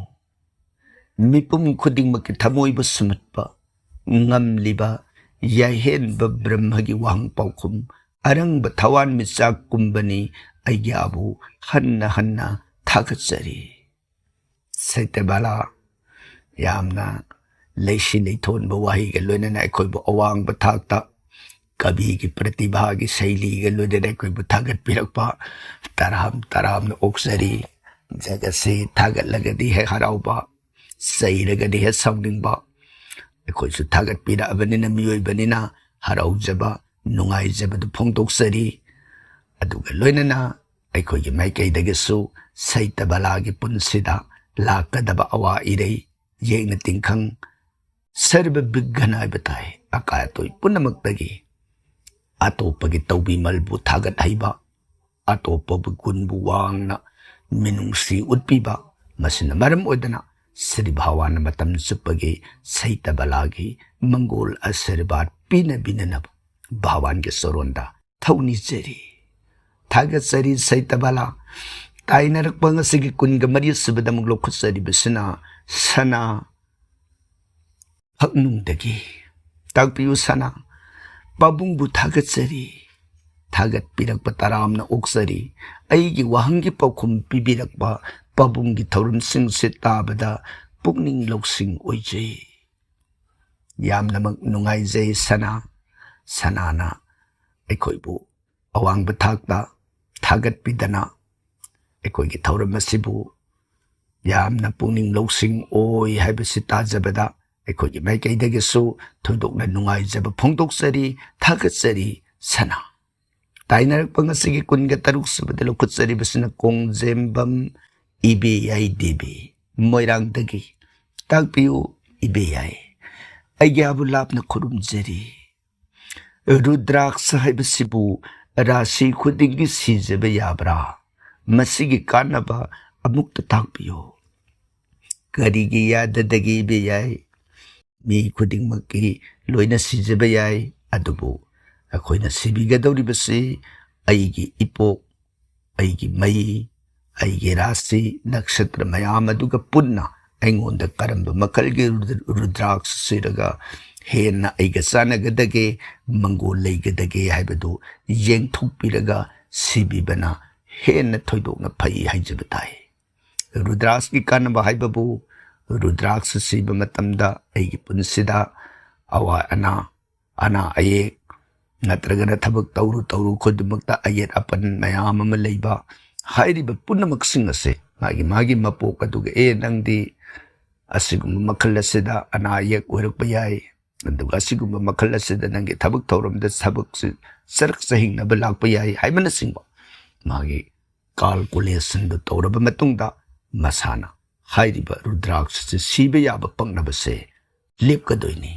ꯃꯤꯄꯨꯝ ꯈꯨꯗꯤꯡꯃꯛꯀꯤ ꯊꯃꯣꯏꯕꯨ ꯁꯨꯝꯍꯠꯄ ꯉꯝꯂꯤꯕ ꯌꯥꯏꯍꯦꯟꯕ ꯕ꯭ꯔꯍ꯭ꯃꯒꯤ ꯋꯥꯍꯪ ꯄꯥꯎꯈꯨꯝ ꯑꯔꯪꯕ ꯊꯋꯥꯟꯃꯤꯆꯥꯛꯀꯨꯝꯕꯅꯤ꯫ ꯑꯩꯒꯤ ꯑꯥꯕꯨ ꯍꯟꯅ ꯍꯟꯅ ꯊꯥꯒꯠꯆꯔꯤ꯫ ꯁꯩꯇꯕꯂꯥ ꯌꯥꯝꯅ ꯂꯩꯁꯤ ꯂꯩꯊꯣꯟꯕ ꯋꯥꯍꯩꯒ ꯂꯣꯏꯅꯅ ꯑꯩꯈꯣꯏꯕꯨ ꯑꯋꯥꯡꯕ ꯊꯥꯛꯇ ꯀꯕꯤꯒꯤ ꯄ꯭ꯔꯇꯤꯚꯥꯒꯤ ꯁꯩꯂꯤꯒ ꯂꯣꯏꯅꯅ ꯑꯩꯈꯣꯏꯕꯨ ꯊꯥꯒꯠꯄꯤꯔꯛꯄ ꯇꯔꯥꯝ ꯇꯔꯥꯝꯅ ꯑꯣꯛꯆꯔꯤ꯫ ꯖꯒꯠꯁꯤ ꯊꯥꯒꯠꯂꯒꯗꯤ ꯍꯦꯛ ꯍꯔꯥꯎꯕ, ꯆꯩꯔꯒꯗꯤ ꯍꯦꯛ ꯁꯥꯎꯅꯤꯡꯕ꯫ ꯑꯩꯈꯣꯏꯁꯨ ꯊꯥꯒꯠꯄꯤꯔꯛꯑꯕꯅꯤꯅ ꯃꯤꯑꯣꯏꯕꯅꯤꯅ ꯍꯔꯥꯎꯖꯕ, ꯅꯨꯡꯉꯥꯏꯖꯕꯗꯨ ꯐꯣꯡꯗꯣꯛꯆꯔꯤ꯫ ꯑꯗꯨꯒ ꯂꯣꯏꯅꯅ ꯑꯩꯈꯣꯏꯒꯤ ꯃꯥꯏꯀꯩꯗꯒꯤꯁꯨ ꯁꯩꯇꯕꯂꯥꯒꯤ ꯄꯨꯟꯁꯤꯗ ꯂꯥꯛꯀꯗꯕ ꯑꯋꯥ ꯏꯔꯩ, ꯌꯦꯛꯅ ꯇꯤꯡꯈꯪ, ꯁꯔꯕ ꯕꯤꯘ꯭ꯅ ꯍꯥꯏꯕ ꯇꯥꯏ, ꯑꯀꯥꯏ ꯑꯇꯣꯏ ꯄꯨꯝꯅꯃꯛꯇꯒꯤ ꯑꯇꯣꯞꯄꯒꯤ ꯇꯧꯕꯤꯃꯜꯕꯨ ꯊꯥꯒꯠ ꯍꯩꯕ, ꯑꯇꯣꯞꯄꯕꯨ ꯒꯨꯟꯕꯨ ꯋꯥꯡꯅ ꯃꯤꯅꯨꯡꯁꯤ ꯎꯠꯄꯤꯕ, ꯃꯁꯤꯅ ꯃꯔꯝ ꯑꯣꯏꯗꯅ ꯁ꯭ꯔꯤ ꯚꯒꯋꯥꯟꯅ ꯃꯇꯝ ꯆꯨꯞꯄꯒꯤ ꯁꯩꯇꯕꯂꯥꯒꯤ ꯃꯪꯒꯣꯜ ꯑꯁꯤꯔꯕꯥꯗ ꯄꯤꯅꯕꯤꯅꯅꯕ ꯚꯒꯋꯥꯟꯒꯤ ꯆꯔꯣꯟꯗ ꯊꯧꯅꯤꯖꯔꯤ꯫ ꯊꯥꯒꯠꯆꯔꯤ ꯁꯩꯇꯕꯂꯥ꯫ ꯇꯥꯏꯅꯔꯛꯄ ꯉꯁꯤꯒꯤ ꯀꯨꯟꯒ ꯃꯔꯤ ꯁꯨꯕꯗ ꯑꯃꯨꯛ ꯂꯧꯈꯠꯆꯔꯤꯕꯁꯤꯅ ꯁꯅꯥ ꯍꯛꯅꯨꯡꯗꯒꯤ꯫ ꯇꯥꯛꯄꯤꯌꯨ ꯁꯅꯥ, ꯄꯥꯕꯨꯡꯕꯨ ꯊꯥꯒꯠꯆꯔꯤ꯫ ꯊꯥꯒꯠꯄꯤꯔꯛꯄ ꯇꯔꯥꯝꯅ ꯑꯣꯛꯆꯔꯤ꯫ ꯑꯩꯒꯤ ꯋꯥꯍꯪꯒꯤ ꯄꯥꯎꯈꯨꯝ ꯄꯤꯕꯤꯔꯛꯄ ꯄꯥꯕꯨꯡꯒꯤ ꯊꯧꯔꯝꯁꯤꯡꯁꯦ ꯇꯥꯕꯗ ꯄꯨꯛꯅꯤꯡ ꯂꯧꯁꯤꯡ ꯑꯣꯏꯖꯩ꯫ ꯌꯥꯝꯅꯃꯛ ꯅꯨꯡꯉꯥꯏꯖꯩ ꯁꯅꯥ꯫ ꯁꯅꯥꯅ ꯑꯩꯈꯣꯏꯕꯨ ꯑꯋꯥꯡꯕ ꯊꯥꯛꯇ ꯊꯥꯒꯠꯄꯤꯗꯅ ꯑꯩꯈꯣꯏꯒꯤ ꯊꯧꯔꯝ ꯑꯁꯤꯕꯨ ꯌꯥꯝꯅ ꯄꯨꯛꯅꯤꯡ ꯂꯧꯁꯤꯡ ꯑꯣꯏ ꯍꯥꯏꯕꯁꯤ ꯇꯥꯖꯕꯗ ꯑꯩꯈꯣꯏꯒꯤ ꯃꯥꯏꯀꯩꯗꯒꯤꯁꯨ ꯊꯣꯏꯗꯣꯛꯅ ꯅꯨꯡꯉꯥꯏꯖꯕ ꯐꯣꯡꯗꯣꯛꯆꯔꯤ, ꯊꯥꯒꯠꯆꯔꯤ꯫ ꯁꯅꯥ꯫ ꯇꯥꯏꯅꯔꯛꯄ ꯉꯁꯤꯒꯤ ꯀꯨꯟꯒ ꯇꯔꯨꯛ ꯁꯨꯕꯗ ꯂꯧꯈꯠꯆꯔꯤꯕꯁꯤꯅ ꯀꯣꯡꯖꯦꯝꯕꯝ ꯏꯕꯦꯌꯥꯏ ꯗꯦꯕꯤ, ꯃꯣꯏꯔꯥꯡꯗꯒꯤ꯫ ꯇꯥꯛꯄꯤꯌꯨ ꯏꯕꯦꯌꯥꯏ, ꯑꯩꯒꯤ ꯑꯕꯨ ꯂꯥꯞꯅ ꯈꯨꯔꯨꯝꯖꯔꯤ꯫ ꯔꯨꯗ꯭ꯔꯥꯛꯁ ꯍꯥꯏꯕꯁꯤꯕꯨ ꯔꯥꯁꯤ ꯈꯨꯗꯤꯡꯒꯤ ꯁꯤꯖꯕ ꯌꯥꯕ꯭ꯔꯥ? ꯃꯁꯤꯒꯤ ꯀꯥꯟꯅꯕ ꯑꯃꯨꯛꯇ ꯇꯥꯛꯄꯤꯌꯨ꯫ ꯀꯔꯤꯒꯤ ꯌꯥꯗꯗꯒꯦ ꯏꯕꯦꯌꯥꯏ? ꯃꯤ ꯈꯨꯗꯤꯡꯃꯛꯀꯤ ꯂꯣꯏꯅ ꯁꯤꯖꯕ ꯌꯥꯏ, ꯑꯗꯨꯕꯨ ꯑꯩꯈꯣꯏꯅ ꯁꯤꯕꯤꯒꯗꯧꯔꯤꯕꯁꯤ ꯑꯩꯒꯤ ꯏꯄꯣꯛ, ꯑꯩꯒꯤ ꯃꯩ, ꯑꯩꯒꯤ ꯔꯥꯁꯤ, ꯅꯛꯁꯇ꯭ꯔ ꯃꯌꯥꯝ ꯑꯗꯨꯒ ꯄꯨꯟꯅ ꯑꯩꯉꯣꯟꯗ ꯀꯔꯝꯕ ꯃꯈꯜꯒꯤ ꯔꯨꯗ꯭ꯔ-, ꯔꯨꯗ꯭ꯔꯥꯛꯁ ꯁꯤꯔꯒ ꯍꯦꯟꯅ ꯑꯩꯒ ꯆꯥꯟꯅꯒꯗꯒꯦ, ꯃꯪꯒꯣꯜ ꯂꯩꯒꯗꯒꯦ ꯍꯥꯏꯕꯗꯨ ꯌꯦꯡꯊꯣꯛꯄꯤꯔꯒ ꯁꯤꯕꯤꯕꯅ ꯍꯦꯟꯅ ꯊꯣꯏꯗꯣꯛꯅ ꯐꯩ ꯍꯥꯏꯖꯕ ꯇꯥꯏ꯫ ꯔꯨꯗ꯭ꯔꯥꯛꯁꯀꯤ ꯀꯥꯟꯅꯕ ꯍꯥꯏꯕꯕꯨ, ꯔꯨꯗ꯭ꯔꯥꯛꯁ ꯁꯤꯕ ꯃꯇꯝꯗ ꯑꯩꯒꯤ ꯄꯨꯟꯁꯤꯗ ꯑꯋꯥ ꯑꯅꯥ, ꯑꯅꯥ ꯑꯌꯦꯛ, ꯅꯠꯇ꯭ꯔꯒꯅ ꯊꯕꯛ ꯇꯧꯔꯨ ꯇꯧꯔꯨ ꯈꯨꯗꯤꯡꯃꯛꯇ ꯑꯌꯦꯠ ꯑꯄꯟ ꯃꯌꯥꯝ ꯑꯃ ꯂꯩꯕ, ꯍꯥꯏꯔꯤꯕ ꯄꯨꯝꯅꯃꯛꯁꯤꯡ ꯑꯁꯦ ꯃꯥꯒꯤ ꯃꯥꯒꯤ ꯃꯄꯣꯛ ꯑꯗꯨꯒ, "ꯑꯦ, ꯅꯪꯗꯤ ꯑꯁꯤꯒꯨꯝꯕ ꯃꯈꯜ ꯑꯁꯤꯗ ꯑꯅꯥ ꯑꯌꯦꯛ ꯑꯣꯏꯔꯛꯄ ꯌꯥꯏ, ꯑꯗꯨꯒ ꯑꯁꯤꯒꯨꯝꯕ ꯃꯈꯜ ꯑꯁꯤꯗ ꯅꯪꯒꯤ ꯊꯕꯛ ꯊꯧꯔꯝꯗ ꯊꯕꯛꯁꯤ ꯆꯔꯛ ꯆꯍꯤꯡꯅꯕ ꯂꯥꯛꯄ ꯌꯥꯏ" ꯍꯥꯏꯕꯅꯆꯤꯡꯕ ꯃꯥꯒꯤ ꯀꯥꯜꯀꯨꯂꯦꯁꯟꯗꯨ ꯇꯧꯔꯕ ꯃꯇꯨꯡꯗ ꯃꯁꯥꯅ ꯍꯥꯏꯔꯤꯕ ꯔꯨꯗ꯭ꯔꯥꯛꯁ ꯑꯁꯤ ꯁꯤꯕ ꯌꯥꯕ ꯄꯛꯅꯕꯁꯦ ꯂꯦꯞꯀꯗꯣꯏꯅꯤ꯫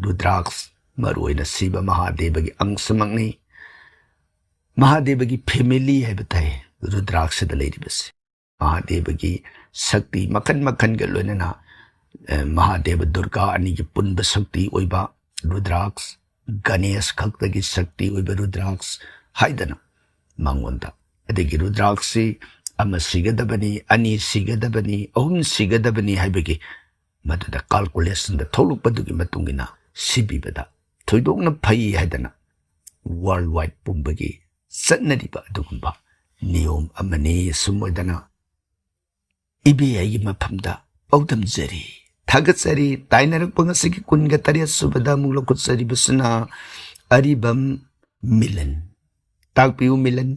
ꯔꯨꯗ꯭ꯔꯥꯛꯁ ꯃꯔꯨꯑꯣꯏꯅ ꯁꯤꯕ ꯃꯍꯥꯗꯦꯕꯒꯤ ꯑꯪꯁꯃꯛꯅꯤ꯫ ꯃꯍꯥꯗꯦꯕꯒꯤ ꯐꯦꯃꯤꯂꯤ ꯍꯥꯏꯕ ꯇꯥꯏ ꯔꯨꯗ꯭ꯔꯥꯛꯁꯗ ꯂꯩꯔꯤꯕꯁꯤ꯫ ꯃꯍꯥꯗꯦꯕꯒꯤ ꯁꯛꯇꯤ ꯃꯈꯟ ꯃꯈꯟꯒ ꯂꯣꯏꯅꯅ, ꯑ, ꯃꯍꯥꯗꯦꯕ ꯗꯨꯔꯒꯥ ꯑꯅꯤꯒꯤ ꯄꯨꯟꯕ ꯁꯛꯇꯤ ꯑꯣꯏꯕ ꯔꯨꯗ꯭ꯔꯥꯛꯁ, ꯒꯅꯦꯁ ꯈꯛꯇꯒꯤ ꯁꯛꯇꯤ ꯑꯣꯏꯕ ꯔꯨꯗ꯭ꯔꯥꯛꯁ ꯍꯥꯏꯗꯅ ꯃꯉꯣꯟꯗ, ꯑꯗꯒꯤ ꯔꯨꯗ꯭ꯔꯥꯛꯁꯁꯤ ꯑꯃ ꯁꯤꯒꯗꯕꯅꯤ, ꯑꯅꯤ ꯁꯤꯒꯗꯕꯅꯤ, ꯑꯍꯨꯝ ꯁꯤꯒꯗꯕꯅꯤ ꯍꯥꯏꯕꯒꯤ ꯃꯗꯨꯗ ꯀꯥꯜꯀꯨꯂꯦꯁꯟꯗ ꯊꯣꯛꯂꯛꯄꯗꯨꯒꯤ ꯃꯇꯨꯡ ꯏꯟꯅ ꯁꯤꯕꯤꯕꯗ ꯊꯣꯏꯗꯣꯛꯅ ꯐꯩ ꯍꯥꯏꯗꯅ ꯋꯥꯔꯜ ꯋꯥꯏꯗ ꯄꯨꯝꯕꯒꯤ ꯆꯠꯅꯔꯤꯕ ꯑꯗꯨꯒꯨꯝꯕ ꯅꯤꯌꯣꯝ ꯑꯃꯅꯤ꯫ ꯑꯁꯨꯝ ꯑꯣꯏꯗꯅ ꯏꯕꯦ ꯑꯩꯒꯤ ꯃꯐꯝꯗ ꯄꯥꯎꯗꯝꯖꯔꯤ, ꯊꯥꯒꯠꯆꯔꯤ꯫ ꯇꯥꯏꯅꯔꯛꯄ ꯉꯁꯤꯒꯤ ꯀꯨꯟꯒ ꯇꯔꯦꯠ ꯁꯨꯕꯗ ꯑꯃꯨꯛ ꯂꯧꯈꯠꯆꯔꯤꯕꯁꯤꯅ ꯑꯔꯤꯕꯝ ꯃꯤꯂꯟ꯫ ꯇꯥꯛꯄꯤꯌꯨ ꯃꯤꯂꯟ,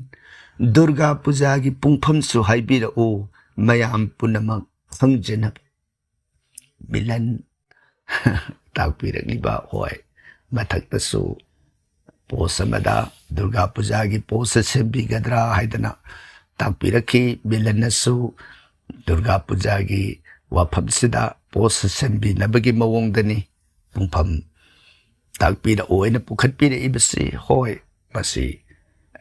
ꯗꯨꯔꯒꯥ ꯄꯨꯖꯥꯒꯤ ꯄꯨꯡꯐꯝꯁꯨ ꯍꯥꯏꯕꯤꯔꯛꯎ, ꯃꯌꯥꯝ ꯄꯨꯝꯅꯃꯛ ꯈꯪꯖꯅꯕ꯫ ꯃꯤꯂꯟ, ꯇꯥꯛꯄꯤꯔꯛꯂꯤꯕ, ꯍꯣꯏ, ꯃꯊꯛꯇꯁꯨ ꯄꯣꯁ ꯑꯃꯗ ꯗꯨꯔꯒꯥ ꯄꯨꯖꯥꯒꯤ ꯄꯣꯁ ꯁꯦꯝꯕꯤꯒꯗ꯭ꯔꯥ ꯍꯥꯏꯗꯅ ꯇꯥꯛꯄꯤꯔꯛꯈꯤ꯫ ꯃꯤꯂꯟꯅꯁꯨ ꯗꯨꯔꯒꯥ ꯄꯨꯖꯥꯒꯤ ꯋꯥꯐꯝꯁꯤꯗ ꯄꯣꯁ ꯁꯦꯝꯕꯤꯅꯕꯒꯤ ꯃꯑꯣꯡꯗꯅꯤ ꯄꯨꯡꯐꯝ ꯇꯥꯛꯄꯤꯔꯛꯑꯣ ꯍꯥꯏꯅ ꯄꯨꯈꯠꯄꯤꯔꯛꯏꯕꯁꯤ꯫ ꯍꯣꯏ, ꯃꯁꯤ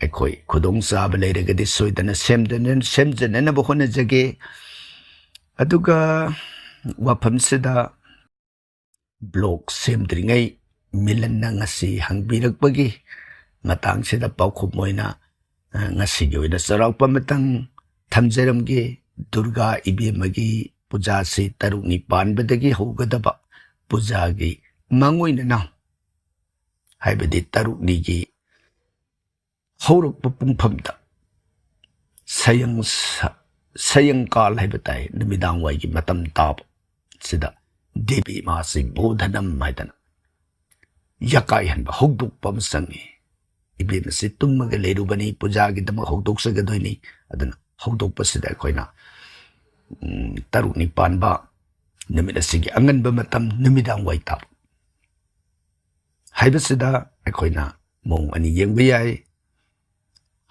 ꯑꯩꯈꯣꯏ ꯈꯨꯗꯣꯡꯆꯥꯕ ꯂꯩꯔꯒꯗꯤ ꯁꯣꯏꯗꯅ ꯁꯦꯝꯗꯅ-, ꯁꯦꯝꯖꯅꯅꯕ ꯍꯣꯠꯅꯖꯒꯦ꯫ ꯑꯗꯨꯒ ꯋꯥꯐꯝꯁꯤꯗ ꯕ꯭ꯂꯣꯛ ꯁꯦꯝꯗ꯭ꯔꯤꯉꯩ ꯃꯤꯂꯟꯅ ꯉꯁꯤ ꯍꯪꯕꯤꯔꯛꯄꯒꯤ ꯃꯇꯥꯡꯁꯤꯗ ꯄꯥꯎꯈꯨꯝ ꯑꯣꯏꯅ, ꯑ, ꯉꯁꯤꯒꯤ ꯑꯣꯏꯅ ꯆꯥꯎꯔꯥꯛꯄ ꯑꯃꯇꯪ ꯊꯝꯖꯔꯝꯒꯦ꯫ ꯗꯨꯔꯒꯥ ꯏꯕꯦꯝꯃꯒꯤ ꯄꯨꯖꯥꯁꯤ ꯇꯔꯨꯛꯅꯤ ꯄꯥꯟꯕꯗꯒꯤ ꯍꯧꯒꯗꯕ ꯄꯨꯖꯥꯒꯤ ꯃꯥꯡꯑꯣꯏꯅꯅ, ꯍꯥꯏꯕꯗꯤ ꯇꯔꯨꯛꯅꯤꯒꯤ ꯍꯧꯔꯛꯄ ꯄꯨꯡꯐꯝꯗ ꯁꯌꯪ ꯁ-, ꯁꯌꯪꯀꯥꯜ ꯍꯥꯏꯕ ꯇꯥꯏ, ꯅꯨꯃꯤꯗꯥꯡ ꯋꯥꯏꯒꯤ ꯃꯇꯝ ꯇꯥꯕ ꯁꯤꯗ ꯗꯦꯕꯤ ꯃꯥꯁꯤ ꯕꯣꯙꯅꯝ ꯍꯥꯏꯗꯅ ꯌꯥꯀꯥꯏꯍꯟꯕ, ꯍꯧꯗꯣꯛꯄ ꯑꯃ ꯆꯪꯉꯤ꯫ ꯏꯕꯦꯝ ꯑꯁꯤ ꯇꯨꯝꯃꯒ ꯂꯩꯔꯨꯕꯅꯤ, ꯄꯨꯖꯥꯒꯤꯗꯃꯛ ꯍꯧꯗꯣꯛꯆꯒꯗꯣꯏꯅꯤ꯫ ꯑꯗꯨꯅ ꯍꯧꯗꯣꯛꯄꯁꯤꯗ ꯑꯩꯈꯣꯏꯅ, ꯎꯝ, ꯇꯔꯨꯛꯅꯤ ꯄꯥꯟꯕ ꯅꯨꯃꯤꯠ ꯑꯁꯤꯒꯤ ꯑꯉꯟꯕ ꯃꯇꯝ, ꯅꯨꯃꯤꯗꯥꯡ ꯋꯥꯏ ꯇꯥꯕ ꯍꯥꯏꯕꯁꯤꯗ ꯑꯩꯈꯣꯏꯅ ꯃꯑꯣꯡ ꯑꯅꯤ ꯌꯦꯡꯕ ꯌꯥꯏ꯫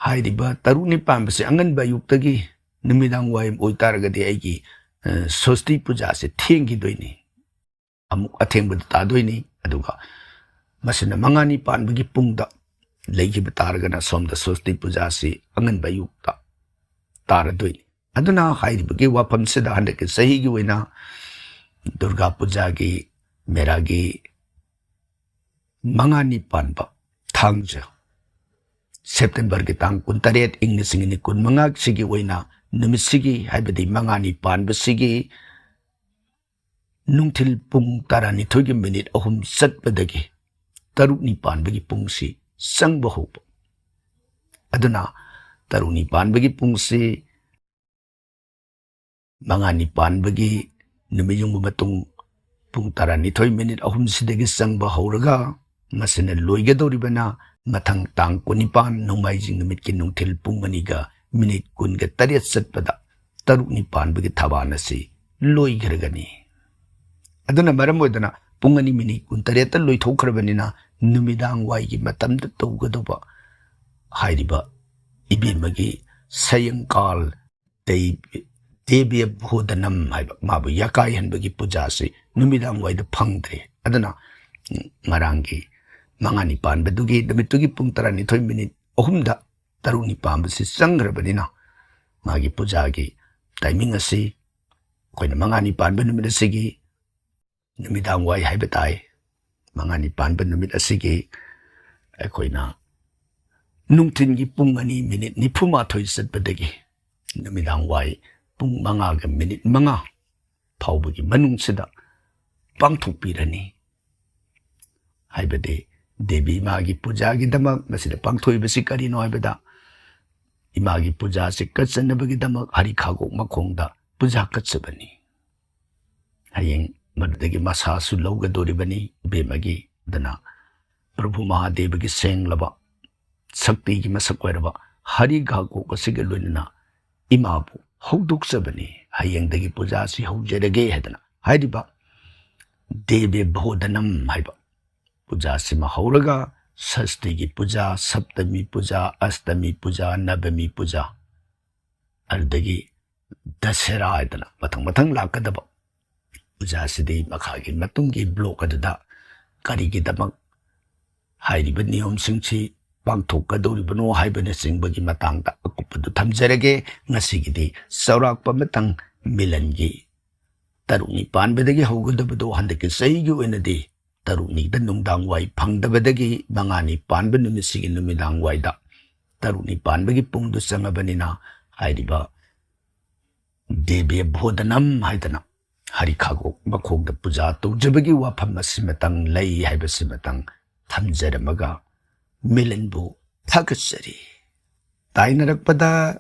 ꯍꯥꯏꯔꯤꯕ ꯇꯔꯨꯛꯅꯤ ꯄꯥꯟꯕꯁꯦ ꯑꯉꯟꯕ ꯑꯌꯨꯛꯇꯒꯤ ꯅꯨꯃꯤꯗꯥꯡ ꯋꯥꯏꯔꯝ ꯑꯣꯏꯇꯥꯔꯒꯗꯤ ꯑꯩꯒꯤ, ꯑ, ꯁꯣꯁꯇꯤ ꯄꯨꯖꯥꯁꯦ ꯊꯦꯡꯈꯤꯗꯣꯏꯅꯤ, ꯑꯃꯨꯛ ꯑꯊꯦꯡꯕꯗ ꯇꯥꯗꯣꯏꯅꯤ꯫ ꯑꯗꯨꯒ ꯃꯁꯤꯅ ꯃꯉꯥꯅꯤ ꯄꯥꯟꯕꯒꯤ ꯄꯨꯡꯗ ꯂꯩꯈꯤꯕ ꯇꯥꯔꯒꯅ ꯁꯣꯝꯗ ꯁꯣꯁꯇꯤ ꯄꯨꯖꯥꯁꯤ ꯑꯉꯟꯕ ꯑꯌꯨꯛꯇ ꯇꯥꯔꯗꯣꯏꯅꯤ꯫ ꯑꯗꯨꯅ ꯍꯥꯏꯔꯤꯕꯒꯤ ꯋꯥꯐꯝꯁꯤꯗ ꯍꯟꯗꯛꯀꯤ ꯆꯍꯤꯒꯤ ꯑꯣꯏꯅ ꯗꯨꯔꯒꯥ ꯄꯨꯖꯥꯒꯤ ꯃꯦꯔꯥꯒꯤ ꯃꯉꯥꯅꯤ ꯄꯥꯟꯕ ꯊꯥꯡꯖ, ꯁꯦꯞꯇꯦꯝꯕꯔꯒꯤ ꯇꯥꯡ ꯀꯨꯟꯇꯔꯦꯠ, ꯏꯪ ꯂꯤꯁꯤꯡ ꯑꯅꯤ ꯀꯨꯟꯃꯉꯥꯁꯤꯒꯤ ꯑꯣꯏꯅ ꯅꯨꯃꯤꯠꯁꯤꯒꯤ, ꯍꯥꯏꯕꯗꯤ ꯃꯉꯥꯅꯤ ꯄꯥꯟꯕꯁꯤꯒꯤ ꯅꯨꯡꯊꯤꯜ ꯄꯨꯡ ꯇꯔꯥꯅꯤꯊꯣꯏꯒꯤ ꯃꯤꯅꯤꯠ ꯑꯍꯨꯝ ꯆꯠꯄꯗꯒꯤ ꯇꯔꯨꯛꯅꯤ ꯄꯥꯟꯕꯒꯤ ꯄꯨꯡꯁꯤ ꯆꯪꯕ ꯍꯧꯕ꯫ ꯑꯗꯨꯅ ꯇꯔꯨꯛꯅꯤ ꯄꯥꯟꯕꯒꯤ ꯄꯨꯡꯁꯤ ꯃꯉꯥꯅꯤ ꯄꯥꯟꯕꯒꯤ ꯅꯨꯃꯤꯠ ꯌꯨꯡꯕ ꯃꯇꯨꯡ ꯄꯨꯡ ꯇꯔꯥꯅꯤꯊꯣꯏ ꯃꯤꯅꯤꯠ ꯑꯍꯨꯝꯁꯤꯗꯒꯤ ꯆꯪꯕ ꯍꯧꯔꯒ ꯃꯁꯤꯅ ꯂꯣꯏꯒꯗꯧꯔꯤꯕꯅ ꯃꯊꯪ ꯇꯥꯡ ꯀꯨꯟꯅꯤꯄꯥꯟ ꯅꯣꯡꯃꯥꯏꯖꯤꯡ ꯅꯨꯃꯤꯠꯀꯤ ꯅꯨꯡꯊꯤꯜ ꯄꯨꯡ ꯑꯅꯤꯒ ꯃꯤꯅꯤꯠ ꯀꯨꯟꯒ ꯇꯔꯦꯠ ꯆꯠꯄꯗ ꯇꯔꯨꯛꯅꯤ ꯄꯥꯟꯕꯒꯤ ꯊꯕꯥꯟ ꯑꯁꯤ ꯂꯣꯏꯈ꯭ꯔꯒꯅꯤ꯫ ꯑꯗꯨꯅ ꯃꯔꯝ ꯑꯣꯏꯗꯅ ꯄꯨꯡ ꯑꯅꯤ ꯃꯤꯅꯤꯠ ꯀꯨꯟꯇꯔꯦꯠꯇ ꯂꯣꯏꯊꯣꯛꯈ꯭ꯔꯕꯅꯤꯅ ꯅꯨꯃꯤꯗꯥꯡ ꯋꯥꯏꯒꯤ ꯃꯇꯝꯗ ꯇꯧꯒꯗꯧꯕ ꯍꯥꯏꯔꯤꯕ ꯏꯕꯦꯝꯃꯒꯤ ꯁꯌꯪꯀꯥꯜ ꯗꯩ-, ꯗꯦꯕ꯭ꯌ ꯕꯣꯙꯅꯝ ꯍꯥꯏꯕ ꯃꯥꯕꯨ ꯌꯥꯀꯥꯏꯍꯟꯕꯒꯤ ꯄꯨꯖꯥꯁꯤ ꯅꯨꯃꯤꯗꯥꯡ ꯋꯥꯏꯗ ꯐꯪꯗ꯭ꯔꯦ꯫ ꯑꯗꯨꯅ ꯉꯔꯥꯡꯒꯤ ꯃꯉꯥꯅꯤ ꯄꯥꯟꯕꯗꯨꯒꯤ ꯅꯨꯃꯤꯠꯇꯨꯒꯤ ꯄꯨꯡ ꯇꯔꯥꯅꯤꯊꯣꯏ ꯃꯤꯅꯤꯠ ꯑꯍꯨꯝꯗ ꯇꯔꯨꯛꯅꯤ ꯄꯥꯟꯕꯁꯤ ꯆꯪꯈ꯭ꯔꯕꯅꯤꯅ ꯃꯥꯒꯤ ꯄꯨꯖꯥꯒꯤ ꯇꯥꯏꯃꯤꯡ ꯑꯁꯤ ꯑꯩꯈꯣꯏꯅ ꯃꯉꯥꯅꯤ ꯄꯥꯟꯕ ꯅꯨꯃꯤꯠ ꯑꯁꯤꯒꯤ ꯅꯨꯃꯤꯗꯥꯡ ꯋꯥꯏ ꯍꯥꯏꯕ ꯇꯥꯏ꯫ ꯃꯉꯥꯅꯤ ꯄꯥꯟꯕ ꯅꯨꯃꯤꯠ ꯑꯁꯤꯒꯤ ꯑꯩꯈꯣꯏꯅ ꯅꯨꯡꯊꯤꯟꯒꯤ ꯄꯨꯡ ꯑꯅꯤ ꯃꯤꯅꯤꯠ ꯅꯤꯐꯨ ꯃꯥꯊꯣꯏ ꯆꯠꯄꯗꯒꯤ ꯅꯨꯃꯤꯗꯥꯡ ꯋꯥꯏ ꯄꯨꯡ ꯃꯉꯥꯒ ꯃꯤꯅꯤꯠ ꯃꯉꯥ ꯐꯥꯎꯕꯒꯤ ꯃꯅꯨꯡꯁꯤꯗ ꯄꯥꯡꯊꯣꯛꯄꯤꯔꯅꯤ꯫ ꯍꯥꯏꯕꯗꯤ ꯗꯦꯕꯤ ꯏꯃꯥꯒꯤ ꯄꯨꯖꯥꯒꯤꯗꯃꯛ ꯃꯁꯤꯗ ꯄꯥꯡꯊꯣꯛꯏꯕꯁꯤ ꯀꯔꯤꯅꯣ ꯍꯥꯏꯕꯗ, ꯏꯃꯥꯒꯤ ꯄꯨꯖꯥꯁꯤ ꯀꯠꯆꯅꯕꯒꯤꯗꯃꯛ ꯍꯔꯤ ꯈꯥꯒꯣꯛ ꯃꯈꯣꯡꯗ ꯄꯨꯖꯥ ꯀꯠꯆꯕꯅꯤ꯫ ꯍꯌꯦꯡ ꯃꯗꯨꯗꯒꯤ ꯃꯁꯥꯁꯨ ꯂꯧꯒꯗꯧꯔꯤꯕꯅꯤ ꯏꯕꯦꯝꯃꯒꯤ꯫ ꯑꯗꯨꯅ ꯄ꯭ꯔꯚꯨ ꯃꯍꯥꯗꯦꯕꯒꯤ ꯁꯦꯡꯂꯕ ꯁꯛꯇꯤꯒꯤ ꯃꯁꯛ ꯑꯣꯏꯔꯕ ꯍꯔꯤ ꯈꯥꯒꯣꯛ ꯑꯁꯤꯒ ꯂꯣꯏꯅꯅ ꯏꯃꯥꯕꯨ ꯍꯧꯗꯣꯛꯆꯕꯅꯤ, ꯍꯌꯦꯡꯗꯒꯤ ꯄꯨꯖꯥꯁꯤ ꯍꯧꯖꯔꯒꯦ ꯍꯥꯏꯗꯅ ꯍꯥꯏꯔꯤꯕ ꯗꯦꯕ꯭ꯌ ꯕꯣꯙꯅꯝ ꯍꯥꯏꯕ ꯄꯨꯖꯥꯁꯤꯃ ꯍꯧꯔꯒ ꯁꯁꯇꯤꯒꯤ ꯄꯨꯖꯥ, ꯁꯞꯇꯃꯤ ꯄꯨꯖꯥ, ꯑꯁꯇꯃꯤ ꯄꯨꯖꯥ, ꯅꯕꯃꯤ ꯄꯨꯖꯥ, ꯑꯗꯨꯗꯒꯤ ꯗꯁꯦꯔꯥ ꯍꯥꯏꯗꯅ ꯃꯊꯪ ꯃꯊꯪ ꯂꯥꯛꯀꯗꯕ ꯄꯨꯖꯥꯁꯤꯗꯤ ꯃꯈꯥꯒꯤ ꯃꯇꯨꯡꯒꯤ ꯕ꯭ꯂꯣꯛ ꯑꯗꯨꯗ ꯀꯔꯤꯒꯤꯗꯃꯛ ꯍꯥꯏꯔꯤꯕ ꯅꯤꯌꯣꯝꯁꯤꯡꯁꯤ ꯄꯥꯡꯊꯣꯛꯀꯗꯧꯔꯤꯕꯅꯣ ꯍꯥꯏꯕꯅꯆꯤꯡꯕꯒꯤ ꯃꯇꯥꯡꯗ ꯑꯀꯨꯞꯄꯗꯨ ꯊꯝꯖꯔꯒꯦ꯫ ꯉꯁꯤꯒꯤꯗꯤ ꯆꯥꯎꯔꯥꯛꯄ ꯑꯃꯇꯪ ꯃꯤꯂꯟꯒꯤ ꯇꯔꯨꯛꯅꯤ ꯄꯥꯟꯕꯗꯒꯤ ꯍꯧꯒꯗꯕꯗꯣ ꯍꯟꯗꯛꯀꯤ ꯆꯍꯤꯒꯤ ꯑꯣꯏꯅꯗꯤ ꯇꯔꯨꯛꯅꯤꯗ ꯅꯨꯡꯗꯥꯡ ꯋꯥꯏ ꯐꯪꯗꯕꯗꯒꯤ ꯃꯉꯥꯅꯤ ꯄꯥꯟꯕ ꯅꯨꯃꯤꯠꯁꯤꯒꯤ ꯅꯨꯃꯤꯗꯥꯡ ꯋꯥꯏꯗ ꯇꯔꯨꯛꯅꯤ ꯄꯥꯟꯕꯒꯤ ꯄꯨꯡꯗꯨ ꯆꯪꯉꯕꯅꯤꯅ ꯍꯥꯏꯔꯤꯕ ꯗꯦꯕ꯭ꯌ ꯕꯣꯙꯅꯝ ꯍꯥꯏꯗꯅ ꯍꯔꯤ ꯈꯥꯒꯣꯛ ꯃꯈꯣꯡꯗ ꯄꯨꯖꯥ ꯇꯧꯖꯕꯒꯤ ꯋꯥꯐꯝ ꯑꯁꯤꯃꯇꯪ ꯂꯩ ꯍꯥꯏꯕꯁꯤꯃꯇꯪ ꯊꯝꯖꯔꯝꯃꯒ ꯃꯤꯂꯟꯕꯨ ꯊꯥꯒꯠꯆꯔꯤ꯫ ꯇꯥꯏꯅꯔꯛꯄꯗ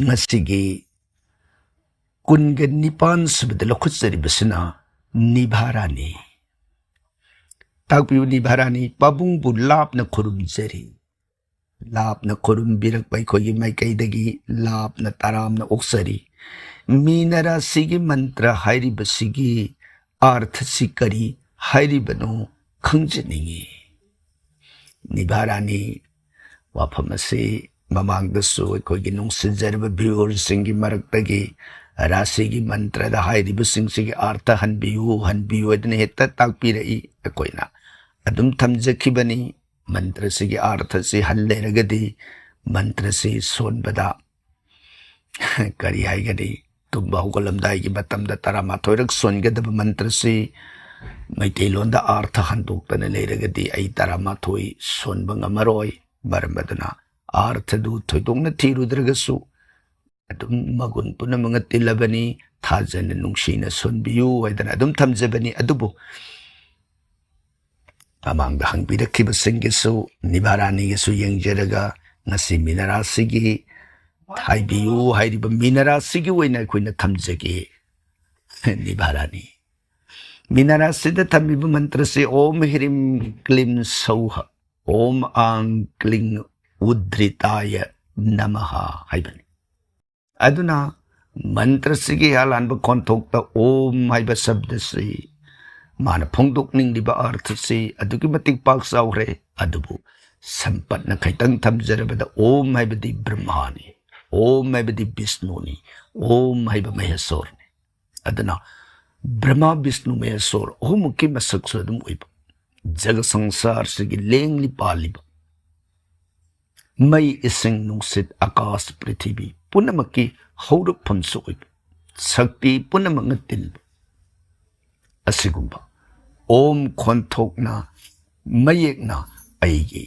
ꯉꯁꯤꯒꯤ ꯀꯨꯟꯒ ꯅꯤꯄꯥꯟ ꯁꯨꯕꯗ ꯂꯧꯈꯠꯆꯔꯤꯕꯁꯤꯅ ꯅꯤꯚꯥꯔꯥꯅꯤ꯫ ꯇꯥꯛꯄꯤꯌꯨ ꯅꯤꯚꯥꯔꯥꯅꯤ, ꯄꯥꯕꯨꯡꯕꯨ ꯂꯥꯞꯅ ꯈꯨꯔꯨꯝꯖꯔꯤ꯫ ꯂꯥꯞꯅ ꯈꯨꯔꯨꯝꯕꯤꯔꯛꯄ ꯑꯩꯈꯣꯏꯒꯤ ꯃꯥꯏꯀꯩꯗꯒꯤ ꯂꯥꯞꯅ ꯇꯔꯥꯝꯅ ꯑꯣꯛꯆꯔꯤ꯫ ꯃꯤꯅ ꯔꯥꯁꯤꯒꯤ ꯃꯟꯇ꯭ꯔ ꯍꯥꯏꯔꯤꯕꯁꯤꯒꯤ ꯑꯥꯔꯊꯁꯤ ꯀꯔꯤ ꯍꯥꯏꯔꯤꯕꯅꯣ ꯈꯪꯖꯅꯤꯡꯏ꯫ ꯅꯤꯚꯥꯔꯥꯅꯤ ꯋꯥꯐꯝ ꯑꯁꯤ ꯃꯃꯥꯡꯗꯁꯨ ꯑꯩꯈꯣꯏꯒꯤ ꯅꯨꯡꯁꯤꯖꯔꯕ ꯚ꯭ꯌꯨꯋꯔꯁꯤꯡꯒꯤ ꯃꯔꯛꯇꯒꯤ ꯔꯥꯁꯤꯒꯤ ꯃꯟꯇ꯭ꯔꯗ ꯍꯥꯏꯔꯤꯕꯁꯤꯡꯁꯤꯒꯤ ꯑꯥꯔꯊ ꯍꯟꯕꯤꯌꯨ, ꯍꯟꯕꯤꯌꯨ ꯍꯥꯏꯗꯅ ꯍꯦꯛꯇ ꯇꯥꯛꯄꯤꯔꯛꯏ꯫ ꯑꯩꯈꯣꯏꯅ ꯑꯗꯨꯝ ꯊꯝꯖꯈꯤꯕꯅꯤ꯫ ꯃꯟꯇ꯭ꯔꯁꯤꯒꯤ ꯑꯥꯔꯊꯁꯤ ꯍꯜ ꯂꯩꯔꯒꯗꯤ ꯃꯟꯇ꯭ꯔꯁꯤ ꯁꯣꯟꯕꯗ ꯀꯔꯤ ꯍꯥꯏꯒꯅꯤ? ꯇꯨꯝꯕ ꯍꯧꯒꯠꯂꯝꯗꯥꯏꯒꯤ ꯃꯇꯝꯗ ꯇꯔꯥꯃꯥꯊꯣꯏꯔꯛ ꯁꯣꯟꯒꯗꯕ ꯃꯟꯇ꯭ꯔꯁꯤ ꯃꯩꯇꯩꯂꯣꯟꯗ ꯑꯥꯔꯊ ꯍꯟꯗꯣꯛꯇꯅ ꯂꯩꯔꯒꯗꯤ ꯑꯩ ꯇꯔꯥꯃꯥꯊꯣꯏ ꯁꯣꯟꯕ ꯉꯝꯃꯔꯣꯏ꯫ ꯃꯔꯝ ꯑꯗꯨꯅ ꯑꯥꯔꯊꯗꯨ ꯊꯣꯏꯗꯣꯛꯅ ꯊꯤꯔꯨꯗ꯭ꯔꯒꯁꯨ ꯑꯗꯨꯝ ꯃꯒꯨꯟ ꯄꯨꯝꯅꯃꯛꯅ ꯇꯤꯜꯂꯕꯅꯤ, ꯊꯥꯖꯅ ꯅꯨꯡꯁꯤꯅ ꯁꯣꯟꯕꯤꯌꯨ ꯍꯥꯏꯗꯅ ꯑꯗꯨꯝ ꯊꯝꯖꯕꯅꯤ꯫ ꯑꯗꯨꯕꯨ ꯃꯃꯥꯡꯗ ꯍꯪꯕꯤꯔꯛꯈꯤꯕꯁꯤꯡꯒꯤꯁꯨ ꯅꯤꯚꯥꯔꯥꯅꯤꯒꯤꯁꯨ ꯌꯦꯡꯖꯔꯒ ꯉꯁꯤ ꯃꯤꯅꯔꯥꯁꯤꯒꯤ ꯍꯥꯏꯕꯤꯌꯨ ꯍꯥꯏꯔꯤꯕ ꯃꯤꯅꯔꯥꯁꯤꯒꯤ ꯑꯣꯏꯅ ꯑꯩꯈꯣꯏꯅ ꯊꯝꯖꯒꯦ꯫ ꯅꯤꯚꯥꯔꯥꯅꯤ, ꯃꯤꯅꯔꯥꯁꯤꯗ ꯊꯝꯃꯤꯕ ꯃꯟꯇ꯭ꯔꯁꯤ "ꯑꯣꯝ ꯍ꯭ꯔꯤꯝ ꯀ꯭ꯂꯤꯝ ꯁꯧꯍ, ꯑꯣꯝ ꯑꯥꯡ ꯀ꯭ꯂꯤꯡ ꯎꯗ꯭ꯔꯤꯇꯥꯌ ꯅꯃꯍ" ꯍꯥꯏꯕꯅꯤ꯫ ꯑꯗꯨꯅ ꯃꯟꯇ꯭ꯔꯁꯤꯒꯤ ꯑꯂꯥꯟꯕ ꯈꯣꯟꯊꯣꯛꯇ "ꯑꯣꯝ" ꯍꯥꯏꯕ ꯁꯕꯗꯁꯤ, ꯃꯥꯅ ꯐꯣꯡꯗꯣꯛꯅꯤꯡꯂꯤꯕ ꯑꯥꯔꯊꯁꯤ ꯑꯗꯨꯛꯀꯤ ꯃꯇꯤꯛ ꯄꯥꯛ ꯆꯥꯎꯈ꯭ꯔꯦ꯫ ꯑꯗꯨꯕꯨ ꯁꯝꯄꯠꯅ ꯈꯤꯇꯪ ꯊꯝꯖꯔꯕꯗ, "ꯑꯣꯝ" ꯍꯥꯏꯕꯗꯤ ꯕ꯭ꯔꯍ꯭ꯃꯥꯅꯤ, "ꯑꯣꯝ" ꯍꯥꯏꯕꯗꯤ ꯕꯤꯁꯅꯨꯅꯤ, "ꯑꯣꯝ" ꯍꯥꯏꯕ ꯃꯍꯦꯁꯣꯔꯅꯤ꯫ ꯑꯗꯨꯅ ꯕ꯭ꯔꯍ꯭ꯃꯥ, ꯕꯤꯁꯅꯨ, ꯃꯍꯦꯁꯣꯔ ꯑꯍꯨꯝꯃꯛꯀꯤ ꯃꯁꯛꯁꯨ ꯑꯗꯨꯝ ꯑꯣꯏꯕ, ꯖꯒ ꯁꯪꯁꯥꯔꯁꯤꯒꯤ ꯂꯦꯡꯂꯤ ꯄꯥꯜꯂꯤꯕ, ꯃꯩ, ꯏꯁꯤꯡ, ꯅꯨꯡꯁꯤꯠ, ꯑꯀꯥꯁ, ꯄ꯭ꯔꯤꯊꯤꯕꯤ ꯄꯨꯝꯅꯃꯛꯀꯤ ꯍꯧꯔꯛꯐꯝꯁꯨ ꯑꯣꯏꯕ, ꯁꯛꯇꯤ ꯄꯨꯝꯅꯃꯛꯅ ꯇꯤꯟꯕ ꯑꯁꯤꯒꯨꯝꯕ "ꯑꯣꯝ" ꯈꯣꯟꯊꯣꯛꯅ, ꯃꯌꯦꯛꯅ ꯑꯩꯒꯤ,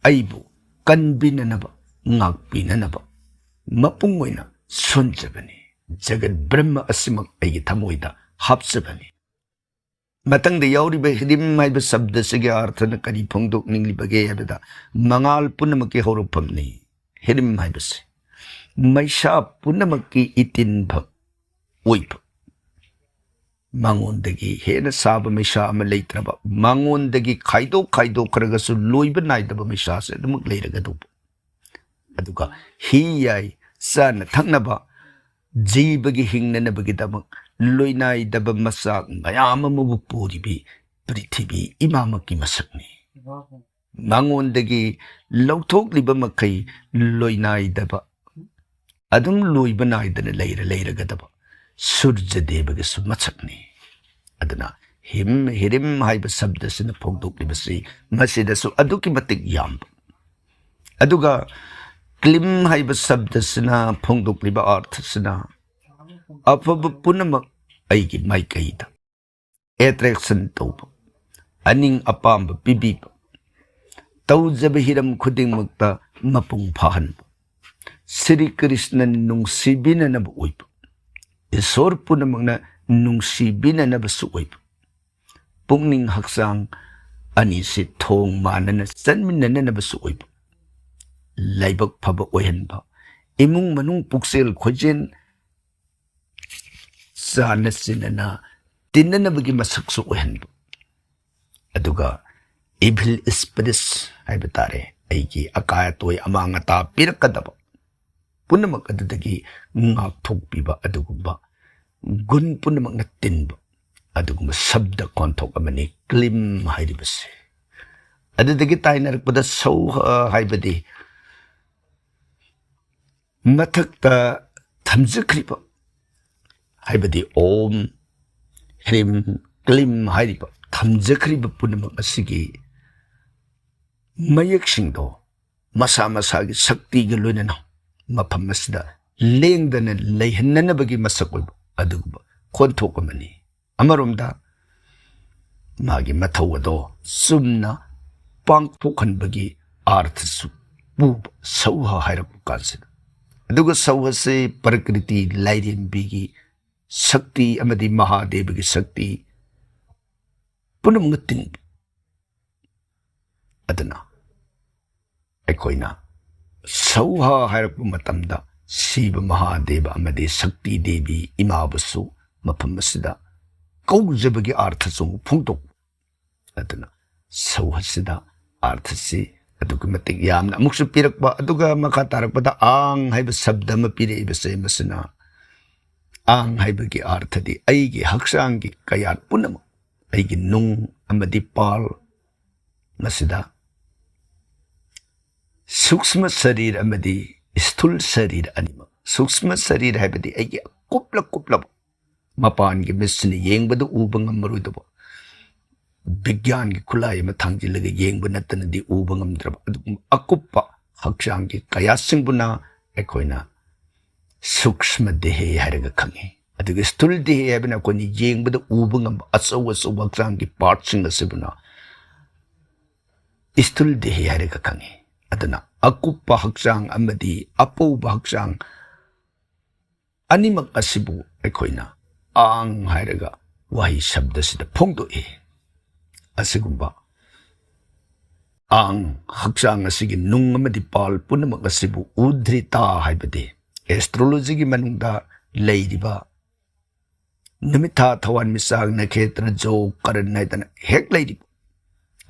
ꯑꯩꯕꯨ ꯀꯟꯕꯤꯅꯅꯕ, ꯉꯥꯛꯄꯤꯅꯅꯕ ꯃꯄꯨꯡ ꯑꯣꯏꯅ ꯁꯣꯟꯖꯕꯅꯤ꯫ ꯖꯒꯠ ꯕ꯭ꯔꯍ꯭ꯃ ꯑꯁꯤꯃꯛ ꯑꯩꯒꯤ ꯊꯃꯣꯏꯗ ꯍꯥꯞꯆꯕꯅꯤ꯫ ꯃꯊꯪꯗ ꯌꯥꯎꯔꯤꯕ ꯍ꯭ꯔꯤꯝ ꯍꯥꯏꯕ ꯁꯕꯗꯁꯤꯒꯤ ꯑꯥꯔꯊꯅ ꯀꯔꯤ ꯐꯣꯡꯗꯣꯛꯅꯤꯡꯂꯤꯕꯒꯦ ꯍꯥꯏꯕꯗ, ꯃꯉꯥꯜ ꯄꯨꯝꯅꯃꯛꯀꯤ ꯍꯧꯔꯛꯐꯝꯅꯤ ꯍ꯭ꯔꯤꯝ ꯍꯥꯏꯕꯁꯤ꯫ ꯃꯩꯁꯥ ꯄꯨꯝꯅꯃꯛꯀꯤ ꯏꯇꯤꯟꯐꯝ ꯑꯣꯏꯕ, ꯃꯉꯣꯟꯗꯒꯤ ꯍꯦꯟꯅ ꯁꯥꯕ ꯃꯩꯁꯥ ꯑꯃ ꯂꯩꯇ꯭ꯔꯕ, ꯃꯉꯣꯟꯗꯒꯤ ꯈꯥꯏꯗꯣꯛ ꯈꯥꯏꯗꯣꯛꯈ꯭ꯔꯒꯁꯨ ꯂꯣꯏꯕ ꯅꯥꯏꯗꯕ ꯃꯩꯁꯥꯁꯦ ꯑꯗꯨꯃꯛ ꯂꯩꯔꯒꯗꯧꯕ꯫ ꯑꯗꯨꯒ ꯍꯤ ꯌꯥꯏ, ꯆꯥꯅ ꯊꯛꯅꯕ ꯖꯤꯕꯒꯤ ꯍꯤꯡꯅꯅꯕꯒꯤꯗꯃꯛ ꯂꯣꯏꯅꯥꯏꯗꯕ ꯃꯆꯥꯛ ꯃꯌꯥꯝ ꯑꯃꯕꯨ ꯄꯨꯔꯤꯕꯤ ꯄ꯭ꯔꯤꯊꯤꯕꯤ ꯏꯃꯥꯃꯛꯀꯤ ꯃꯁꯛꯅꯤ꯫ ꯃꯉꯣꯟꯗꯒꯤ ꯂꯧꯊꯣꯛꯂꯤꯕ ꯃꯈꯩ ꯂꯣꯏꯅꯥꯏꯗꯕ, ꯑꯗꯨꯝ ꯂꯣꯏꯕ ꯅꯥꯏꯗꯅ ꯂꯩꯔ ꯂꯩꯔꯒꯗꯕ ꯁꯨꯔꯖ ꯗꯦꯕꯒꯤꯁꯨ ꯃꯁꯛꯅꯤ꯫ ꯑꯗꯨꯅ ꯍꯤꯝ ꯍꯤꯔꯤꯝ ꯍꯥꯏꯕ ꯁꯕꯗꯁꯤꯅ ꯐꯣꯡꯗꯣꯛꯂꯤꯕꯁꯤ ꯃꯁꯤꯗꯁꯨ ꯑꯗꯨꯛꯀꯤ ꯃꯇꯤꯛ ꯌꯥꯝꯕ꯫ ꯑꯗꯨꯒ ꯀ꯭ꯂꯤꯝ ꯍꯥꯏꯕ ꯁꯕꯗꯁꯤꯅ ꯐꯣꯡꯗꯣꯛꯂꯤꯕ ꯑꯥꯔꯊꯁꯤꯅ ꯑꯐꯕ ꯄꯨꯝꯅꯃꯛ ꯑꯩꯒꯤ ꯃꯥꯏꯀꯩꯗ ꯑꯦꯇ꯭ꯔꯦꯛꯁꯟ ꯇꯧꯕ, ꯑꯅꯤꯡ ꯑꯄꯥꯝꯕ ꯄꯤꯕꯤꯕ, ꯇꯧꯖꯕ ꯍꯤꯔꯝ ꯈꯨꯗꯤꯡꯃꯛꯇ ꯃꯄꯨꯡ ꯐꯥꯍꯟꯕ, ꯁ꯭ꯔꯤ ꯀ꯭ꯔꯤꯁꯅ ꯅꯨꯡꯁꯤꯕꯤꯅꯅꯕ ꯑꯣꯏꯕ, ꯏꯁꯣꯔ ꯄꯨꯝꯅꯃꯛꯅ ꯅꯨꯡꯁꯤꯕꯤꯅꯅꯕꯁꯨ ꯑꯣꯏꯕ, ꯄꯨꯛꯅꯤꯡ ꯍꯛꯆꯥꯡ ꯑꯅꯤꯁꯤ ꯊꯣꯡ ꯃꯥꯟꯅꯅ ꯆꯟꯃꯤꯟꯅꯅꯕꯁꯨ ꯑꯣꯏꯕ, ꯂꯥꯏꯕꯛ ꯐꯕ ꯑꯣꯏꯍꯟꯕ, ꯏꯃꯨꯡ ꯃꯅꯨꯡ ꯄꯨꯛꯆꯦꯜ ꯈꯣꯏꯖꯦꯜ ꯆꯥꯟꯅ ꯆꯤꯟꯅꯅ ꯇꯤꯟꯅꯅꯕꯒꯤ ꯃꯁꯛꯁꯨ ꯑꯣꯏꯍꯟꯕ꯫ ꯑꯗꯨꯒ ꯏꯚꯤꯜ ꯁ꯭ꯄꯤꯔꯤꯠꯁ ꯍꯥꯏꯕ ꯇꯥꯔꯦ, ꯑꯩꯒꯤ ꯑꯀꯥꯏ ꯑꯇꯣꯏ ꯑꯃꯥꯡ ꯑꯇꯥ ꯄꯤꯔꯛꯀꯗꯕ ꯄꯨꯝꯅꯃꯛ ꯑꯗꯨꯗꯒꯤ ꯉꯥꯛꯊꯣꯛꯄꯤꯕ ꯑꯗꯨꯒꯨꯝꯕ ꯒꯨꯟ ꯄꯨꯝꯅꯃꯛꯅ ꯇꯤꯟꯕ ꯑꯗꯨꯒꯨꯝꯕ ꯁꯕꯗ ꯈꯣꯟꯊꯣꯛ ꯑꯃꯅꯤ ꯀ꯭ꯂꯤꯝ ꯍꯥꯏꯔꯤꯕꯁꯦ꯫ ꯑꯗꯨꯗꯒꯤ ꯇꯥꯏꯅꯔꯛꯄꯗ ꯁꯧꯍ ꯍꯥꯏꯕꯗꯤ ꯃꯊꯛꯇ ꯊꯝꯖꯈ꯭ꯔꯤꯕ, ꯍꯥꯏꯕꯗꯤ ꯑꯣꯝ, ꯍ꯭ꯔꯤꯝ, ꯀ꯭ꯂꯤꯝ ꯍꯥꯏꯔꯤꯕ ꯊꯝꯖꯈ꯭ꯔꯤꯕ ꯄꯨꯝꯅꯃꯛ ꯑꯁꯤꯒꯤ ꯃꯌꯦꯛꯁꯤꯡꯗꯣ ꯃꯁꯥ ꯃꯁꯥꯒꯤ ꯁꯛꯇꯤꯒ ꯂꯣꯏꯅꯅ ꯃꯐꯝ ꯑꯁꯤꯗ ꯂꯦꯡꯗꯅ ꯂꯩꯍꯟꯅꯅꯕꯒꯤ ꯃꯁꯛ ꯑꯣꯏꯕ ꯑꯗꯨꯒꯨꯝꯕ ꯈꯣꯟꯊꯣꯛ ꯑꯃꯅꯤ꯫ ꯑꯃꯔꯣꯝꯗ ꯃꯥꯒꯤ ꯃꯊꯧ ꯑꯗꯣ ꯆꯨꯝꯅ ꯄꯥꯡꯊꯣꯛꯍꯟꯕꯒꯤ ꯑꯥꯔꯊꯁꯨ ꯄꯨꯕ ꯁꯧꯍ ꯍꯥꯏꯔꯛꯄ ꯀꯥꯟꯁꯤꯗ꯫ ꯑꯗꯨꯒ ꯁꯧꯍꯁꯤ ꯄ꯭ꯔꯀ꯭ꯔꯤꯇꯤ, ꯂꯥꯏꯔꯦꯝꯕꯤꯒꯤ ꯁꯛꯇꯤ ꯑꯃꯗꯤ ꯃꯍꯥꯗꯦꯕꯒꯤ ꯁꯛꯇꯤ ꯄꯨꯝꯅꯃꯛꯅ ꯇꯤꯟꯕ꯫ ꯑꯗꯨꯅ ꯑꯩꯈꯣꯏꯅ ꯁꯧꯍ ꯍꯥꯏꯔꯛꯄ ꯃꯇꯝꯗ ꯁꯤꯕ ꯃꯍꯥꯗꯦꯕ ꯑꯃꯗꯤ ꯁꯛꯇꯤ ꯗꯦꯕꯤ ꯏꯃꯥꯕꯨꯁꯨ ꯃꯐꯝ ꯑꯁꯤꯗ ꯀꯧꯖꯕꯒꯤ ꯑꯥꯔꯊꯁꯨ ꯑꯃꯨꯛ ꯐꯣꯡꯗꯣꯛꯄ꯫ ꯑꯗꯨꯅ ꯁꯧꯍꯁꯤꯗ ꯑꯥꯔꯊꯁꯤ ꯑꯗꯨꯛꯀꯤ ꯃꯇꯤꯛ ꯌꯥꯝꯅ ꯑꯃꯨꯛꯁꯨ ꯄꯤꯔꯛꯄ, ꯑꯗꯨꯒ ꯃꯈꯥ ꯇꯥꯔꯛꯄꯗ ꯑꯥꯡ ꯍꯥꯏꯕ ꯁꯕꯗ ꯑꯃ ꯄꯤꯔꯛꯏꯕꯁꯦ, ꯃꯁꯤꯅ ꯑꯥꯡ ꯍꯥꯏꯕꯒꯤ ꯑꯥꯔꯊꯗꯤ ꯑꯩꯒꯤ ꯍꯛꯆꯥꯡꯒꯤ ꯀꯌꯥꯠ ꯄꯨꯝꯅꯃꯛ, ꯑꯩꯒꯤ ꯅꯨꯡ ꯑꯃꯗꯤ ꯄꯥꯜ, ꯃꯁꯤꯗ ꯁꯨꯛꯁꯃ ꯁꯔꯤꯔ ꯑꯃꯗꯤ ꯁ꯭ꯊꯨꯜ ꯁꯔꯤꯔ ꯑꯅꯤꯃꯛ, ꯁꯨꯛꯁꯃ ꯁꯔꯤꯔ ꯍꯥꯏꯕꯗꯤ ꯑꯩꯒꯤ ꯀꯨꯞꯂ ꯀꯨꯞꯂꯕ, ꯃꯄꯥꯟꯒꯤ ꯃꯤꯠꯁꯤꯅ ꯌꯦꯡꯕꯗ ꯎꯕ ꯉꯝꯃꯔꯣꯏꯗꯕ, ꯕꯤꯒ꯭ꯌꯥꯟꯒꯤ ꯈꯨꯠꯂꯥꯏ ꯑꯃ ꯊꯥꯡꯖꯤꯜꯂꯒ ꯌꯦꯡꯕ ꯅꯠꯇꯅꯗꯤ ꯎꯕ ꯉꯝꯗ꯭ꯔꯕ ꯑꯗꯨꯒꯨꯝꯕ ꯑꯀꯨꯞꯄ ꯍꯛꯆꯥꯡꯒꯤ ꯀꯌꯥꯠꯁꯤꯡꯕꯨꯅ ꯑꯩꯈꯣꯏꯅ ꯁꯨꯛꯁꯃ ꯗꯦꯍꯦ ꯍꯥꯏꯔꯒ ꯈꯪꯉꯤ꯫ ꯑꯗꯨꯒ ꯁ꯭ꯊꯨꯜ ꯗꯦꯍꯦ ꯍꯥꯏꯕꯅ ꯑꯩꯈꯣꯏꯅ ꯌꯦꯡꯕꯗ ꯎꯕ ꯉꯝꯕ ꯑꯆꯧ ꯑꯆꯧꯕ ꯍꯛꯆꯥꯡꯒꯤ ꯄꯥꯔꯠꯁꯤꯡ ꯑꯁꯤꯕꯨꯅ ꯁ꯭ꯊꯨꯜ ꯗꯦꯍꯦ ꯍꯥꯏꯔꯒ ꯈꯪꯉꯤ꯫ ꯑꯗꯨꯅ ꯑꯀꯨꯞꯄ ꯍꯛꯆꯥꯡ ꯑꯃꯗꯤ ꯑꯄꯧꯕ ꯍꯛꯆꯥꯡ ꯑꯅꯤꯃꯛ ꯑꯁꯤꯕꯨ ꯑꯩꯈꯣꯏꯅ ꯑꯥꯡ ꯍꯥꯏꯔꯒ ꯋꯥꯍꯩ ꯁꯕꯗꯁꯤꯗ ꯐꯣꯡꯗꯣꯛꯏ꯫ ꯑꯁꯤꯒꯨꯝꯕ ꯑꯥꯡ ꯍꯛꯆꯥꯡ ꯑꯁꯤꯒꯤ ꯅꯨꯡ ꯑꯃꯗꯤ ꯄꯥꯜ ꯄꯨꯝꯅꯃꯛ ꯑꯁꯤꯕꯨ ꯎꯗ꯭ꯔꯤꯇꯥ ꯍꯥꯏꯕꯗꯤ ꯑꯦꯁꯇ꯭ꯔꯣꯂꯣꯖꯤꯒꯤ ꯃꯅꯨꯡꯗ ꯂꯩꯔꯤꯕ ꯅꯨꯃꯤꯠ, ꯊꯥ, ꯊꯋꯥꯟꯃꯤꯆꯥꯛ, ꯅꯈꯦꯇ꯭ꯔ, ꯖꯣ, ꯀꯔꯟ ꯍꯥꯏꯗꯅ ꯍꯦꯛ ꯂꯩꯔꯤꯕ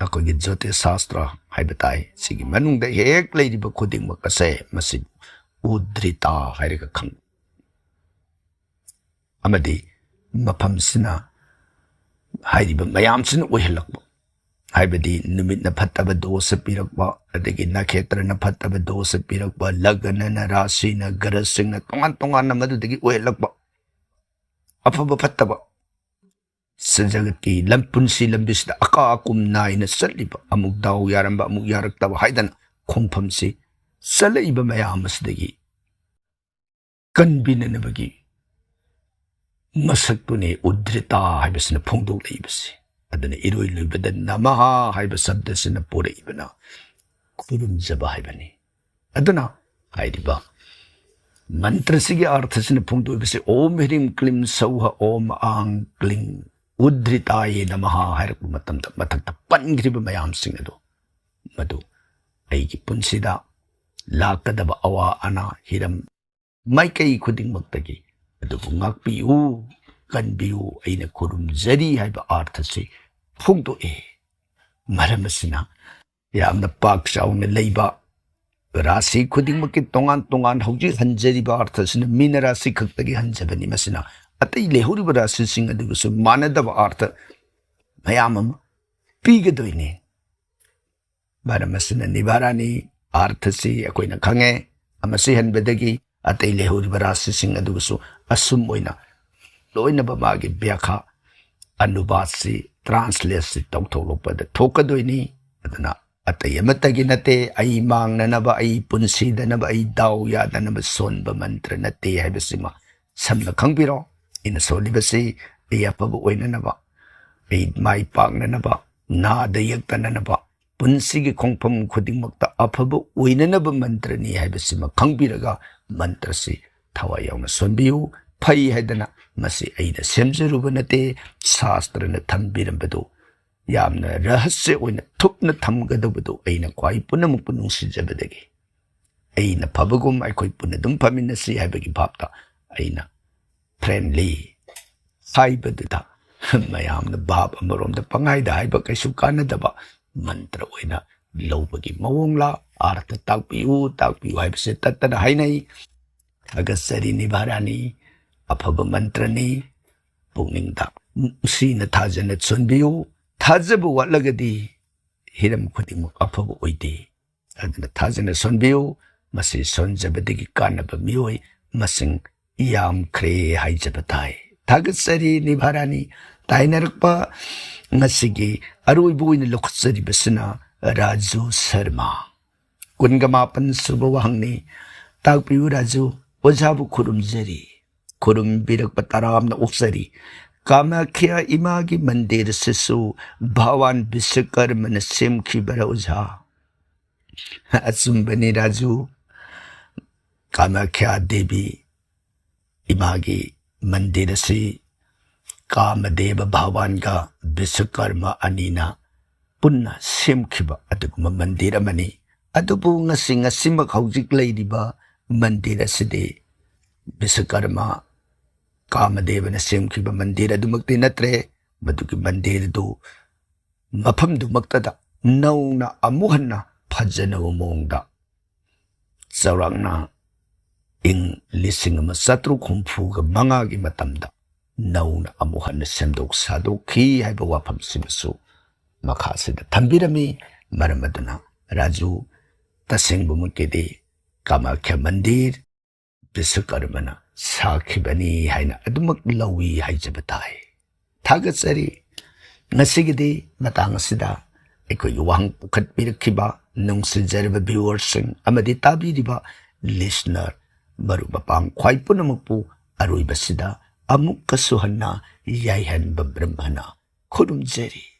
ꯑꯩꯈꯣꯏꯒꯤ ꯖꯣꯇꯤꯁ ꯁꯥꯁꯇ꯭ꯔ ꯍꯥꯏꯕ ꯇꯥꯏ, ꯁꯤꯒꯤ ꯃꯅꯨꯡꯗ ꯍꯦꯛ ꯂꯩꯔꯤꯕ ꯈꯨꯗꯤꯡꯃꯛ ꯑꯁꯦ ꯃꯁꯤꯕꯨ ꯎꯗ꯭ꯔꯤꯇꯥ ꯍꯥꯏꯔꯒ ꯈꯪꯅꯩ꯫ ꯑꯃꯗꯤ ꯃꯐꯝꯁꯤꯅ ꯍꯥꯏꯔꯤꯕ ꯃꯌꯥꯝꯁꯤꯅ ꯑꯣꯏꯍꯜꯂꯛꯄ, ꯍꯥꯏꯕꯗꯤ ꯅꯨꯃꯤꯠꯅ ꯐꯠꯇꯕ ꯗꯣꯁ ꯄꯤꯔꯛꯄ, ꯑꯗꯒꯤ ꯅꯈꯦꯇ꯭ꯔꯅ ꯐꯠꯇꯕ ꯗꯣꯁ ꯄꯤꯔꯛꯄ, ꯂꯒꯅꯅ, ꯔꯥꯁꯤꯅ, ꯒ꯭ꯔꯍꯁꯤꯡꯅ ꯇꯣꯉꯥꯟ ꯇꯣꯉꯥꯟꯅ ꯃꯗꯨꯗꯒꯤ ꯑꯣꯏꯍꯜꯂꯛꯄ ꯑꯐꯕ ꯐꯠꯇꯕ, ꯁ-, ꯖꯒꯠꯀꯤ ꯂꯝ, ꯄꯨꯟꯁꯤ ꯂꯝꯕꯤꯁꯤꯗ ꯑꯀꯥ ꯑꯀꯨꯝ ꯅꯥꯏꯅ ꯆꯠꯂꯤꯕ, ꯑꯃꯨꯛ ꯗꯥꯎ ꯌꯥꯔꯝꯕ, ꯑꯃꯨꯛ ꯌꯥꯔꯛꯇꯕ ꯍꯥꯏꯗꯅ ꯈꯣꯡꯐꯝꯁꯤ ꯆꯠꯂꯛꯏꯕ ꯃꯌꯥꯝ ꯑꯁꯤꯗꯒꯤ ꯀꯟꯕꯤꯅꯅꯕꯒꯤ ꯃꯁꯛꯇꯨꯅꯤ ꯎꯗ꯭ꯔꯤꯇꯥ ꯍꯥꯏꯕꯁꯤꯅ ꯐꯣꯡꯗꯣꯛꯂꯛꯏꯕꯁꯤ꯫ ꯑꯗꯨꯅ ꯏꯔꯣꯏ ꯂꯣꯏꯕꯗ ꯅꯃꯍ ꯍꯥꯏꯕ ꯁꯕꯗꯁꯤꯅ ꯄꯨꯔꯛꯏꯕꯅ ꯈꯨꯔꯨꯝꯖꯕ ꯍꯥꯏꯕꯅꯤ꯫ ꯑꯗꯨꯅ ꯍꯥꯏꯔꯤꯕ ꯃꯟꯇ꯭ꯔꯁꯤꯒꯤ ꯑꯥꯔꯊꯁꯤꯅ ꯐꯣꯡꯗꯣꯛꯏꯕꯁꯤ "ꯑꯣꯝ ꯍ꯭ꯔꯤꯝ ꯀ꯭ꯂꯤꯝ ꯁꯧꯍ ꯑꯣꯝ ꯑꯥꯡ ꯀ꯭ꯂꯤꯡ ꯎꯗ꯭ꯔꯤꯇꯥꯌꯦ ꯅꯃꯍ" ꯍꯥꯏꯔꯛꯄ ꯃꯇꯝꯗ ꯃꯊꯛꯇ ꯄꯟꯈ꯭ꯔꯤꯕ ꯃꯌꯥꯝꯁꯤꯡ ꯑꯗꯨ, ꯃꯗꯨ ꯑꯩꯒꯤ ꯄꯨꯟꯁꯤꯗ ꯂꯥꯛꯀꯗꯕ ꯑꯋꯥ ꯑꯅꯥ, ꯍꯤꯔꯝ ꯃꯥꯏꯀꯩ ꯈꯨꯗꯤꯡꯃꯛꯇꯒꯤ ꯑꯗꯨꯕꯨ ꯉꯥꯛꯄꯤꯌꯨ, ꯀꯟꯕꯤꯌꯨ, ꯑꯩꯅ ꯈꯨꯔꯨꯝꯖꯔꯤ ꯍꯥꯏꯕ ꯑꯥꯔꯊꯁꯤ ꯐꯣꯡꯗꯣꯛꯏ꯫ ꯃꯔꯝ ꯑꯁꯤꯅ ꯌꯥꯝꯅ ꯄꯥꯛ ꯆꯥꯎꯅ ꯂꯩꯕ ꯔꯥꯁꯤ ꯈꯨꯗꯤꯡꯃꯛꯀꯤ ꯇꯣꯉꯥꯟ ꯇꯣꯉꯥꯟ ꯍꯧꯖꯤꯛ ꯍꯟꯖꯔꯤꯕ ꯑꯥꯔꯊꯁꯤꯅ ꯃꯤꯅ ꯔꯥꯁꯤ ꯈꯛꯇꯒꯤ ꯍꯟꯖꯕꯅꯤ꯫ ꯃꯁꯤꯅ ꯑꯇꯩ ꯂꯩꯍꯧꯔꯤꯕ ꯔꯥꯁꯤꯁꯤꯡ ꯑꯗꯨꯒꯁꯨ ꯃꯥꯟꯅꯗꯕ ꯑꯥꯔꯊ ꯃꯌꯥꯝ ꯑꯃ ꯄꯤꯒꯗꯣꯏꯅꯤ꯫ ꯃꯔꯝ ꯑꯁꯤꯅ ꯅꯤꯚꯥꯔꯥꯅꯤ ꯑꯥꯔꯊꯁꯤ ꯑꯩꯈꯣꯏꯅ ꯈꯪꯉꯦ꯫ ꯑꯃꯁꯤ ꯍꯟꯕꯗꯒꯤ ꯑꯇꯩ ꯂꯩꯍꯧꯔꯤꯕ ꯔꯥꯁꯤꯁꯤꯡ ꯑꯗꯨꯒꯁꯨ ꯑꯁꯨꯝ ꯑꯣꯏꯅ ꯂꯣꯏꯅꯕ ꯃꯥꯒꯤ ꯕ꯭ꯌꯥꯈꯥ, ꯑꯅꯨꯕꯥꯗꯁꯤ, ꯇ꯭ꯔꯥꯟꯁꯂꯦꯠꯁꯤ ꯇꯧꯊꯣꯛꯂꯛꯄꯗ ꯊꯣꯛꯀꯗꯣꯏꯅꯤ꯫ ꯑꯗꯨꯅ ꯑꯇꯩ ꯑꯃꯠꯇꯒꯤ ꯅꯠꯇꯦ, ꯑꯩ ꯃꯥꯡꯅꯅꯕ, ꯑꯩ ꯄꯨꯟꯁꯤꯗꯅꯕ, ꯑꯩ ꯗꯥꯎ ꯌꯥꯗꯅꯕ ꯁꯣꯟꯕ ꯃꯟꯇ꯭ꯔ ꯅꯠꯇꯦ ꯍꯥꯏꯕꯁꯤꯃ ꯁꯝꯅ ꯈꯪꯕꯤꯔꯣ꯫ ꯑꯩꯅ ꯁꯣꯜꯂꯤꯕꯁꯤ ꯑꯩ ꯑꯐꯕ ꯑꯣꯏꯅꯅꯕ, ꯑꯩ ꯃꯥꯏ ꯄꯥꯛꯅꯅꯕ, ꯅꯥꯗ ꯌꯦꯛꯇꯅꯅꯕ, ꯄꯨꯟꯁꯤꯒꯤ ꯈꯣꯡꯐꯝ ꯈꯨꯗꯤꯡꯃꯛꯇ ꯑꯐꯕ ꯑꯣꯏꯅꯅꯕ ꯃꯟꯇ꯭ꯔꯅꯤ ꯍꯥꯏꯕꯁꯤꯃ ꯈꯪꯕꯤꯔꯒ ꯃꯟꯇ꯭ꯔꯁꯤ ꯊꯋꯥꯏ ꯌꯥꯎꯅ ꯁꯣꯟꯕꯤꯌꯨ꯫ ꯐꯩ ꯍꯥꯏꯗꯅ ꯃꯁꯤ ꯑꯩꯅ ꯁꯦꯝꯖꯔꯨꯕ ꯅꯠꯇꯦ, ꯁꯥꯁꯇ꯭ꯔꯅ ꯊꯝꯕꯤꯔꯝꯕꯗꯨ ꯌꯥꯝꯅ ꯔꯍꯁ꯭ꯌ ꯑꯣꯏꯅ ꯊꯨꯞꯅ ꯊꯝꯒꯗꯕꯗꯨ ꯑꯩꯅ ꯈ꯭ꯋꯥꯏ ꯄꯨꯝꯅꯃꯛꯄꯨ ꯅꯨꯡꯁꯤꯖꯕꯗꯒꯤ꯫ ꯑꯩꯅ ꯐꯕꯒꯨꯝ ꯑꯩꯈꯣꯏ ꯄꯨꯟꯅ ꯑꯗꯨꯝ ꯐꯃꯤꯟꯅꯁꯤ ꯍꯥꯏꯕꯒꯤ ꯚꯥꯞꯇ ꯑꯩꯅ ꯐ꯭ꯔꯦꯟꯂꯤ ꯍꯥꯏꯕꯗꯨꯗ ꯃꯌꯥꯝꯅ ꯚꯥꯞ ꯑꯃꯔꯣꯝꯗ ꯄꯪꯍꯥꯏꯗ ꯍꯥꯏꯕ ꯀꯩꯁꯨ ꯀꯥꯟꯅꯗꯕ ꯃꯟꯇ꯭ꯔ ꯑꯣꯏꯅ ꯂꯧꯕꯒꯤ ꯃꯑꯣꯡꯂ, ꯑꯥꯔꯊ ꯇꯥꯛꯄꯤꯌꯨ, ꯇꯥꯛꯄꯤꯌꯨ ꯍꯥꯏꯕꯁꯦ ꯇꯠꯇꯅ ꯍꯥꯏꯅꯩ꯫ ꯊꯥꯒꯠꯆꯔꯤ ꯅꯤꯚꯥꯔꯥꯅꯤ, ꯑꯐꯕ ꯃꯟꯇ꯭ꯔꯅꯤ꯫ ꯄꯨꯛꯅꯤꯡꯗ ꯅꯨꯡꯁꯤꯅ ꯊꯥꯖꯅ ꯁꯣꯟꯕꯤꯌꯨ꯫ ꯊꯥꯖꯕ ꯋꯥꯠꯂꯒꯗꯤ ꯍꯤꯔꯝ ꯈꯨꯗꯤꯡꯃꯛ ꯑꯐꯕ ꯑꯣꯏꯗꯦ꯫ ꯑꯗꯨꯅ ꯊꯥꯖꯅ ꯁꯣꯟꯕꯤꯌꯨ꯫ ꯃꯁꯤ ꯁꯣꯟꯖꯕꯗꯒꯤ ꯀꯥꯟꯅꯕ ꯃꯤꯑꯣꯏ ꯃꯁꯤꯡ ꯌꯥꯝꯈ꯭ꯔꯦ ꯍꯥꯏꯖꯕ ꯇꯥꯏ꯫ ꯊꯥꯒꯠꯆꯔꯤ ꯅꯤꯚꯥꯔꯥꯅꯤ꯫ ꯇꯥꯏꯅꯔꯛꯄ ꯉꯁꯤꯒꯤ ꯑꯔꯣꯏꯕ ꯑꯣꯏꯅ ꯂꯧꯈꯠꯆꯔꯤꯕꯁꯤꯅ ꯔꯥꯖꯨ ꯁꯔꯃ꯫ ꯀꯨꯟꯒ ꯃꯥꯄꯟ ꯁꯨꯕ ꯋꯥꯍꯪꯅꯤ꯫ ꯇꯥꯛꯄꯤꯌꯨ ꯔꯥꯖꯨ, ꯑꯣꯖꯥꯕꯨ ꯈꯨꯔꯨꯝꯖꯔꯤ꯫ ꯈꯨꯔꯨꯝꯕꯤꯔꯛꯄ ꯇꯔꯥꯝꯅ ꯑꯣꯛꯆꯔꯤ꯫ ꯀꯥꯃꯥꯈ꯭ꯌꯥ ꯏꯃꯥꯒꯤ ꯃꯟꯗꯤꯔ ꯑꯁꯤꯁꯨ ꯚꯒꯋꯥꯟ ꯕꯤꯁ꯭ꯋꯀꯔꯃꯅ ꯁꯦꯝꯈꯤꯕꯔ ꯑꯣꯖꯥ? ꯑꯆꯨꯝꯕꯅꯤ ꯔꯥꯖꯨ, ꯀꯥꯃꯥꯈ꯭ꯌꯥ ꯗꯦꯕꯤ ꯏꯃꯥꯒꯤ ꯃꯟꯗꯤꯔ ꯑꯁꯤ ꯀꯥꯃꯗꯦꯕ ꯚꯒꯋꯥꯟꯒ ꯕꯤꯁ꯭ꯋꯀꯔꯃ ꯑꯅꯤꯅ ꯄꯨꯟꯅ ꯁꯦꯝꯈꯤꯕ ꯑꯗꯨꯒꯨꯝꯕ ꯃꯟꯗꯤꯔ ꯑꯃꯅꯤ꯫ ꯑꯗꯨꯕꯨ ꯉꯁꯤ, ꯉꯁꯤꯃꯛ ꯍꯧꯖꯤꯛ ꯂꯩꯔꯤꯕ ꯃꯟꯗꯤꯔ ꯑꯁꯤꯗꯤ ꯕꯤꯁ꯭ꯋꯀꯔꯃ ꯀꯥꯃꯗꯦꯕꯅ ꯁꯦꯝꯈꯤꯕ ꯃꯟꯗꯤꯔ ꯑꯗꯨꯃꯛꯇꯤ ꯅꯠꯇ꯭ꯔꯦ꯫ ꯃꯗꯨꯒꯤ ꯃꯟꯗꯤꯔ ꯑꯗꯨ ꯃꯐꯝꯗꯨꯃꯛꯇꯗ ꯅꯧꯅ ꯑꯃꯨꯛ ꯍꯟꯅ ꯐꯖꯅꯕ ꯃꯑꯣꯡꯗ ꯆꯥꯎꯔꯥꯛꯅ ꯏꯪ ꯂꯤꯁꯤꯡ ꯑꯃ ꯆꯥꯇ꯭ꯔꯨꯛ ꯍꯨꯝꯐꯨꯒ ꯃꯉꯥꯒꯤ ꯃꯇꯝꯗ ꯅꯧꯅ ꯑꯃꯨꯛ ꯍꯟꯅ ꯁꯦꯝꯗꯣꯛ ꯁꯥꯗꯣꯛꯈꯤ ꯍꯥꯏꯕ ꯋꯥꯐꯝꯁꯤꯃꯁꯨ ꯃꯈꯥꯁꯤꯗ ꯊꯝꯕꯤꯔꯝꯃꯤ꯫ ꯃꯔꯝ ꯑꯗꯨꯅ ꯔꯥꯖꯨ, ꯇꯁꯦꯡꯕꯃꯛꯀꯤꯗꯤ ꯀꯥꯃꯥꯈ꯭ꯌꯥ ꯃꯟꯗꯤꯔ ꯕꯤꯁꯀꯔꯃꯅ ꯁꯥꯈꯤꯕꯅꯤ ꯍꯥꯏꯅ ꯑꯗꯨꯃꯛ ꯂꯧꯏ ꯍꯥꯏꯖꯕ ꯇꯥꯏ꯫ ꯊꯥꯒꯠꯆꯔꯤ꯫ ꯉꯁꯤꯒꯤꯗꯤ ꯃꯇꯥꯡ ꯑꯁꯤꯗ ꯑꯩꯈꯣꯏꯒꯤ ꯋꯥꯍꯪ ꯄꯨꯈꯠꯄꯤꯔꯛꯈꯤꯕ ꯅꯨꯡꯁꯤꯖꯔꯕ ꯚ꯭ꯌꯨꯋꯔꯁꯤꯡ ꯑꯃꯗꯤ ꯇꯥꯕꯤꯔꯤꯕ ꯂꯤꯁꯅꯔ ꯃꯔꯨꯞ ꯃꯄꯥꯡ ꯈ꯭ꯋꯥꯏ ꯄꯨꯝꯅꯃꯛꯄꯨ ꯑꯔꯣꯏꯕꯁꯤꯗ ꯑꯃꯨꯛꯀꯁꯨ ꯍꯟꯅ ꯌꯥꯏꯍꯟꯕ ꯕ꯭ꯔꯍ꯭ꯃꯅ ꯈꯨꯔꯨꯝꯖꯔꯤ꯫